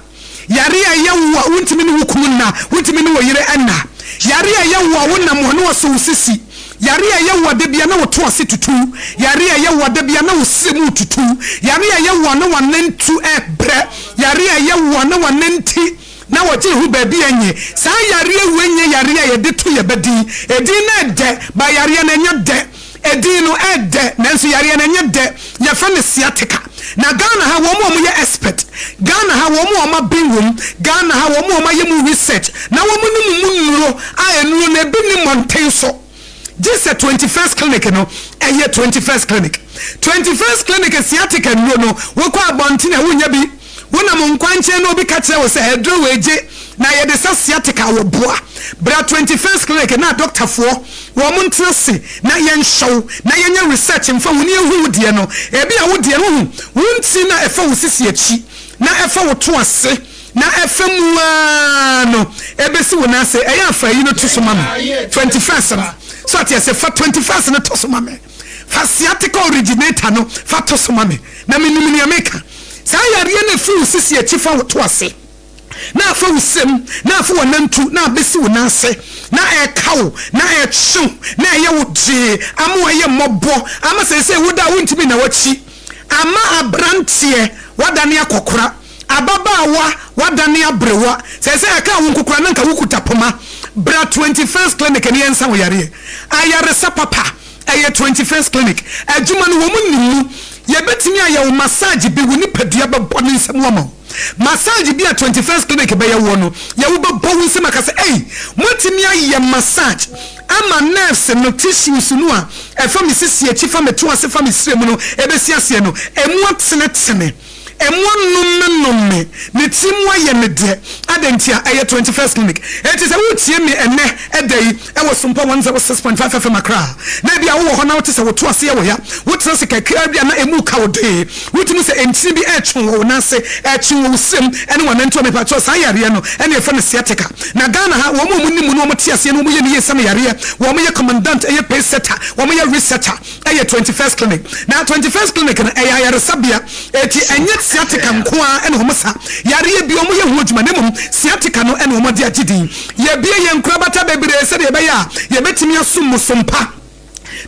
Yare a ɛyɛ wo a wuntumi ne wo kunu nna, wuntumi ne wo yere nna. Yare a ɛyɛ wo a wonam a na wɔsɔ wo sisi. Yare a ɛyɛ wo a da biara na wo to ase tutu. Yare a ɛyɛ wo a da biara na wo srɛ mu retutu. Yare a ɛyɛ wo a na w'anantu rebrɛ. Yare a ɛyɛ wo a na w'ananti na wɔgye ho baabi a enye. Saa yareɛ wei nyɛ yareɛ a yɛde to yɛn ba din. Edin no ɛdɛ, but yareɛ no ɛnyɛ dɛ. Edin no ɛdɛ nanso yareɛ no ɛnyɛ dɛ, yɛfrɛ no sciatica. Na Ghana ha wɔn a wɔyɛ expert, Ghana ha wɔn a wɔaben wɔ mu, Ghana ha wɔn a wɔayɛ mu research na wɔnim mu nnuro a nnuro no ebi nni mmɔnten so gye sɛ 21st clinic no, ɛyɛ 21st clinic. 21st clinic sciatica nnuro no wokɔ abɔnten a wonnya bi. Wonam nkwankyɛn na obi ka kyerɛ wo sɛ aduro wei gye na yɛde sa sciatica a wɔboa. Bra 21st clinic na adɔktafoɔ wɔn ntena ase na yɛnhwɛ wo na yɛnyɛ research mfa wo na yɛnhu wo deɛ no. Ebia wo deɛ no wohu wo ntini no a ɛfa wo sisi akyi na ɛfa wo to ase na ɛfa mu ara no ɛbɛsi wo nan ase. Ɛyɛ a fa ayi no to so ma me 21st no. So ate aseɛ? Fa 21st no to so ma me. Fa sciatica originator no fa to so ma me na menim nea meka. Saa yareɛ no ɛfiri wo sisi akyi fa wo to ase. Na afa wo srem, na afa w'anantu, na abesi wo nan ase, na ɛreka wo, na ɛretwe wo, na ɛyɛ wo gyee, ama woayɛ mmɔbɔ, ama seesei woda a wuntumi nna w'akyi, ama aberanteɛ woadane akɔkora, ababaawa woadane aberewa, seesei ɛkaa wo nko koraa na anka wokuta poma. Bra 21st Clinic na yɛnsa wo yareɛ. Ayaresa papa. Ɛyɛ 21st Clinic adwuma no, wɔn nim mu. Yɛbɛtumi ayɛ wo massage bi, wo nipadua bɛbɔ ne nsam ama wo. Massage bi a 21st Clinic bɛyɛ woɔ no, yɛ wo bɛbɔ wo nsam aka sɛ, Ei, moatumi ayɛ massage ama nerves no, tissues no a ɛfa me sisi akyi, fa me to ase, fa me srɛ mu no ɛbɛsi aseɛ no, ɛmu atenetene. Mmoa nnomenome, ne tiri mu ayɛ me dɛ. Adɛn ntia? Ɛyɛ 21st Clinic. Enti sɛ woretie me ɛnnɛ da yi wɔ Sompa 106.5 FM Accra a, na ebia wowɔ hɔ na wote sɛ wo to ase yɛ wo ya, wotena ase kakraa bi a na emu reka wo dee, wotumi hu sɛ ntini bi retwe wɔ wo nan ase, ɛretwe wɔ wo srem ne w'anantu a, mepakyɛw saa yareɛ no na yɛfrɛ no sciatica. Na Ghana ha, wɔn a wɔnim mu na wɔte aseɛ na wɔyɛ no yie sɛ me yareɛ, wɔyɛ commandant, ɛyɛ pace setter, wɔyɛ researcher, Ɛyɛ 21st Clinic. Na 21st Clinic no, ɛyɛ ayaresabea. Enti ɛnyɛ sciatica nko ara na wɔsa. Yareɛ biara wɔyɛ ho adwuma, na mmom sciatica no na wɔde agye din. Yɛabue yɛn nkorabata bebree sɛdeɛ ɛbɛyɛ a yɛbɛtumi asom mo som pa.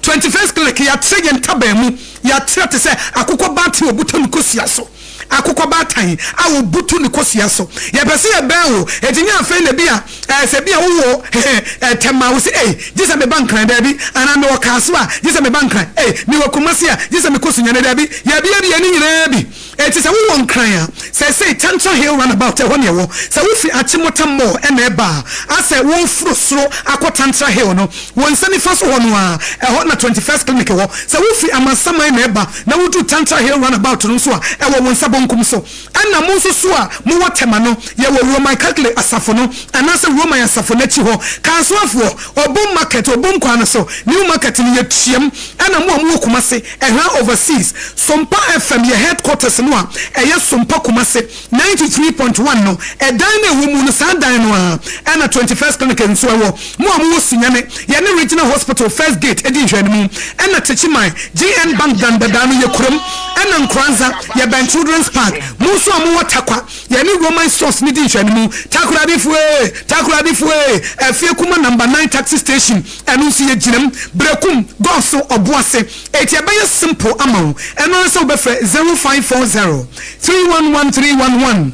21st Clinic, yɛatrɛ yɛn ntaban mu. Yɛatrɛ te sɛ akokɔ baatan a ɔbuta ne kosua so. Akokɔ baatan a ɔbutu ne kosua so. Yɛpɛ sɛ yɛbɛn wo, enti nyɛ afei na ebia ɛɛ sɛ ebia wowɔ ɛɛ Tema a, wose ei, gye sɛ meba Nkran, daabi, anaa mewɔ Kasoa a, gye sɛ meba Nkran, ei, mewɔ Kumasi a, gye sɛ mekɔ Sunyani, daabi, yɛabiabia ne nyinaa bi. Enti sɛ wowɔ Nkran a, seesei Tantra Hill Runabout, ɛhɔ na ɛwɔ. Sɛ wofi Achimota Mall na ɛreba a, asɛ woreforo soro akɔ Tantra Hill no, wo nsa nifa so hɔ no ara, ɛhɔ na 21st Clinic wɔ. Sɛ wofi Amasaman na ɛreba, Na wodu Tantra Hill Runabout no nso a, ɛwɔ wo nsa bonkum so. Ɛnna mo nso so a mowɔ Tema no, yɛwɔ Roman Catholic Asafo no anaasɛ Roman Asafo no akyi hɔ. Kansoafoɔ, Obom Market, Obom kwan no so, New Market no, yɛtuam. Ɛnna mo a mowɔ Kumasi, Ɛhran Overseas, Sompa FM, yɛn headquarters no a ɛyɛ Sompa Kumasi, 93.1 no, ɛdan no a ɛwɔ mu no, saa dan no ara ɛna 21st Clinic nso ɛwɔ. Mo a mowɔ Sunyani, yɛne Regional Hospital First Gate di nhwɛanimu, ɛna Techiman, GN Bank dan dadaa no, yɛ kurom, ɛna Nkoranza, yɛbɛn Children's Park. Mo nso a mowɔ Tarkwa, yɛne Roman Stores no di nhwɛanimu. Takoradifoɔ ee! Takoradifoɔ ee! Afie Kuma Number 9 Taxi Station, ɛno nso yɛgyina mu. Berekum, Gɔso, Ɔboase. Enti ɛbɛyɛ simple ama wo, ɛno ara sɛ wobɛfrɛ 0540 311 311,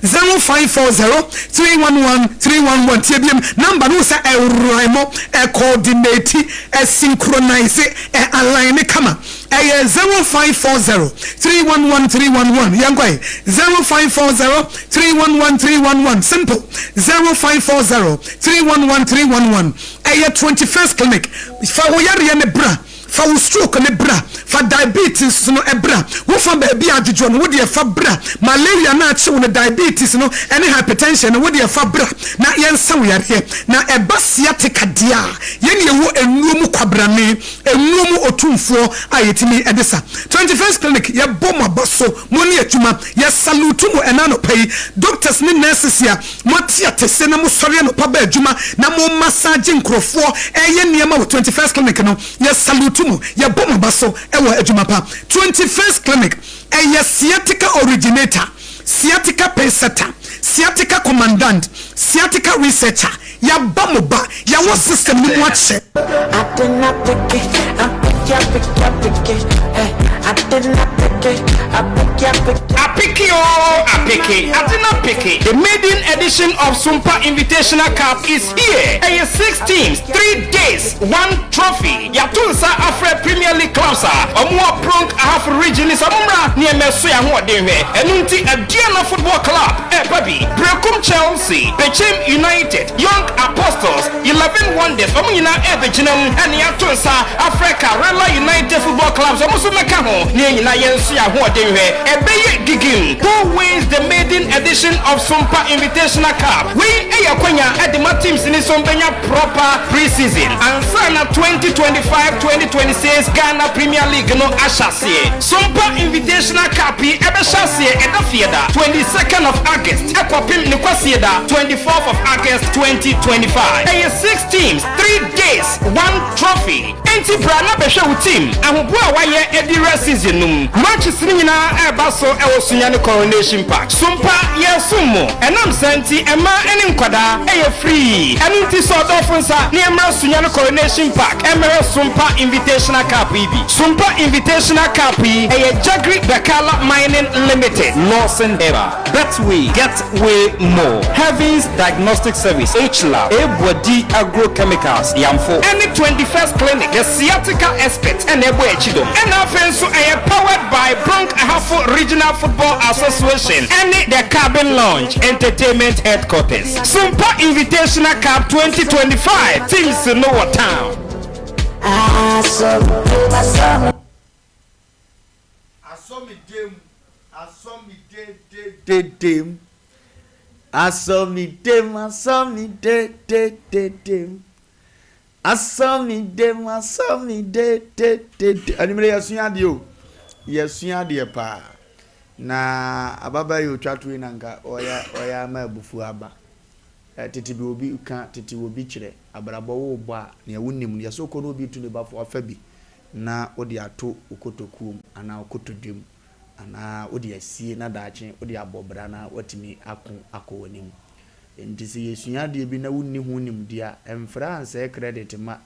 0540 311 311. Tie biom, number no wo sɛ ɛrhyme, ɛcoordinate, ɛsynchronise, ɛ-align kama. Ɛyɛ 0540 311 311. Yɛnkɔ ɛ, 0540 311 311. Simple, 0540 311 311. Ɛyɛ 21st Clinic. Fa wo yareɛ no bra. Fa wo stroke no bra. Fa diabetes no bra. Wo fa baabi a adwodwo no, wo deɛ fa bra. Malaria no a akye wo no, diabetes no ne hypertension no, wo deɛ fa bra na yɛnsa wo yareɛ. Na ɛba sciatica deɛ a, yɛn na yɛwɔ nnuro mu kwabrane, nnuro mu otumfoɔ a yɛtumi de sa. 21st Clinic, yɛbɔ mo aba so, mo ne adwuma. Yɛ salute mo ɛnnɛ anɔpa yi. Doctors ne nurses a Moate atese na mosɔre anɔpa ba adwuma na mo massage nkurɔfoɔ ɛyɛ nneɛma wɔ 21st Clinic no, yɛ salute mo, yɛbɔ mo aba so wɔ adwuma pa. 21st Clinic ɛyɛ sciatica originator, sciatica pacesetter, sciatica commandant, sciatica researcher, yɛaba mo ba, yɛwɔ system no mu akyɛ. Apeke oo apeke, ade no apeke. The maiden edition of Sumpa Invitational Cup is here. Ɛyɛ six teams, 3 days, one trophy. Yɛato nsa afrɛ Premier League clubs a wɔwɔ Brong Ahafo region no sɛ wɔmmra na yɛmmɛso yɛn ahoɔden nhwɛ. Ɛno nti Aduana Football Club ɛreba bi, Berekum Chelsea, Bechem United, Young Apostles, 11 Wonders, wɔn nyinaa ɛrebɛgyina mu ɛna yɛato nsa afrɛ Karela United Football Club sɛ wɔn nso mmɛka ho na yɛn nyinaa yɛnso yɛn ahoɔden nhwɛ. Ɛbɛyɛ gigim. Who wins the maiden edition of Sumpa Invitational Cup? Wei yɛ akwanya de ma teams no sɛ wɔbɛnya proper pre-season ansa na 2025-2026 Ghana Premier League no ahyɛ aseɛ. Sumpa Invitational Cup yi ɛbɛhyɛ aseɛ ɛda Fiada 22nd of August ɛkɔpem ne Kwasieda 24th of August 2025. Ɛyɛ six teams, 3 days, one trophy. Enti bra na bɛhwɛ wo team ahoboa a wɔayɛ de wura season no mu. Matches no nyinaa reba so wɔ Sunyani Coronation Park. Sompa, yɛresom mo. Ɛnam saa nti, mmaa ne nkwadaa, ɛyɛ free. Ɛno nti sɔ ɔdɔfo nsa na yɛmmra Sunyani Coronation Park mmɛhwɛ Sompa Invitational Cup yi bi. Sompa Invitational Cup yi, ɛyɛ Jagri Bakala Mining Limited, Lawson Herbal, Betway, Get Way More, Heavens Diagnostic Service, H-Lab, Ebuadi Agro Chemicals, Yamfo, ɛne 21st Clinic, The Sciatica Expert na ɛbɔ akyi dɔm. Ɛna afei nso ɛyɛ powered by Bronx Ahafo Regional Football Association ɛne The Cabin Lounge Entertainment Headquarters. Sumpa Invitational Cup 2025 teams no wɔ town. Asɔ me dem, asɔ me de de de dem. Asɔ me dem, asɔ me de de de dem. Asɔ me dem, asɔ me de de de de. Anwummerɛ yɛsua adeɛ o, yɛsua adeɛ paa. Na ababaa yi otwa to yi na nka ɔyɛ ɔyɛ ama abufuo aba. Tete bi obi ka, tete obi kyerɛ, abrabɔ wo bɔ a, nea wonim no, yɛsɛ wokɔ na obi tu ne ba fo afa bi. na wode ato wo kotokuo mu anaa wo kotodwe mu anaa wode asie na daakye wode abɔ bra na woatumi ako akɔ w'anim. Enti sɛ yɛsua adeɛ bi na wonni ho nimdeɛ a, mfrɛ ansɛe credit mma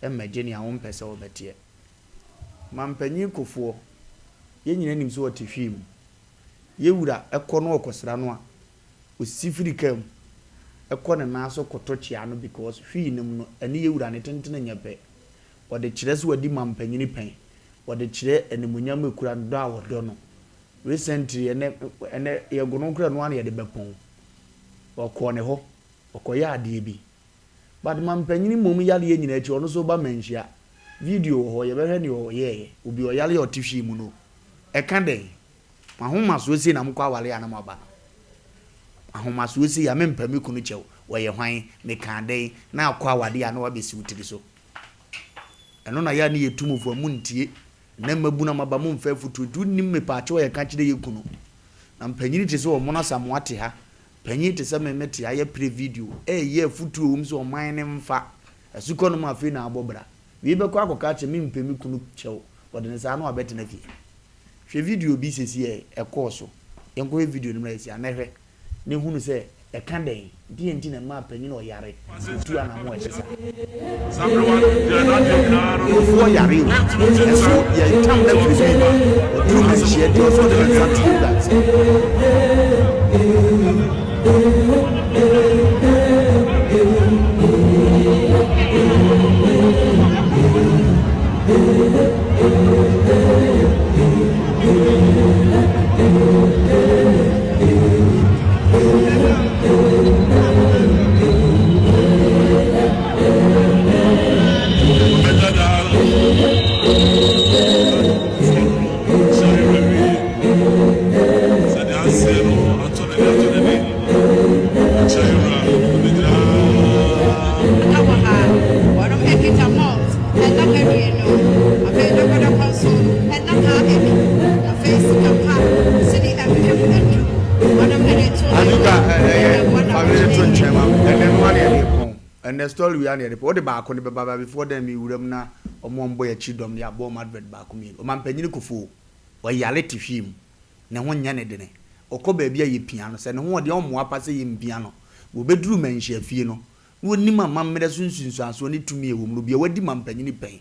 mmɛgye nea wompɛ sɛ wobɛteɛ. Mampanyin Kofoɔ, yɛn nyinaa nim sɛ ɔte hwii mu. Yɛn wura kɔ na ɔkɔsra no a, ɔsi firi kaa mu kɔ ne nan so koto kyea no because hwii no mu no, ɛne yɛn wura ne tentene nyɛ pɛ. Wɔde kyerɛ sɛ wadi mampanyini pɛn. Wɔde kyerɛ animuonyam a ekura no, dɔ a wɔdɔ no. Recently, ɛnɛ, ɛnɛ yɛgo no koraa ɛno ara na yɛde bɛpɔn. Ɔkɔɔ ne hɔ, ɔkɔyɛɛ adeɛ bi. But mampanyini mmom yareɛ nyinaa akyi, ɔno nso ba manhyia. Video wɔ hɔ, yɛbɛhwɛ nea ɔyɛeɛ. Obi ɔyare a ɔte hwii mu no, ɛka dɛn? Mo ahomasoɔ sei na mokɔ aware a na moaba no. Ahomasoɔ sei a, mempɛ me kunu kyɛw, ɔyɛ hwan, mekaa dɛn, na akɔ awadeɛ a na wabɛsi wo tiri so. Ɛno na yɛ a ne yɛ tu mo fo a mo ntie. Nnɛ mmabunu a moaba mo mfa afutuo nti wonim mepaakyɛw a yɛka kyerɛ yɛ kunu. Na mpanyini te sɛ Ɔmono Asamoah te ha, panyin te sɛ me me te ha yɛ pre video ɛɛyɛ afutuo a ɛwom sɛ ɔman no mfa asukɔ nom afei na abɔ bra. Wei bɛkɔ akɔka akyerɛ me mpɛ me kunu kyɛw wɔde no saa na wabɛtena fie. Hwɛ video bi sɛsi ɛ ɛkɔɔ so. Yɛnkɔhwɛ video no mmra sɛsi a na hwɛ. na ehunu sɛ ɛka dɛn? Deɛn nti na ɛmaa panyin a ɔyare otu anammɔn a ɛte saa? Nkurɔfoɔ yare o, nanso yɛntam no afiri bi mu. Ɔduru manhyia nti ɔsɛ ɔde ne nsa to Yuda nsam. Azuka ɛyɛ fa wei to nkyɛn ma me ɛnɛ no ara na yɛde pɔn ɛnɛ story wei ara na yɛde pɔn wode baako no bɛba ba before then me wura mu na ɔmo a ɔmo bɔ yɛn akyi dɔm no yɛabɔ ɔmo advert baako mmienu ɔmanpanyin Kofo ɔyare te hwii mu ne ho nyɛ ne dene ɔkɔ baabi a yɛpia no sɛ ne ho ɔdeɛ ɔmmoa pa sɛ yɛmpia no wɔbɛduru manhyia fie no na ɔnim amammerɛ so nsunsuansoɔ ne tumi a ɛwɔ mu no obi a wadi mampanyini pɛn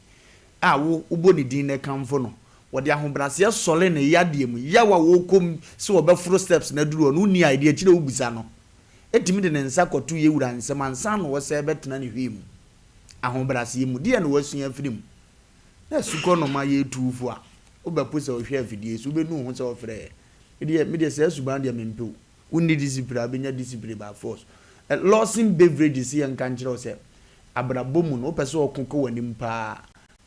a wo wobɔ ne din na ɛkamfo no. Wɔde ahobrɛaseɛ sɔre ne yadeɛ mu, yaw a ɔrekɔ mu sɛ ɔbɛforo steps no aduru hɔ no, wonni idea, akyire a wobisa no, ɛtumi de ne nsa kɔto yɛn wura nsam ansa na ɔsɛ bɛtena ne hwee mu. Ahobrɛaseɛ mu, deɛn na wasua afiri mu? Na sukɔ noma yɛ tu fo a, wobɛpo sɛ ɔhwɛ afidie so, wobɛnu wo ho sɛ ɔfrɛɛ. Medeɛ, medeɛ saa suban deɛ mempɛ o. Wonni discipline a, wobɛnya discipline by force. Lawson Beverages yɛnka nkyerɛ wo sɛ, abrabɔ mu no, wopɛ sɛ ɔko kɔ w'anim paa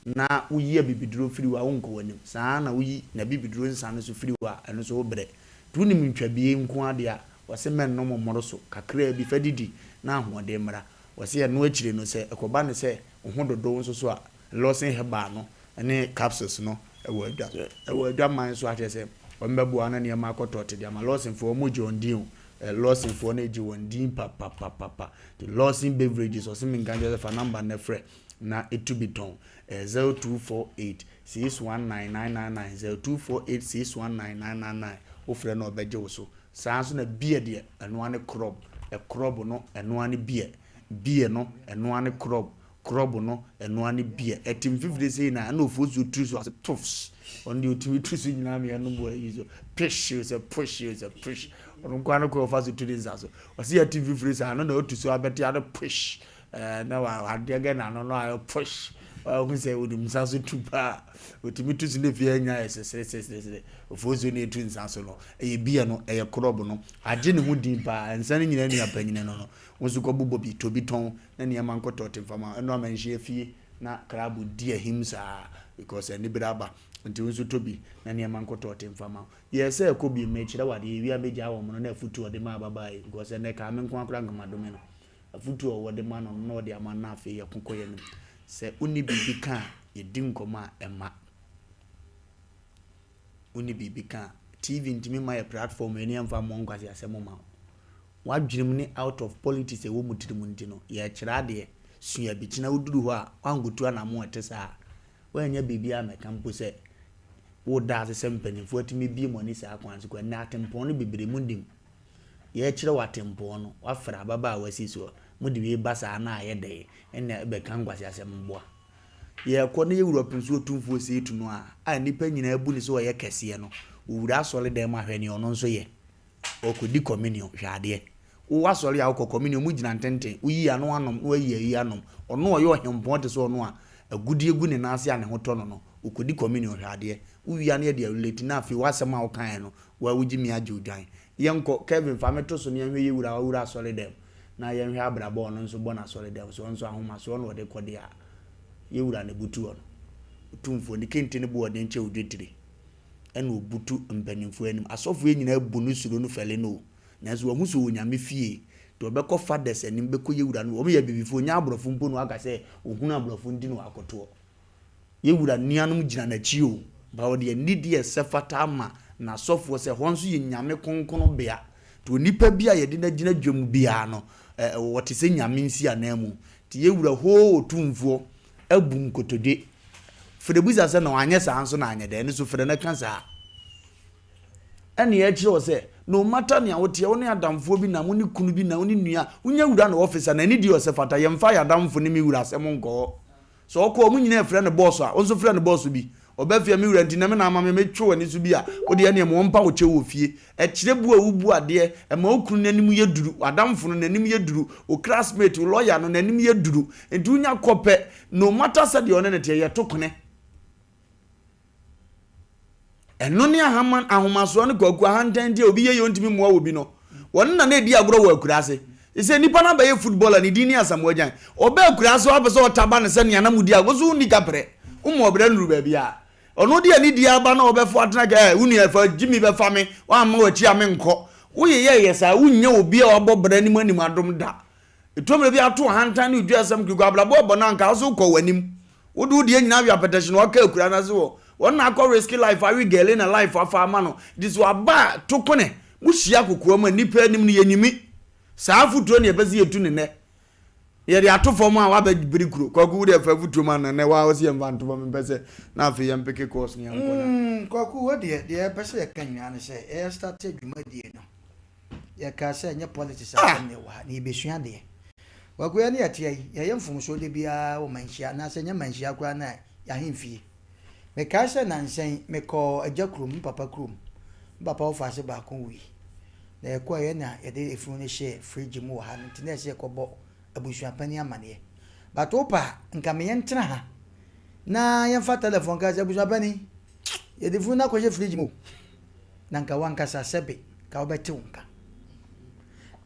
na woyi abibiduro firi hɔ a, wonkɔ w'anim. Saa ara na woyi n'abibiduro nsa no nso firi hɔ a, ɛno nso wobrɛ. Nti wonim ntwabie nko ara deɛ a, wɔse mɛnnom mmoro so. Kakraa bi, fa didi na ahoɔden mmra. Wɔse ɛno akyire no, sɛ ɛkɔba no sɛ wo ho dodo wo nso so a, Lawson Herbal no ne capsules no wɔ adwa so. Ɛwɔ adwaman so a, kyerɛ sɛ wɔbɛboa na nneɛma akɔ tɔte de ama. Lawsonfoɔ, wɔgye wɔn din o. Lawson foɔ no gye wɔn din papapapapa. Nti Lawson Beverages ɔse menka nkyerɛ sɛ fa number no frɛ. na tu bi tɔn. Ɛyɛ 0248 619 999, 0248 619 999. Wofrɛ no a ɔbɛgye wo so. Saa ara nso na beer deɛ, ɛno ara ne krɔb. Ɛkrɔb no, ɛno ara ne beer. Beer no, ɛno ara ne krɔb. Krɔb no, ɛno ara ne beer. Ɛte mfimfini sei na ɛna ofosuo tiri so ase tofs. Ɔno deɛ ɔtumi tiri so nyinaa ma yɛnom wɔ ayi so. Pish, sɛ push, sɛ push. Ɔno nko ara ne kwan a ɔfa so tu ne nsa so. Ɔse yɛte mfimfini saa no na ɔtu so abɛte ano push. Ɛɛ na wadeɛ gɛ n'ano no ayɛ push. Wahu sɛ ɔnim nsa so tu paa. Ɔtumi tu so ne fie anya ayɛ sesere. Ofosuo na ɛtu nsa so no. Ɛyɛ beer no, ɛyɛ krɔb no. Agye ne ho din paa. Nsa no nyinaa nua panyini no no. Wo nso kɔbobɔ bi, tɔ bi tɔn na nneɛma nkɔtɔ te mfama. Ɛno ama nhyia fie na krabo di ahim saa because anibere aba. Nti wo nso tɔ bi na nneɛma nkɔtɔ te mfama. Yɛ sɛ ɛkɔ bio mekyerɛ wo adeɛ yɛwie a mɛgyaa wɔn no na afutuo a ɔde ma ababaa yi because ɛnɛ kaa me nko ara koraa nka madome no. Afutuo a ɔwɔ de ma no no na ɔde ama no na afei yɛko kɔ yɛn anim. Sɛ wonni biribi ka a yɛdi nkɔmmɔ a ɛmma. Wonni biribi ka a TV ntumi mma yɛ platform yɛne yɛmfa mmɔ nkwaseasɛm mma wo. W'adwenem ne out of politics a ɛwɔ mo tirim nti no, yɛrekyerɛ adeɛ, sua bi, kyena woduru hɔ a, woankotu anamon a ɛte saa a, woannya biribiara ammɛka mpo sɛ woda ase sɛ mpanimfoɔ atumi abue mo ani saa kwan so kɔ. Ɛnnɛ atempɔn no bebree monnim. Yɛrekyerɛ wo atempɔn no, woafrɛ ababaawa si soɔ, mode wei ba saa na ayɛ dɛn? Ɛnna ɛbɛka nkwaseasɛm mmoa. Yɛrekɔ na yɛwura ɔpemsoɔ otumfoɔ Seetu no a, a nnipa nyinaa bu no sɛ ɔyɛ kɛseɛ no, ɔwura asɔredan mu a, hwɛ nea ɔno nso yɛ. Ɔrekɔdi communion, hwɛ adeɛ. Wo asɔre a wokɔ communion, ɔmo gyina ntenten, woyi ano anom na wayi ayi anom. Ɔno a ɔyɛ ɔhempɔn te sɛ ɔno a agudeɛ gu ne nan ase a ne ho tɔ no no, ɔkɔdi communion, hwɛ adeɛ. Wowie a na yɛde awurelate na afei w'asɛm a wokaeɛ no, wo ara wogye mi agye odwan. Yɛnkɔ, Kevin fa me to so na yɛnhwɛ yɛn wura a wawura asɔredɛm na yɛnhwɛ abrabɔ a ɔno nso bɔ no asɔredɛm so, ɔno nso ahomasoɔ na ɔde kɔ deɛ a, yɛn wura na ɛbutu hɔ no. Otumfoɔ, ne kente no bo ɔden kyɛ odwetire. ɛna ɔbutu mpanimfoɔ anim. Asɔfoɔ nyinaa bu no suro no fɛle no o. Nanso wahu sɛ ɔwɔ Nyame fie. Nti ɔbɛkɔ fathers anim bɛkɔ yɛ wura no. Wɔn yɛ abibifoɔ, nyɛ aborɔfo mpo na waka sɛ ɔhunu aborɔfo nti na wakotoɔ. Yɛ wura nuanom gyina n'akyi o. But ɔde anidie a ɛsɛ fata ama n'asɔfoɔ sɛ hɔ nso yɛ Nyame kronkron bea. Nti onipa bi a yɛde no agyina dwa mu biara no, ɔte sɛ Nyame nsiananmu. Nti yɛ wura hoo otumfoɔ abu nkotodwe. Frɛ bisa sɛ na wanyɛ saa nso na anyɛ dɛn? Ɛno nso frɛ no ka saa. Ɛne ɛkyerɛ wɔ sɛ no matter nea woteɛ, wo ne adamfoɔ bi nam, wo ne kunu bi nam, wo ne nua, wonya wura na office a, n'ani di ɔsɛ fata, yɛmfa yɛ adamfo ne me wura asɛm nkɔ hɔ. Sɛ ɔkɔ a, wɔn nyinaa frɛ no bɔs a, wo nso frɛ no bɔs bi. Ɔba fie a, me wura nti na me na ama me metwe w'ani so bi a, wo deɛ ɛneɛ ma wɔmpa wo kyɛw wɔ fie. Ɛkyerɛ bu a wobu adeɛ, ɛma wo kunu no anim yɛ duru, w'adamfo no n'anim yɛ duru, wo classmate, wo lawyer no n'anim yɛ duru. Nti wonya kɔ pɛ, no matter sɛdeɛ ɔne no teɛ, yɛto kone. Ɛno ne ahaman, ahomasoɔ ne kwaku ahantan nti a obi yɛ yɛ ɔntumi mmoa obi no. Wɔn na na ɛdi agorɔ wɔ akuraase. Sɛ nipa no abɛyɛ footballer ne din ne Asamoah Gyan. Ɔba akuraase hɔ apɛ sɛ ɔtaba no sɛ nea na modi agorɔ so wonni kaprɛ. Woma ɔbrɛ nnuru baabi a. Ɔno de anidie aba na ɔbɛfo atena kɛ ɛ wo nua fa Jimmy bɛfa me woamma w'akyi a menkɔ. Woyeyɛɛyɛ saa wonnya obi a wabɔ bra anim anim adom da. Ɛtɔ mmerɛ bi ato ahantan ne odwa asɛm kirikɔ abrabɔ ɛbɔ no anka wo so wokɔ w'anim. Wode wo deɛ nyinaa awe apɛtɛhye na waka akura no ase wɔ wɔn na akɔ risky life awe gɛle na life afa ama no nti sɛ waba a to kone mo hyia kokoa mu a nnipa anim no yɛnyimi saa afotuo ne yɛpɛ sɛ yɛtu ne nɛ yɛde ato fam a wabɛ biri kuro kwaku wo deɛ fa afotuo ma no nɛ waa wo sɛ yɛmfa nto fam mpɛ sɛ na afei yɛmpeke course ne yɛnkɔ na. Mm, kwaku wo deɛ deɛ yɛpɛ sɛ yɛka nyinaa ne sɛ yɛyɛ start adwumadie no Yɛkaa sɛ ɛnyɛ politics asɛm na ɛwɔ ha, na yɛbɛsua adeɛ. Kwaku, yɛne yɛteɛ yi, yɛyɛ mfomsoɔ da biara wɔ manhyia, anaasɛ ɛnyɛ manhyia koraa na yɛahemfie. Mekae sɛ nnansa yi, mekɔɔ agya kurom, me papa kurom. Me papa wɔfaase baako wui. Na yɛkɔeɛ na yɛde efunu no hyɛɛ fridge mu wɔ ha no nti na ɛsɛ yɛkɔbɔ abusua panin amaneɛ. But wopɛ a, nka me yɛntena ha na yɛmfa telephone nka sɛ abusua panin, yɛde funu no akɔhyɛ fridge mu o. Na nka w'ankasa sɛbe ka wobɛte wo nka.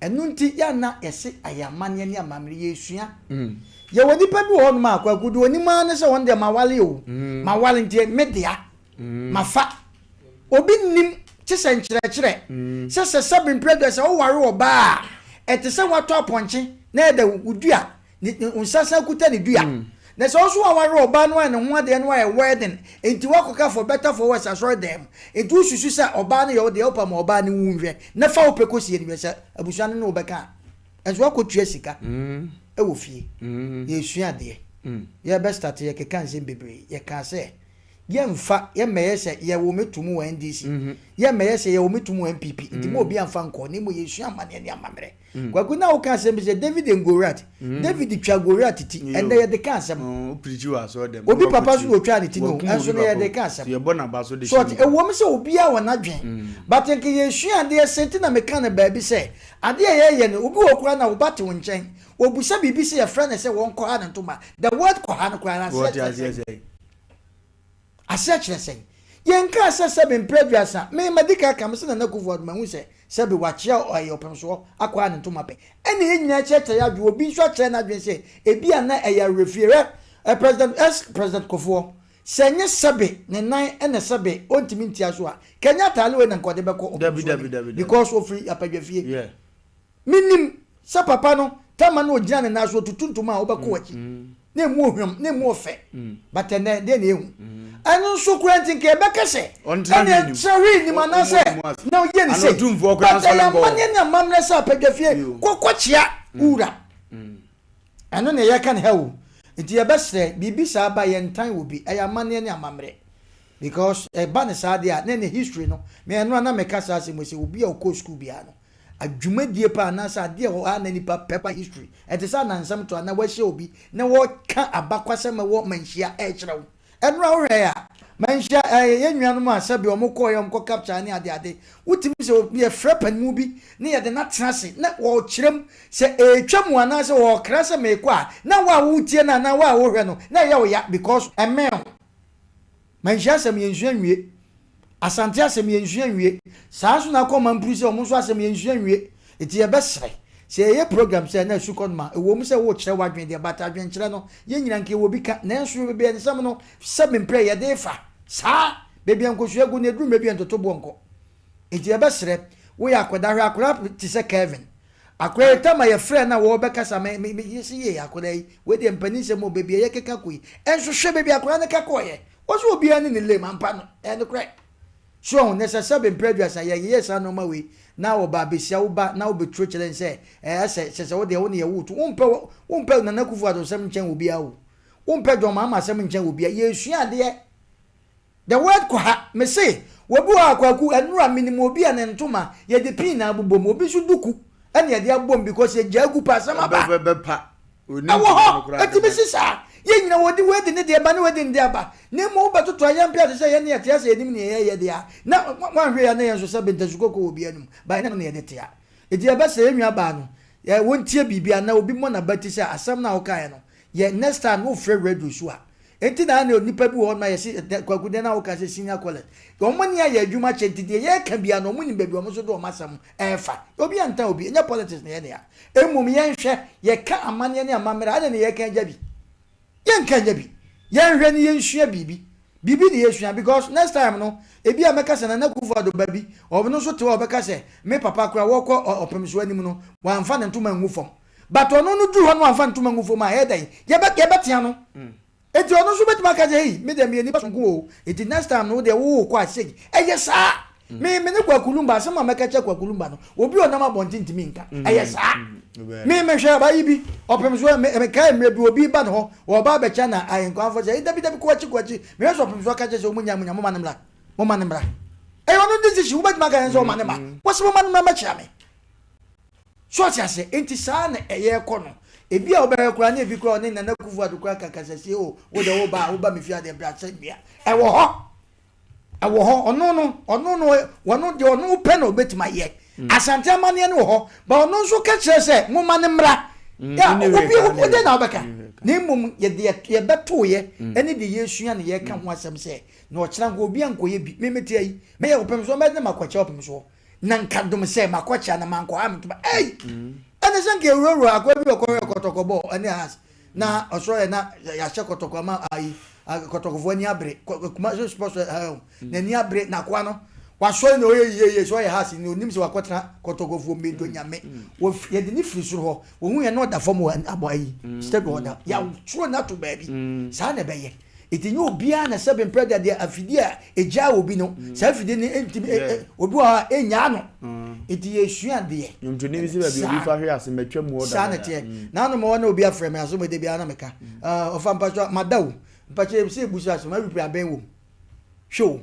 Ɛno nti yɛ a na yɛse ayɛ amanneɛ ne amammerɛ, yɛresua. Yɛwɔ nnipa bi wɔ hɔnom a, Kwaku, deɛ ɔnim ara ne sɛ wɔn deɛ mawale o, mawale nti me dea, mafa. Obi nnim kye sɛ nkyerɛkyerɛ sɛ sɛ sɛbe mprɛ aduasa woware ɔbaa a, ɛte sɛ woatɔ apɔnkye na ɛda wo dua Ne ne nsa san kuta ne dua. Na sɛ ɔso aware ɔbaa no ayɛ ne ho adeɛ no ayɛ wedding nti woakɔka for better for worse asɔre dan mu nti wosusu sɛ ɔbaa no yɛ wo deɛ wopa ma ɔbaa no wu nhwɛ na fa wo pɛ kɔsie no hwɛ sɛ abusua no ne wo bɛka a ɛnso woakɔtua sika wɔ fie. Yɛresua adeɛ. Yɛbɛ start yɛkeka nsɛm bebree. Yɛkaa sɛ yɛnfa yɛmmɛyɛ sɛ yɛwɔ me to mu wɔ NDC, yɛmmɛyɛ sɛ yɛwɔ me to mu wɔ NPP, nti mo obi amfa nkɔ na mmom yɛsua amanneɛ ne amammerɛ. Kwaku na woka asɛm bi sɛ David and Goliath, David twa Goliath ti, ɛnnɛ yɛde ka asɛm. Obi papa nso na otwaa ne ti no, ɛnso no yɛde ka asɛm. So ɔte, ɛwom sɛ obiara wɔ n'adwen, but nka yɛsua adeɛ sɛ nti na meka no baabi sɛ adeɛ a yɛyɛ no, obi wɔ hɔ koraa na wo ba te wo nkyɛn, ɔbusa biribi sɛ yɛfrɛ no sɛ wɔnkɔha no ntoma, the word kɔha no koraa no aseɛ kyerɛ sɛn? Aseɛ kyerɛ sɛn? Yɛnkaa sɛ sɛbe mprɛ aduasa, me madi kan aka, mese Nana Akufo Addo mahu sɛ sɛbe wakyea ɔyɛ ɔpemsoɔ akɔha ne ntoma pɛ. Ɛna yɛn nyinaa kyerɛkyerɛ yɛn adwene, obi nso akyerɛ n'adwene sɛ ebia na ɛyɛ awerɛfie. Hwɛ ɛ President ex President Kufuor, sɛ ɛnyɛ sɛbe ne nan ɛna sɛbe ɔntumi ntia so a, nka ɛnyɛ ataale wei na nka ɔde bɛkɔ ɔpemsoɔ anim because ɔfiri apadwafie. Menim sɛ papa no tama na ogyina ne nan so otutu ntoma a wobɛkɔ w'akyi na emu ohwam na emu ɔfɛ but ɛnɛ deɛ na ehu ɛno nso kura nti nka yɛbɛka sɛ ɛne ɛkyerɛ hwee nim anaasɛ na ɔyɛ ne sei but ɛyɛ amanneɛ ne amammerɛ sɛ apadwafie kɔkɔkyea wura ɛno na yɛka ne ha o nti yɛbɛsrɛ biribi saa ba yɛntan wɔ bi ɛyɛ amanneɛ ne amammerɛ because ɛba ne saa deɛ a na ɛne history no me ɛno a na meka saa asɛm sɛ obi a ɔkɔ school biara no Dwumadie pa anaasɛ adeɛ ɛwɔ hɔ a na nipa pɛ pa history. Ɛte sɛ anansɛm to anaa wahyia obi na wɔka abakwasɛm ɛwɔ manhyia ɛrekyerɛ wo. Ɛnora wohwɛɛ a, manhyia ɛɛ yɛn nuanom a sɛbe wɔn kɔɔeɛ wɔn kɔ capture ne ade ade. Wotumi sɛ yɛfrɛ panimu bi na yɛde no atena ase na wɔrekyerɛ mu sɛ ɛretwa mu anaasɛ wɔrekra sɛ merekɔ a na wo a woretie no anaa wo a worehwɛ no na ɛyɛ wo ya because ɛmmɛn wo. Manhyia asɛm yɛnsua nwie. Asante asɛm yɛnsua nwie. Saa nso na akɔ mampuru sɛ wɔn nso asɛm yɛnsua nwie. Nti yɛbɛsrɛ sɛ yɛyɛ program sɛ na asukɔ no ma ɛwɔ mu sɛ worekyerɛ w'adwene deɛ but adwenkyerɛ no yɛn nyinaa nka yɛwɔ bi ka nanso baabi a nsɛm no sɛ mprɛ yɛde refa saa baabi a nkosua gu no ɛduru mmerɛ bi a ntoto boɔ nkɔ. Nti yɛbɛsrɛ woyɛ akwadaa hwɛ akwadaa te sɛ Kevin Akwadaa yi tam a yɛfrɛɛ no a wɔrebɛkasa me me me yɛsi yie akwadaa yi wei deɛ mpanin sɛm o baabi a yɛkeka kɔ yi ɛnso hwɛ baabi akwadaa no ka kɔɔyɛ wɔsɛ obiara ne ne lame ampa no ɛyɛ nokorɛ so ɔho ne sɛ sɛbe mprɛ aduasa yɛyɛ saa nneɛma wei na ɔba abesia wo ba na wobɛturo kyerɛ ne sɛ ɛɛ sɛ sɛ sɛ wo deɛ wo ne yɛwo to wompɛ wompɛ Nana Akufo Addo sɛm nkyɛn obiara o wompɛ John Mahama asɛm nkyɛn obiara yɛsua adeɛ The word kwaha, mese, obi wɔ hɔ a Kwaku, ɛnora menim obi a ne ntoma yɛde pin na abobɔ mu, obi nso duku ɛna yɛde abɔ mu because yɛgyaa gu pɛ asɛm aba. Bɛpa. Ɛwɔ hɔ, ɛtumi si saa. Yɛn nyina wɔde wei de ne deɛ ba ne wei de ne deɛ aba. Na mmom wobɛtoto ayɛmpe ate sɛ yɛn ne yɛte ase yɛnim nea yɛyɛ deɛ a, na woanhwɛ yɛ a na yɛn nso sɛ bentasu kɔkɔɔ wɔ obiara anim, but ɛnyɛ no na yɛde te a. Enti yɛbɛsrɛ yɛn nua baa no, wɔntie biribi anaa obi mmɔ n'abati sɛ asɛm no a wokaeɛ no, yɛ next time wofrɛ radio so a, Enti na na onipa bi wɔ hɔ nom a yɛse dɛ Kwaku dɛn na woka sɛ senior college. Wɔn ne ayɛ adwuma kyɛ nti deɛ yɛreka biara no wɔn nim baabi wɔn nso de wɔn asɛm ɛrefa. Obi antan obi, ɛnyɛ politics na ɛyɛ nea. Mmom yɛnhwɛ, yɛka amanneɛ ne amammerɛ a adɛn na yɛreka agya bi? Yɛnka anya bi. Yɛnhwɛ ne yɛnsua biribi. Biribi na yɛsua because next time no ebi a mɛka sɛ Nana Akufo-Addo ba bi, ɔno nso te hɔ a ɔbɛka sɛ me papa koraa wɔkɔ ɔpemsoɔ anim no wamfa ne ntoma angu fam. But ɔno no duru hɔ no wamfa ntoma ngu fam a, ɛyɛ dɛn? Yɛbɛ yɛbɛtea no. Enti ɔno nso bɛtumi aka sɛ, hey, me deɛ meyɛ nipa sononko o, enti next time no wo deɛ worekɔ a sei. Ɛyɛ saa. Me me ne Kwaku Lumba, asɛm a mɛka kyerɛ Kwaku Lumba no, obi a ɔnam abɔnten ntumi nka. Ɛyɛ saa. Me mehwɛ abayi bi, ɔpem so, me mekae mmerɛ bi obi ba ne hɔ, ɔreba abɛkyɛ na ahenkwanfoɔ sɛ, hey, dabi dabi kɔ akyi kɔ akyi. Mehwɛ sɛ ɔpem so aka kyerɛ sɛ, wɔn nyaa mo nya, momma no mmra, momma no mmra. Ɛyɛ ɔno decision, wobɛtumi aka sɛ ɔma no ma. Wɔse momma no mmra mmɛkyea me. So ɔte aseɛ? Enti saa na ɛyɛ kɔ no. Ebi a wobɛhwɛ koraa na ebi koraa ɔne Nana Akufo Addo koraa ka kasasie o, wo deɛ woba a woba me fie adeɛ bra sɛ nnua. Ɛwɔ hɔ. Ɛwɔ hɔ. Ɔno no, ɔno no, ɔno deɛ ɔno pɛ na ɔbɛtumi ayɛ. Mm. Asante amanneɛ no wɔ hɔ. Ba ɔno nso ka kyerɛ sɛ momma no mmra. Mm, ya, obi obi de na wobɛka. Na mmom yɛde yɛbɛtoeɛ mm. ɛne deɛ yɛsua na yɛka ho asɛm sɛ na ɔkyena nka obi ankɔyɛ bi. Me mete ayi, mɛyɛ ɔpem soɔ, mɛde makɔkyɛ ɔpem soɔ. na nka dom sɛ makɔkyea na mankɔ ha metoma ei ɛne sɛ nka ɛwurawura akoa bi ɔkɔhwɛ kɔtɔkɔ bɔɔ ɛne has na ɔsɔre yɛ na yɛahyɛ kɔtɔkɔ ama ayi kɔtɔkɔfoɔ ani abere kuma so sports ɛɛ n'ani abere na akoa no wasɔre na ɔyɛ yie yie sɛ ɔyɛ has na onim sɛ wakɔtena kɔtɔkɔfoɔ mmedo nyame yɛde ne firi soro hɔ wɔhu yɛn na ɔda fam wɔ abɔ ayi step hɔ da yɛatwerɛ no ato baabi saa na ɛbɛyɛ. Enti nyɛ obiara na sɛbe mprɛ da deɛ afidie a ɛgyaa obi no, saa afidie no ntumi, obi wɔ hɔ a ɛnnyaa no. Enti yɛsua adeɛ. Nnwomtoni bi sɛ baabi obi fa hwe ase matwa mu hɔ Saa na dadaada. ɛteɛ. Nanom hɔ na obi afrɛ me asɛm da biara na meka. Ɔfa mpakyɛ mada o. Mpakyɛ sɛ ɛbu so asɛm awipire abɛn wom. Hwɛ o.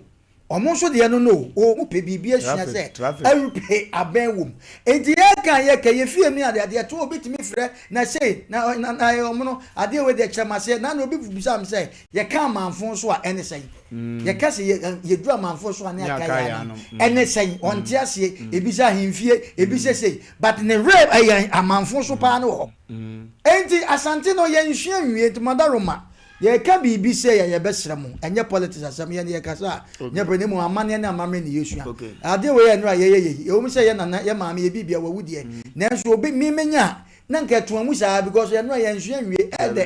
Wɔn nso deɛ no no o, wɔn pɛ biribi asua sɛ ɛrepe abɛn wom. Enti yɛka yɛka yɛ fie mu adeɛ adeɛ to obi tumi frɛ na sei na na na wɔn no adeɛ wei deɛ kyerɛ ma seɛ na na obi bisa mi sɛ yɛka amanfo nso a ɛne sɛn mm. yɛka sɛ yɛ yɛduru amanfo so a ne aka yɛ ano mm. ɛne sɛn wɔn te aseɛ mm. ebi sɛ ahemfie ebi sɛ sei but ne werɛ ɛyɛ amanfo so paa no wɔ hɔ. Enti asante no yɛn nsua nwie nti madaroma Yɛreka biribi sei a yɛbɛsrɛ mo, ɛnyɛ politics asɛm, yɛn yɛkasa a, nyɛ bere na mmom amanneɛ ne amammerɛ na yɛsua. Adeɛ wei a nnora yɛyɛ yɛ yi, ɛwom sɛ yɛ nana, yɛ maame, yɛ biribia wawu deɛ, nanso obi, me menya a, na nka ɛtoa mu saa because yɛn nnora yɛnsua nwie, ɛɛdɛ,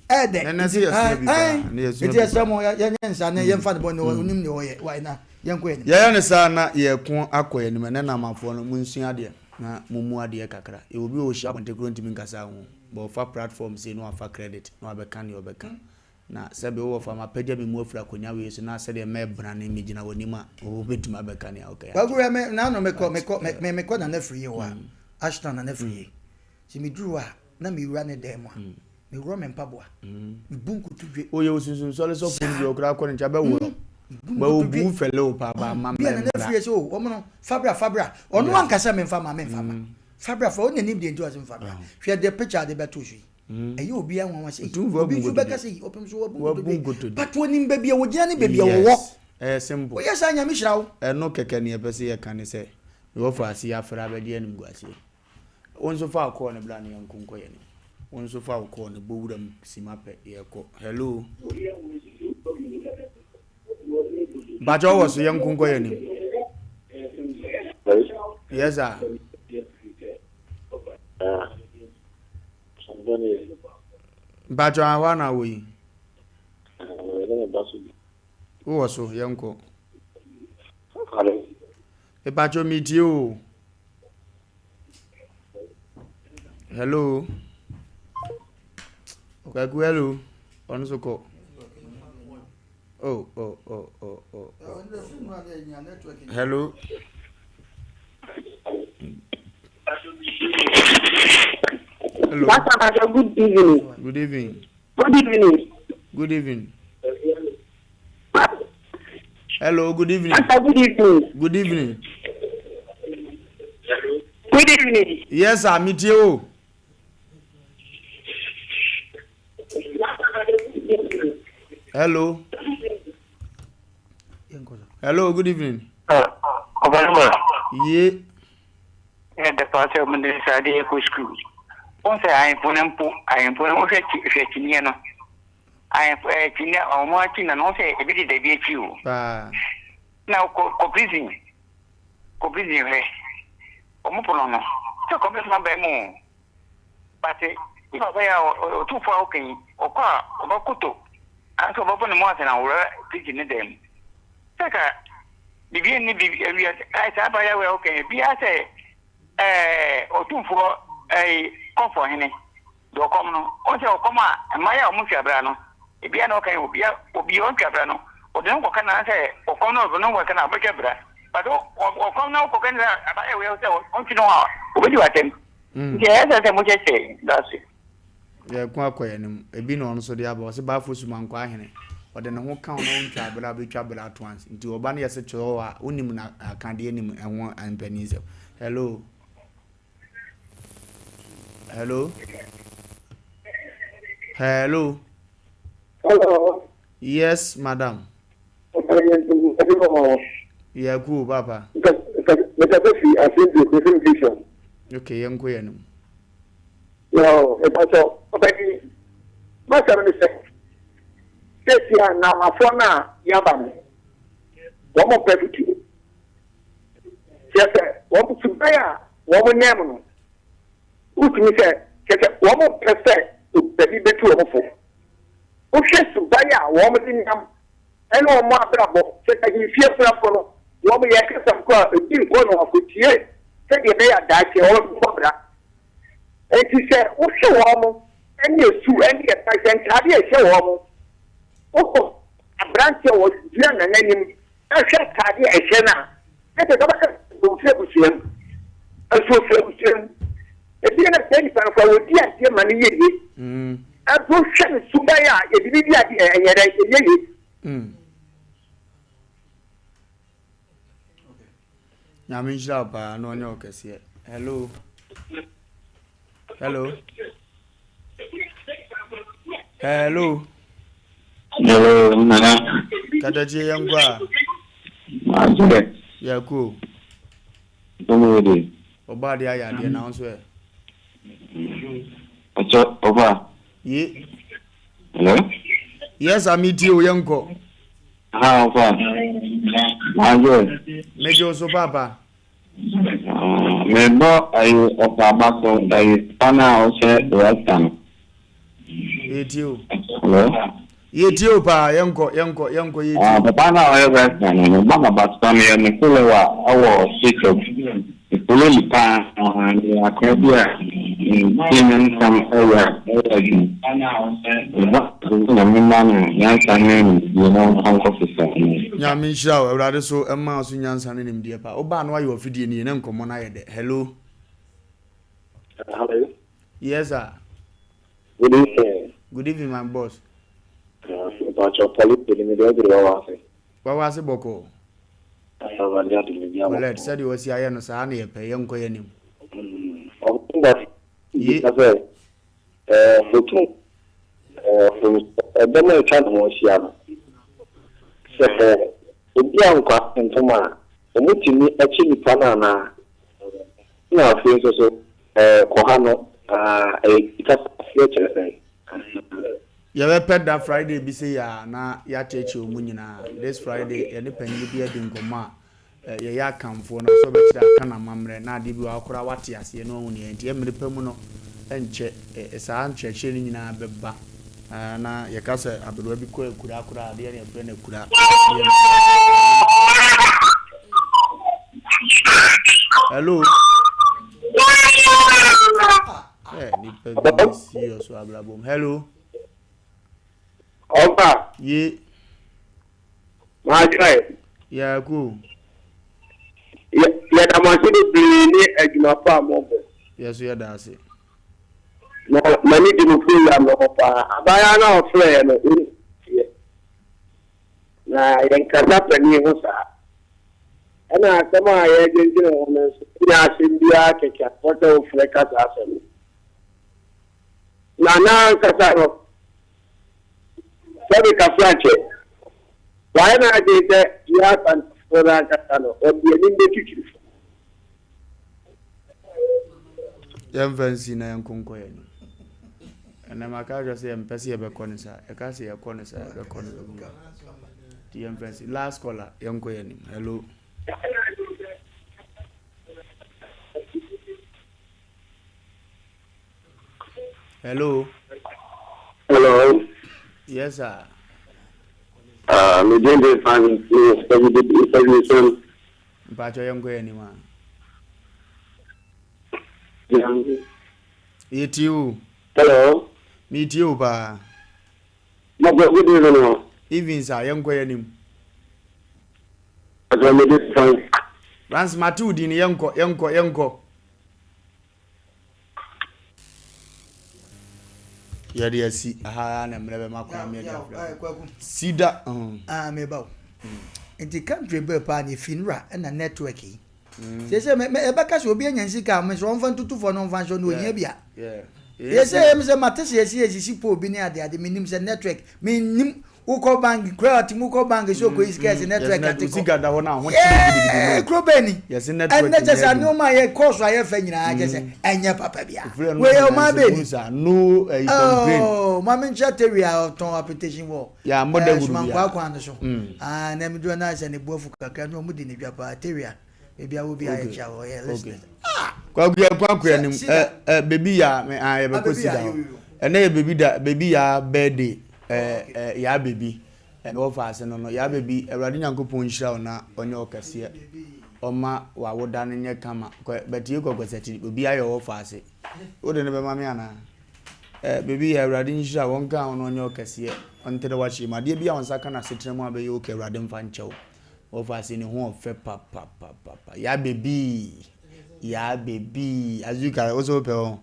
ɛɛdɛ, nti, ɛn, nti yɛsrɛ mo, yɛnyɛ nsa na yɛmfa ne bɔne, onim deɛ ɔyɛ, wai na yɛnkɔ yɛn anim. Yɛyɛ no saa na yɛko akɔ yɛn anim, ɛnɛ Namafoɔ no, monsua adeɛ na mommu adeɛ kakra. Yɛwɔ obi wɔ hɔ ɔhyia abɔnten koraa ɔntumi nkasa ho. But ɔfa platform sei na wafa credit na wabɛka nea ɔbɛka. Na sɛbe wowɔ fa mapagya me mu afiri akonnwa wei so na sɛdeɛ mɛbrane megyina w'anim a wobɛtumi abɛka nea woka yi Kwaku akyerɛ hwɛ me nano mekɔ But mekɔ me me mekɔ Nana Afriyie hɔ a Ashton Nana Afriyie sɛ meduru hɔ a na mewura ne dan mu a meworɔ me mpaboa mebu nkotodwe Woyɛ osunsumsɔre sɔfoɔ no bi saa ɔkoraa kɔ ne nkyɛn abɛworɔ mebu But nkotodwe obu fɛle wo paa but ɔn bia Nana amammerɛ mmra Afriyie sɛ o wɔn no fa bra fa bra ɔno Yeah. anka sɛ memfa ma memfa ma Fa bra fa, ɔna nim deɛ nti ɔse mfa bra. Hwɛ deɛ picture ade bɛto so yi. Ɛyɛ obiara nwanwa sɛ Otumfoɔ obi abu nso bɛka nkotodwe. sɛ ɔpem so wabu Wabu nkotodwe. nkotodwe. But onim baabi a wɔgyina ne baabi a wɔwɔ. Yes. Ɛyɛ simple. Woyɛ saa Nyame hyira wo. Ɛno kɛkɛ ne yɛpɛ sɛ yɛka ne sɛ mewɔ faase yi afrɛ abɛgye animguaseɛ. Wo nso fa wo call no bra na yɛnko nkɔ yɛn anim. Wo nso fa wo call no bɔ wuram sima pɛ yɛkɔ. Hello. Mpakyɛ wowɔ so yɛnko nkɔ yɛn anim. Yes sir. Mpakyɛ ahɔ na wɔ yi. Wowɔ so yɛnkɔ. Mpakyɛ metie o. Hello. Kwaku hello. Ɔno nso kɔ. Oh, oh, oh, oh, oh, oh. Hello. Hello. Pastor, Pastor, good evening. Good evening. Good evening. Good evening. Hello, good evening. Pastor, good evening. Good evening. Good evening. Yes, sir, meet you. Hello. Hello, good evening. Ɔbarima. Ye. Yɛ da paa sɛ wɔde saa de yɛ kɔ sukuu. Wɔn sɛ ahemfo no mpo ahemfo no wohwɛ hwɛ kyiniiɛ no ahemfo ɛɛ kyiniiɛ wɔn akyi na no wɔn sɛ ebi deda ebi akyi o. Paa. Na kɔ kɔ prison kɔ prison hwɛ wɔn pono no sɛ kɔm bɛsoma bɛn mu o but if abɛyɛ a ɔtumfo a ɔka yi ɔkɔ a ɔbɛkoto anso ɔbɛbɔ ne mu ase na ɔwura prison ne dan mu sɛ ka biribi nni biribi awia saa abaayewa wei a ɔka yi biara sɛ ɛɛ ɔtumfoɔ ɛɛ kɔmfɔhene deɛ ɔkɔm no ɔn sɛ ɔkɔm a mmayewa a wɔn ntwa abira no ebia na ɔka yi obia obi ɔntwa abira no ɔde no kɔka na sɛ ɔkɔm no ɔde no kɔka na ɔbɛtwa abira but ɔkɔm na ɔkɔka na abaayewa wei sɛ ɔntwi no a ɔbɛdi w'atɛm nti ɛyɛ sɛ sɛ mo kyɛkyɛ daase. Yɛko akɔ yɛn anim. Ebi na ɔno nso de aba. Ɔse Bafo Sumankwa ahene. Ɔde ne ho ka wo na wontwa abere a wobɛtwa abere ato ansa. Nti ɔba no yɛse kyerɛ wo a wonim na aka deɛ nim ɛho mpaninsɛm. Hello. Hello. Hello. Hello. Yes, madam. Yɛku o papa. Mekasa fi Asɛmdua Prison Division. Okay, yɛnkɔ yɛn anim. Yoo, mepakyɛ wo, ɔpanyin, m'asɛm ne sɛ, seesei a Naamafoɔ no a yɛaba no, wɔmpɛ afotuo. Kyerɛ sɛ, wɔn suban a wɔnam no, wotumi sɛ, kyerɛ sɛ, wɔmpɛ sɛ obi bɛtu wɔn fo. Wohwɛ suban a wɔde nam ne wɔn abrabɔ, kyerɛ sɛ ahemfie akunafoɔ no, wɔn yɛ kasa mpo a, ebi nkɔ na wɔakɔtie sɛdeɛ ɛbɛyɛ a daakye wɔbɛbɔ bra. Enti sɛ wohwɛ wɔn ne su ne ɛsan, sɛ ntaade a ɛhyɛ wɔn. Wokɔ aberanteɛ a ɔgyina Nana anim na hwɛ ataadeɛ a ɛhyɛ no a, na kyerɛ sɛ wobɛka sɛ ɔmfiri abusua mu. Nso ɔfiri abusua mu. Ebia na saa nipa no koraa ɔdi adeɛ ma no yɛ yie. Nso wohwɛ ne suban a yɛde no di adeɛ a, ɛnyɛ dɛn, ɛnyɛ yie. Nyame nhyira wo paa na ɔnyɛ wo kɛseɛ. Hello. Hello. Hello. Hello, Nana. Katakyie yɛn kɔ a. Makyɛ. Yɛ kɔ o. Ɔmo yɛ de. Ɔbɔ adeɛ ayɛ adeɛ na nso ɛ. Ɔkyɛ ɔba. Ye. Hello. Yes, ami tie o yɛn kɔ. Ha ɔfa. Makyɛ. Megye wo so paapa. Mebɔ ayi ɔfa aba so ayi papa no a ɔhyɛ rasta no. Yɛtie o. Hello. Yɛtie o paa yɛnkɔ yɛnkɔ yɛnkɔ yɛtie. Ah papa no a ɔyɛ rasta no mebɔ n'aba so paa meyɛ ne follower ɛwɔ TikTok. Me follow no paa meyɛ akora bi a metie ne nsɛm ɛyɛ ɛyɛ adwuma. Mebɔ Nyame mma no nyansa ne nimdeɛ na ɔmfa nkɔ so saa. Nyame nhyira wo, Awurade so mma wo so nyansa ne nimdeɛ pa. Wo baa na wayɛ w'afidie no yie na nkɔmmɔ no ayɛ dɛ. Hello. Hello. Yes sir. Good evening. Good evening my boss. Mpatsɔ police ni mi de ɔdiri wawa ase. Wawa ase bɔkɔɔ. Awurade adum mi bi abɔ. Colette sɛdeɛ wasi ayɛ no saa na yɛpɛ yɛnkɔ yɛn anim. Ɔmo ba Ye. sɛ Ɛɛ, otum ɛɛ dɔm a etwa ne ho ahyia no, sɛ obi ankɔ ntɛm a, wɔtumi kye nipa no anaa? Ɛna afei nso so, ɛɛ kɔha no, ɛyɛ Twi kasa aseɛ kyerɛ sɛn? Yɛbɛpɛ da Friday bi sei a na yɛakyerɛkyerɛ wɔn nyinaa. This Friday yɛne panyin bi adi nkɔmmɔ a yɛyɛ Akanfoɔ no sɛ ɔbɛkyerɛ Akan amammerɛ na adeɛ bi wɔ hɔ koraa wate aseɛ na wahu nea ɛnti mmere pa mu no ɛnkyɛ saa nkyerɛkyerɛ no nyinaa bɛba na yɛka sɛ aberewa bi kɔ akura koraa adeɛ na yɛfrɛ no akura adeɛ no. Hello. Eh, nipa bi yɛ serious wɔ abrabɔ mu. Hello. Ɔba. Ye. M'adwae. Yɛako. Yɛ, yɛda mo ase bebree ne adwuma pa a mobɔ. Yɛ so yɛda ase. Na m'ani gye mo program no ho paa. Abaayewa no a ɔfrɛɛ no, ɔnim aseɛ. Na yɛnkasa panin ho saa. Ɛna asɛm a yɛredwendwene ho no nso, ɛnyɛ asɛm biara kɛkɛ a ɛwɔ sɛ wofrɛ ka saa asɛm no. Na n'ankasa no, Sɛbe Kafrakyɛ, wayɛ n'adwene sɛ yɛn Asantefoɔ no ankasa no, ɔde anim bɛtwitwiri fam. Yɛmfa nsi na yɛnko nkɔ yɛn anim. Ɛnɛ maka akyerɛ sɛ yɛmpɛ sɛ yɛbɛkɔ no saa. Yɛka sɛ yɛkɔ no saa yɛbɛkɔ no saa. Nti yɛmfa nsi. Last caller, yɛnkɔ yɛn anim. Hello. Hello. Hello. Yes, sir. Uh, me din de Francis me sɛm. Mpatsɔ yɛn nkɔ yɛn anim a. Yɛtie o. Hello. Metie o paa. Mɔfɔ good evening o. Evening sir, yɛn nkɔ yɛn anim. Mpatsɔ me din Francis. Francis mate wo din yɛn nkɔ yɛn nkɔ yɛn nkɔ. Yɛde asi aha na mmerɛ bɛma kwan ama yɛde afrɛ. Sida. Ah, meba o. Nti country bɛɛ paa na efi nra ɛna network yi. Sɛ sɛ mɛ ɛbɛka sɛ obi anya nsika a mɛ sɛ ɔnfa ntutu fɔ na ɔnfa nhyɛ no ohia bi a. Yɛ sɛ ɛm sɛ mate sɛ yɛsi yɛsisi pole bi ne ade ade menim sɛ network menim Wokɔ bank kura ɔte mu kɔ bank sɛ okoyi sika yɛsɛ network ate kɔ. Sika da hɔ na ho kyerɛ gidigidi no. Kuro bɛn ni? Yɛsɛ network ɛnɛ kyɛ sɛ nneɛma a yɛ kɔɔso a yɛfɛ nyinaa kyɛ sɛ ɛnyɛ papa bia. Wei yɛ ɔman bɛn ni? No ɛyi complain. Oh, maame nkyerɛ tewi a ɔtɔn application wɔ. Yɛ amɔ dawuro bia. Sumankwaa kwan no so. Ah, na mi duro na sɛ ne bu afu kakra no ɔmo di ne dwa paa tewi a. Ebi awo bi ayɛ kyia wɔ yɛ listeners. Ah! Kwaku yɛ kwaku yɛ nim ɛ ɛ bebi ya mɛ ah yɛ bɛ kɔ si da hɔ. Ɛnɛ yɛ bebi da bebi ya birthday ɛ ɛ ya bebi ɛ wɔ fa ase no no ya bebi awurade nyankopɔn nhyira wo na ɔnyɛ wo kɛseɛ ɔma wawoda no nyɛ kama kɔ bɛtie kɔkɔsakyi obi ayɛ wɔ fa ase wode no bɛma me anaa. Eh, baby yɛ Awurade nhyira wo, ɔnka wo na ɔnyɛ wo kɛseɛ, ɔntrɛ w'ahyɛ mu. Adeɛ bi a wo nsa ka no asetena mu a bɛyɛ okay, Awurade mfa nkyɛ wo. Wɔfa ase ne ho ɔfɛ papapapa. Ya baby, ya baby. Azuka, wo so wopɛ wɔn?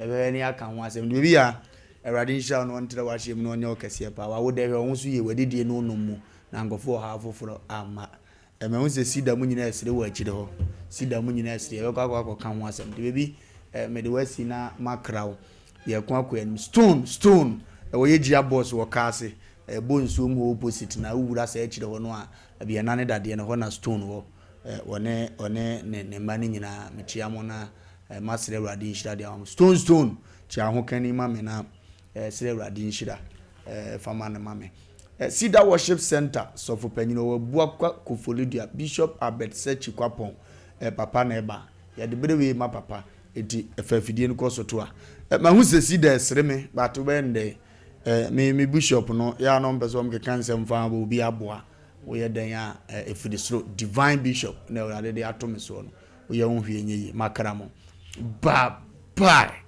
Ɛbɛyɛ ne aka ho asɛm. Baby ya, Awurade nhyira wo na ɔntrɛ w'ahyɛ mu na ɔnyɛ wo kɛseɛ paa. W'awodɛ hwɛ wo ho so yie, w'adidie ne wo nom mu, na nkurɔfoɔ ɔhaw foforɔ amma. Mahu sɛ sida mu nyinaa ɛsere wɔ akyire hɔ. Sida mu nyinaa ɛsere. Yɛbɛkɔ akɔ akɔka ho asɛm. Nti baby, eh, mede wo asi na makra wo. Yɛko akɔ anim. Stone, stone. Ɛwɔ yɛ gia boss wɔ kaa ase. Ɛbɔ nsuo mu hɔ opposite na wowura saa akyire hɔ no a, baabi yɛn nane dadeɛ no, hɔ na stone wɔ. Eh, wɔne, ɔne ne, ne mma no nyinaa, mekyea mo na eh, masrɛ Awurade nhyira de ama mo. Stone, stone, kyea ho kani ma me na eh, srɛ Awurade nhyira eh, fa ma no ma me. Cedar Worship Centre sɔfo panyin ɔwɔ Abuakwa Koforidua Bishop Albert Sekyi Kwapong eh, papa na ɛba. Yɛde bere wei ma papa eti fa afidie no kɔ so to a. Eh, mahu sɛ Cedar ɛsere me but wobɛyɛ no dɛn? Eh, me me bishop no yɛ a na ɔmpɛ sɛ ɔmkeka nsɛm fa bɔ obi aboa. Woyɛ dɛn a eh, ɛfiri soro divine bishop na Awurade de ato me soɔ no. Woyɛ wo hwee nyɛ yie. Makra mo. Bye bye.